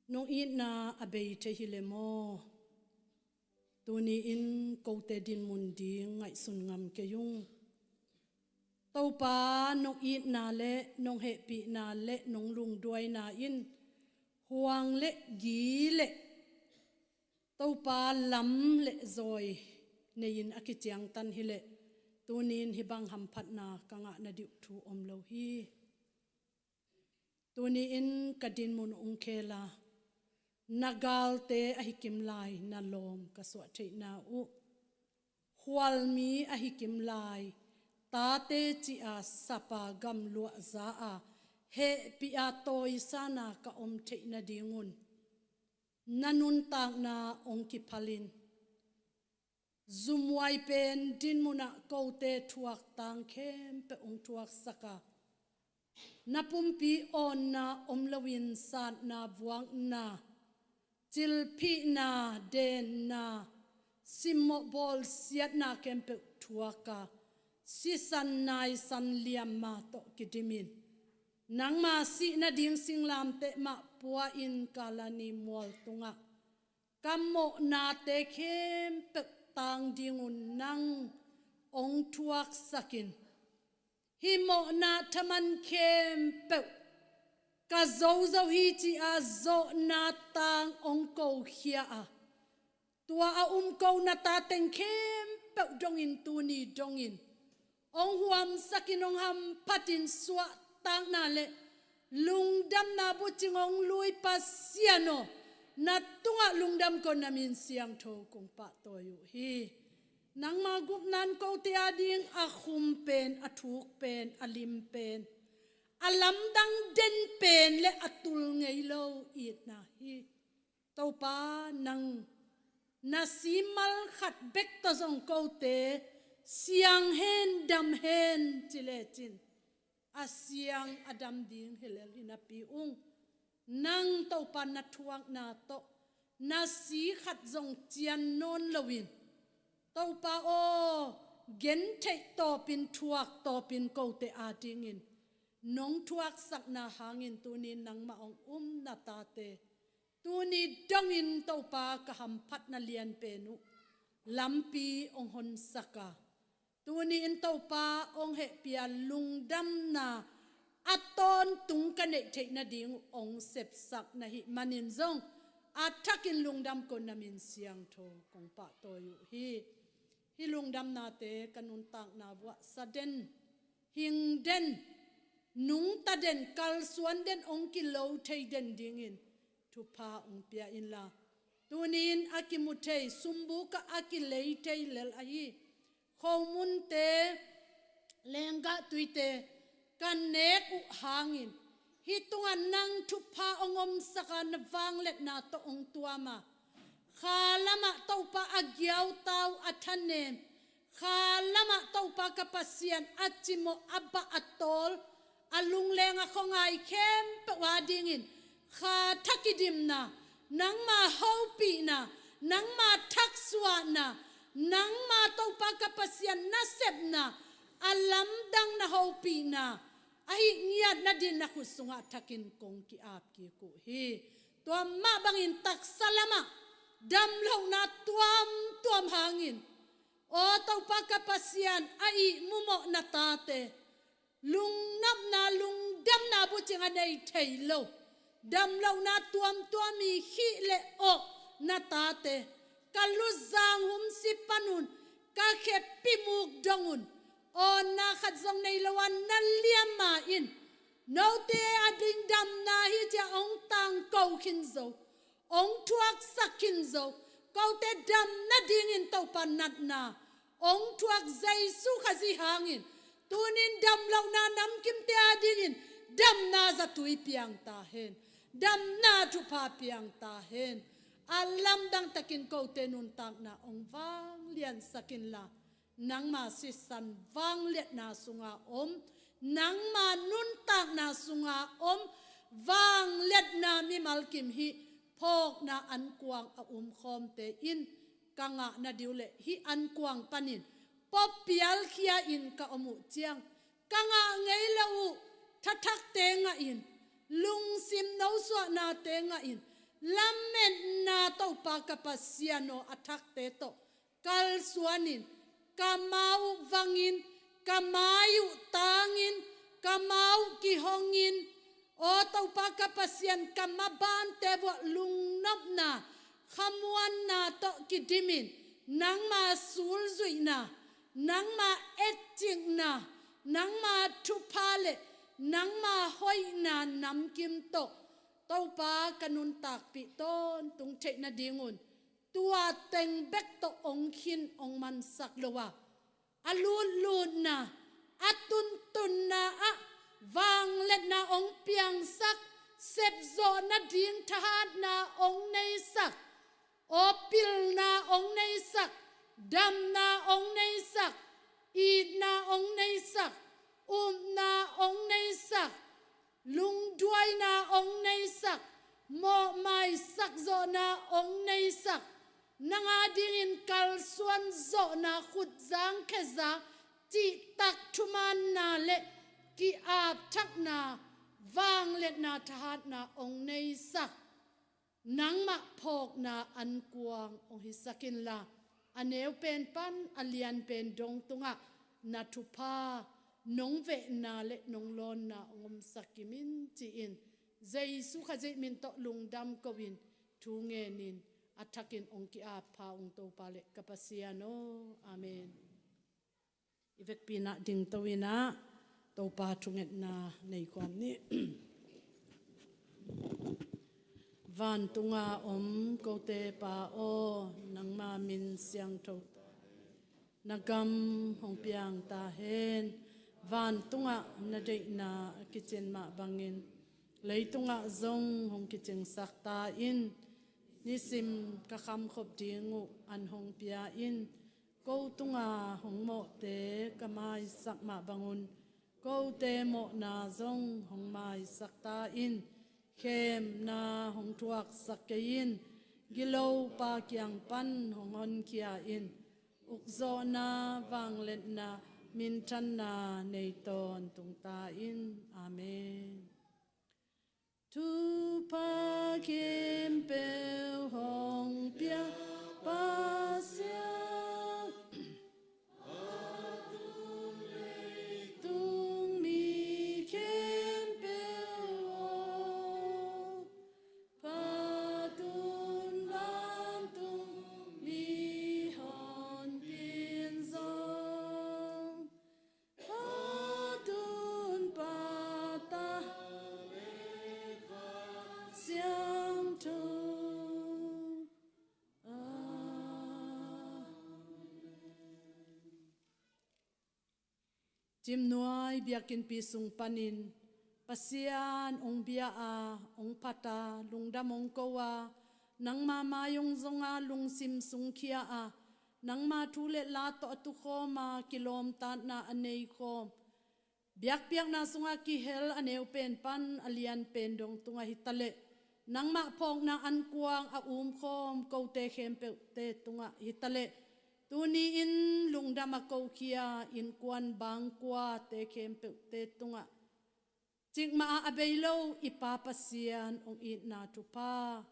nong itna a bei thei hi le maw? Tuni in kote dinmun ding ngaihsun ngam kei ung. Topa, nong itna le nong hehpihna le nong lungduaina in huang le gi le Topa, lam le zawi nei-in a kiciangtan hi leh tuni in hih bang hamphatna ka ngah nading thu om lo hi. Tuni in ka dinmun ung khel a, na galte ahi kim lai na lawm ka suah theihna uh, khualmi ahi kim lai, tate ci-a sapa gamluah za-a hehpih-a tawisana ka om theih nadingun na nuntakna ong kiphalin, zumhuai pen dinmunah kote thuaktang khempeuh ong thuaksak a, na pumpi awnna om loin satna, vuakna, cilphihna, denna, simmawh bawlsiatna khempeuh thuak a, sisan naisan liamma tawh kidimin, nangma sih nading singlamteh mah pua-in Kalvari mual tungah ka mawhnate khempeuh tang dingun nang ong thuaksak in, hih mawhna thaman khempeuh ka zozo hi ci-a zawhna tang ong kokhia a, tua a um ko na tateng khempeuh dongin, tuni dongin ong huamsak in, ong hamphat in, suahtakna le lungdamna bucing ong lui Pasian aw, na tungah lungdam ko, na min siangtho kong pahtawi uh hi. Nangma gupna in kote ading a khum pen, a thuk pen, a lim pen, a lamdang den pen le a tul ngei lo itna hi. Topa, nang na simal khat bek tawh zong kote siang hen, dam hen ci lecin, a siang a dam ding hi lel hi napi ung, nang Topa na thuakna tawh na si khat zong cian nawn loin, Topa aw, gentheih tawpin, thuak tawpin kote adingin nong thuaksakna hangin tuni in nangmah ong um na tate, tuni dongin Topa ka hamphatna lianpen uh lampi ong honsak a, tuni in Topa ong hehpih a, lungdamna a tawntung ka neih theih nading uh ong sepsak na hih manin zong a thakin lungdam ko, na min siangtho kong pahtawi uh hi. Hih lungdamnate ka nuntakna vuah sa den, hing den, nungta den, kalsuan den, ong kilo thei den dingin thupha ong pia inla, tuni in a kimu thei, sumbukah a kilei thei lel ahi khomunte, lenggah tuite ka nek uh hangin, hih tungah nang thupha ong omsak a, na vangliatna tawh ong tuam a, kha lamah Topa a giauta uh, a thanem, kha lamah Topa ka Pasian a cimawh, a bah, a tawl, a lungleng, a khuangai khempeuh adingin kha thak kidimna, nangma hopihna, nangma thaksuahna, nangma Topa ka Pasian nasepna, a lamdang na hopihna, a hih ngiat nading na khut sungah thakin kong ki-ap kik uh hi. Tua mah bangin taksa lamah damlohna tuamtuam hangin, aw Topa ka Pasian, a ihmumawh na tate, lungnopna, lungdamna bucing a nei thei lo, damlohna tuamtuam i khih le awh na tate, ka luzang humsi panun, ka kheppi muk dongun, awnna khat zong nei lo a na liamma in, note ading damna hi ci-a ong tangko khin zo, ong thuaksak khin zo, kote damna dingin Topa natna ong thuak Jesu Khazih hangin, tunin damlohna namkimte adingin damna zatui piang ta hen, damna thupha piang ta hen. A lamdang takin kote nuntakna ong vangliansak inla, nangma sisan vangliatna sunga om, nangma nuntakna sunga om vangliatna mimal kim hih phawkna ankuang a umkhawmte in ka ngah nading uh le hih ankuang panin pawpialkhia in ka om uh ciang, ka ngah ngei lo uh thathakte ngahin, lungsim nosuahnate ngahin, lametna Topa ka Pasian aw a thakte tawh kalsuanin, ka ma uh vangin, ka mai uh tangin, ka ma uh kihongin, aw Topa ka Pasian, ka mabante vuah lungnopna, khamuanna tawh kidimin, nangma sulzuihna, nangma etcikna, nangma thupha le nangma hoihna namkim tawh Topa ka nuntakpih tawntung theih nadingun, tua teng bek tawh ong khin ong mansak lo a, a lutlutna, a tuntunna ah vangliatna ong piangsak, sepzawh nading thahatna ong neisak, aw pilna ong neisak, damna ong neisak, itna ong neisak, upna ong neisak, lungduaina ong neisak, mawhmaisak zawhna ong neisak, nang adingin kalsuan zawhna, khutzang khezang, cihtak thumaanna le ki-apthakna, vangliatna thahatna ong neisak, nangmah phawkna ankuang ong hisak inla, a neu pen pan a lian pen dong tungah na thupha, nong vehna le nong lawnna ong omsak kim in, ci-in Jesu Khazih min tawh lungdam ko-in, thu ngenin, a thakin ong ki-ap pha ung Topa le ka Pasian aw. Amen. I vekpi-in ah dingto in ah Topa thungetna nei khuam ni. Vantunga om kote Pa aw, nangma min siangtho, na gam hong piang ta hen. Vantungah na deihna a kicin mah bangin leitungah zong hong kicingsak ta in. Nisim ka khamkhop ding uh an hong pia in. Ko tunga hong mawhte ka maisak mah bangun, kote mawhna zong hong maisak ta in. Khemna hong thuaksak kei in. Gilopa kiang pan hong honkhia in. Ukzawhna, vangliatna, minthanna nei tawntung ta in. Amen. Thupha khempeuh hong pia Pasian, tung mi khempeuh aw, phat un vantung mihonpi in zong, phat un Pa, Tapa le Kha Siangtho. Amen. Cimnuai biakinnpi sung panin Pasian hong bia a, hong phat a, lungdam hong ko a, nangma mai hong zong a, lungsim sungkhia a, nangma thu le la tawh a tukhawm a, kilawmtatna a neikhawm, biakpiakna sungah kihel a neu pen pan a lian pen dong tungah hi taleh, nangmah phawkna ankuang a umkhawm kote khempeuhte tungah hi taleh, tuni-in lungdam a kokhia innkuan bangkuate khempeuhte tungah, cikmah ah a bei lo i Pa Pasian hong itna thupha,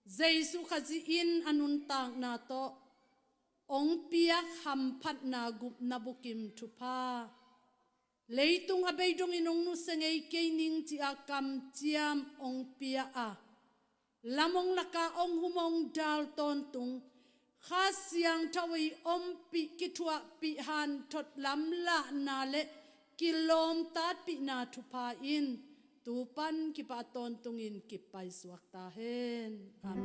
Jesu Khazih in a nuntakna tawh hong piak hamphatna gupna bukim thupha, leitung a bei dongin hong nusia ngei kei ning ci-a kamciam hong pia a, lam hong lak a hong hum hong dal tawntung Kha Siangtho i ompih, kithuahpih, hanthot lamlahna le kilawmtatpihna thupha in tu pan kipat tawntungin kipaisuak ta hen. Amen.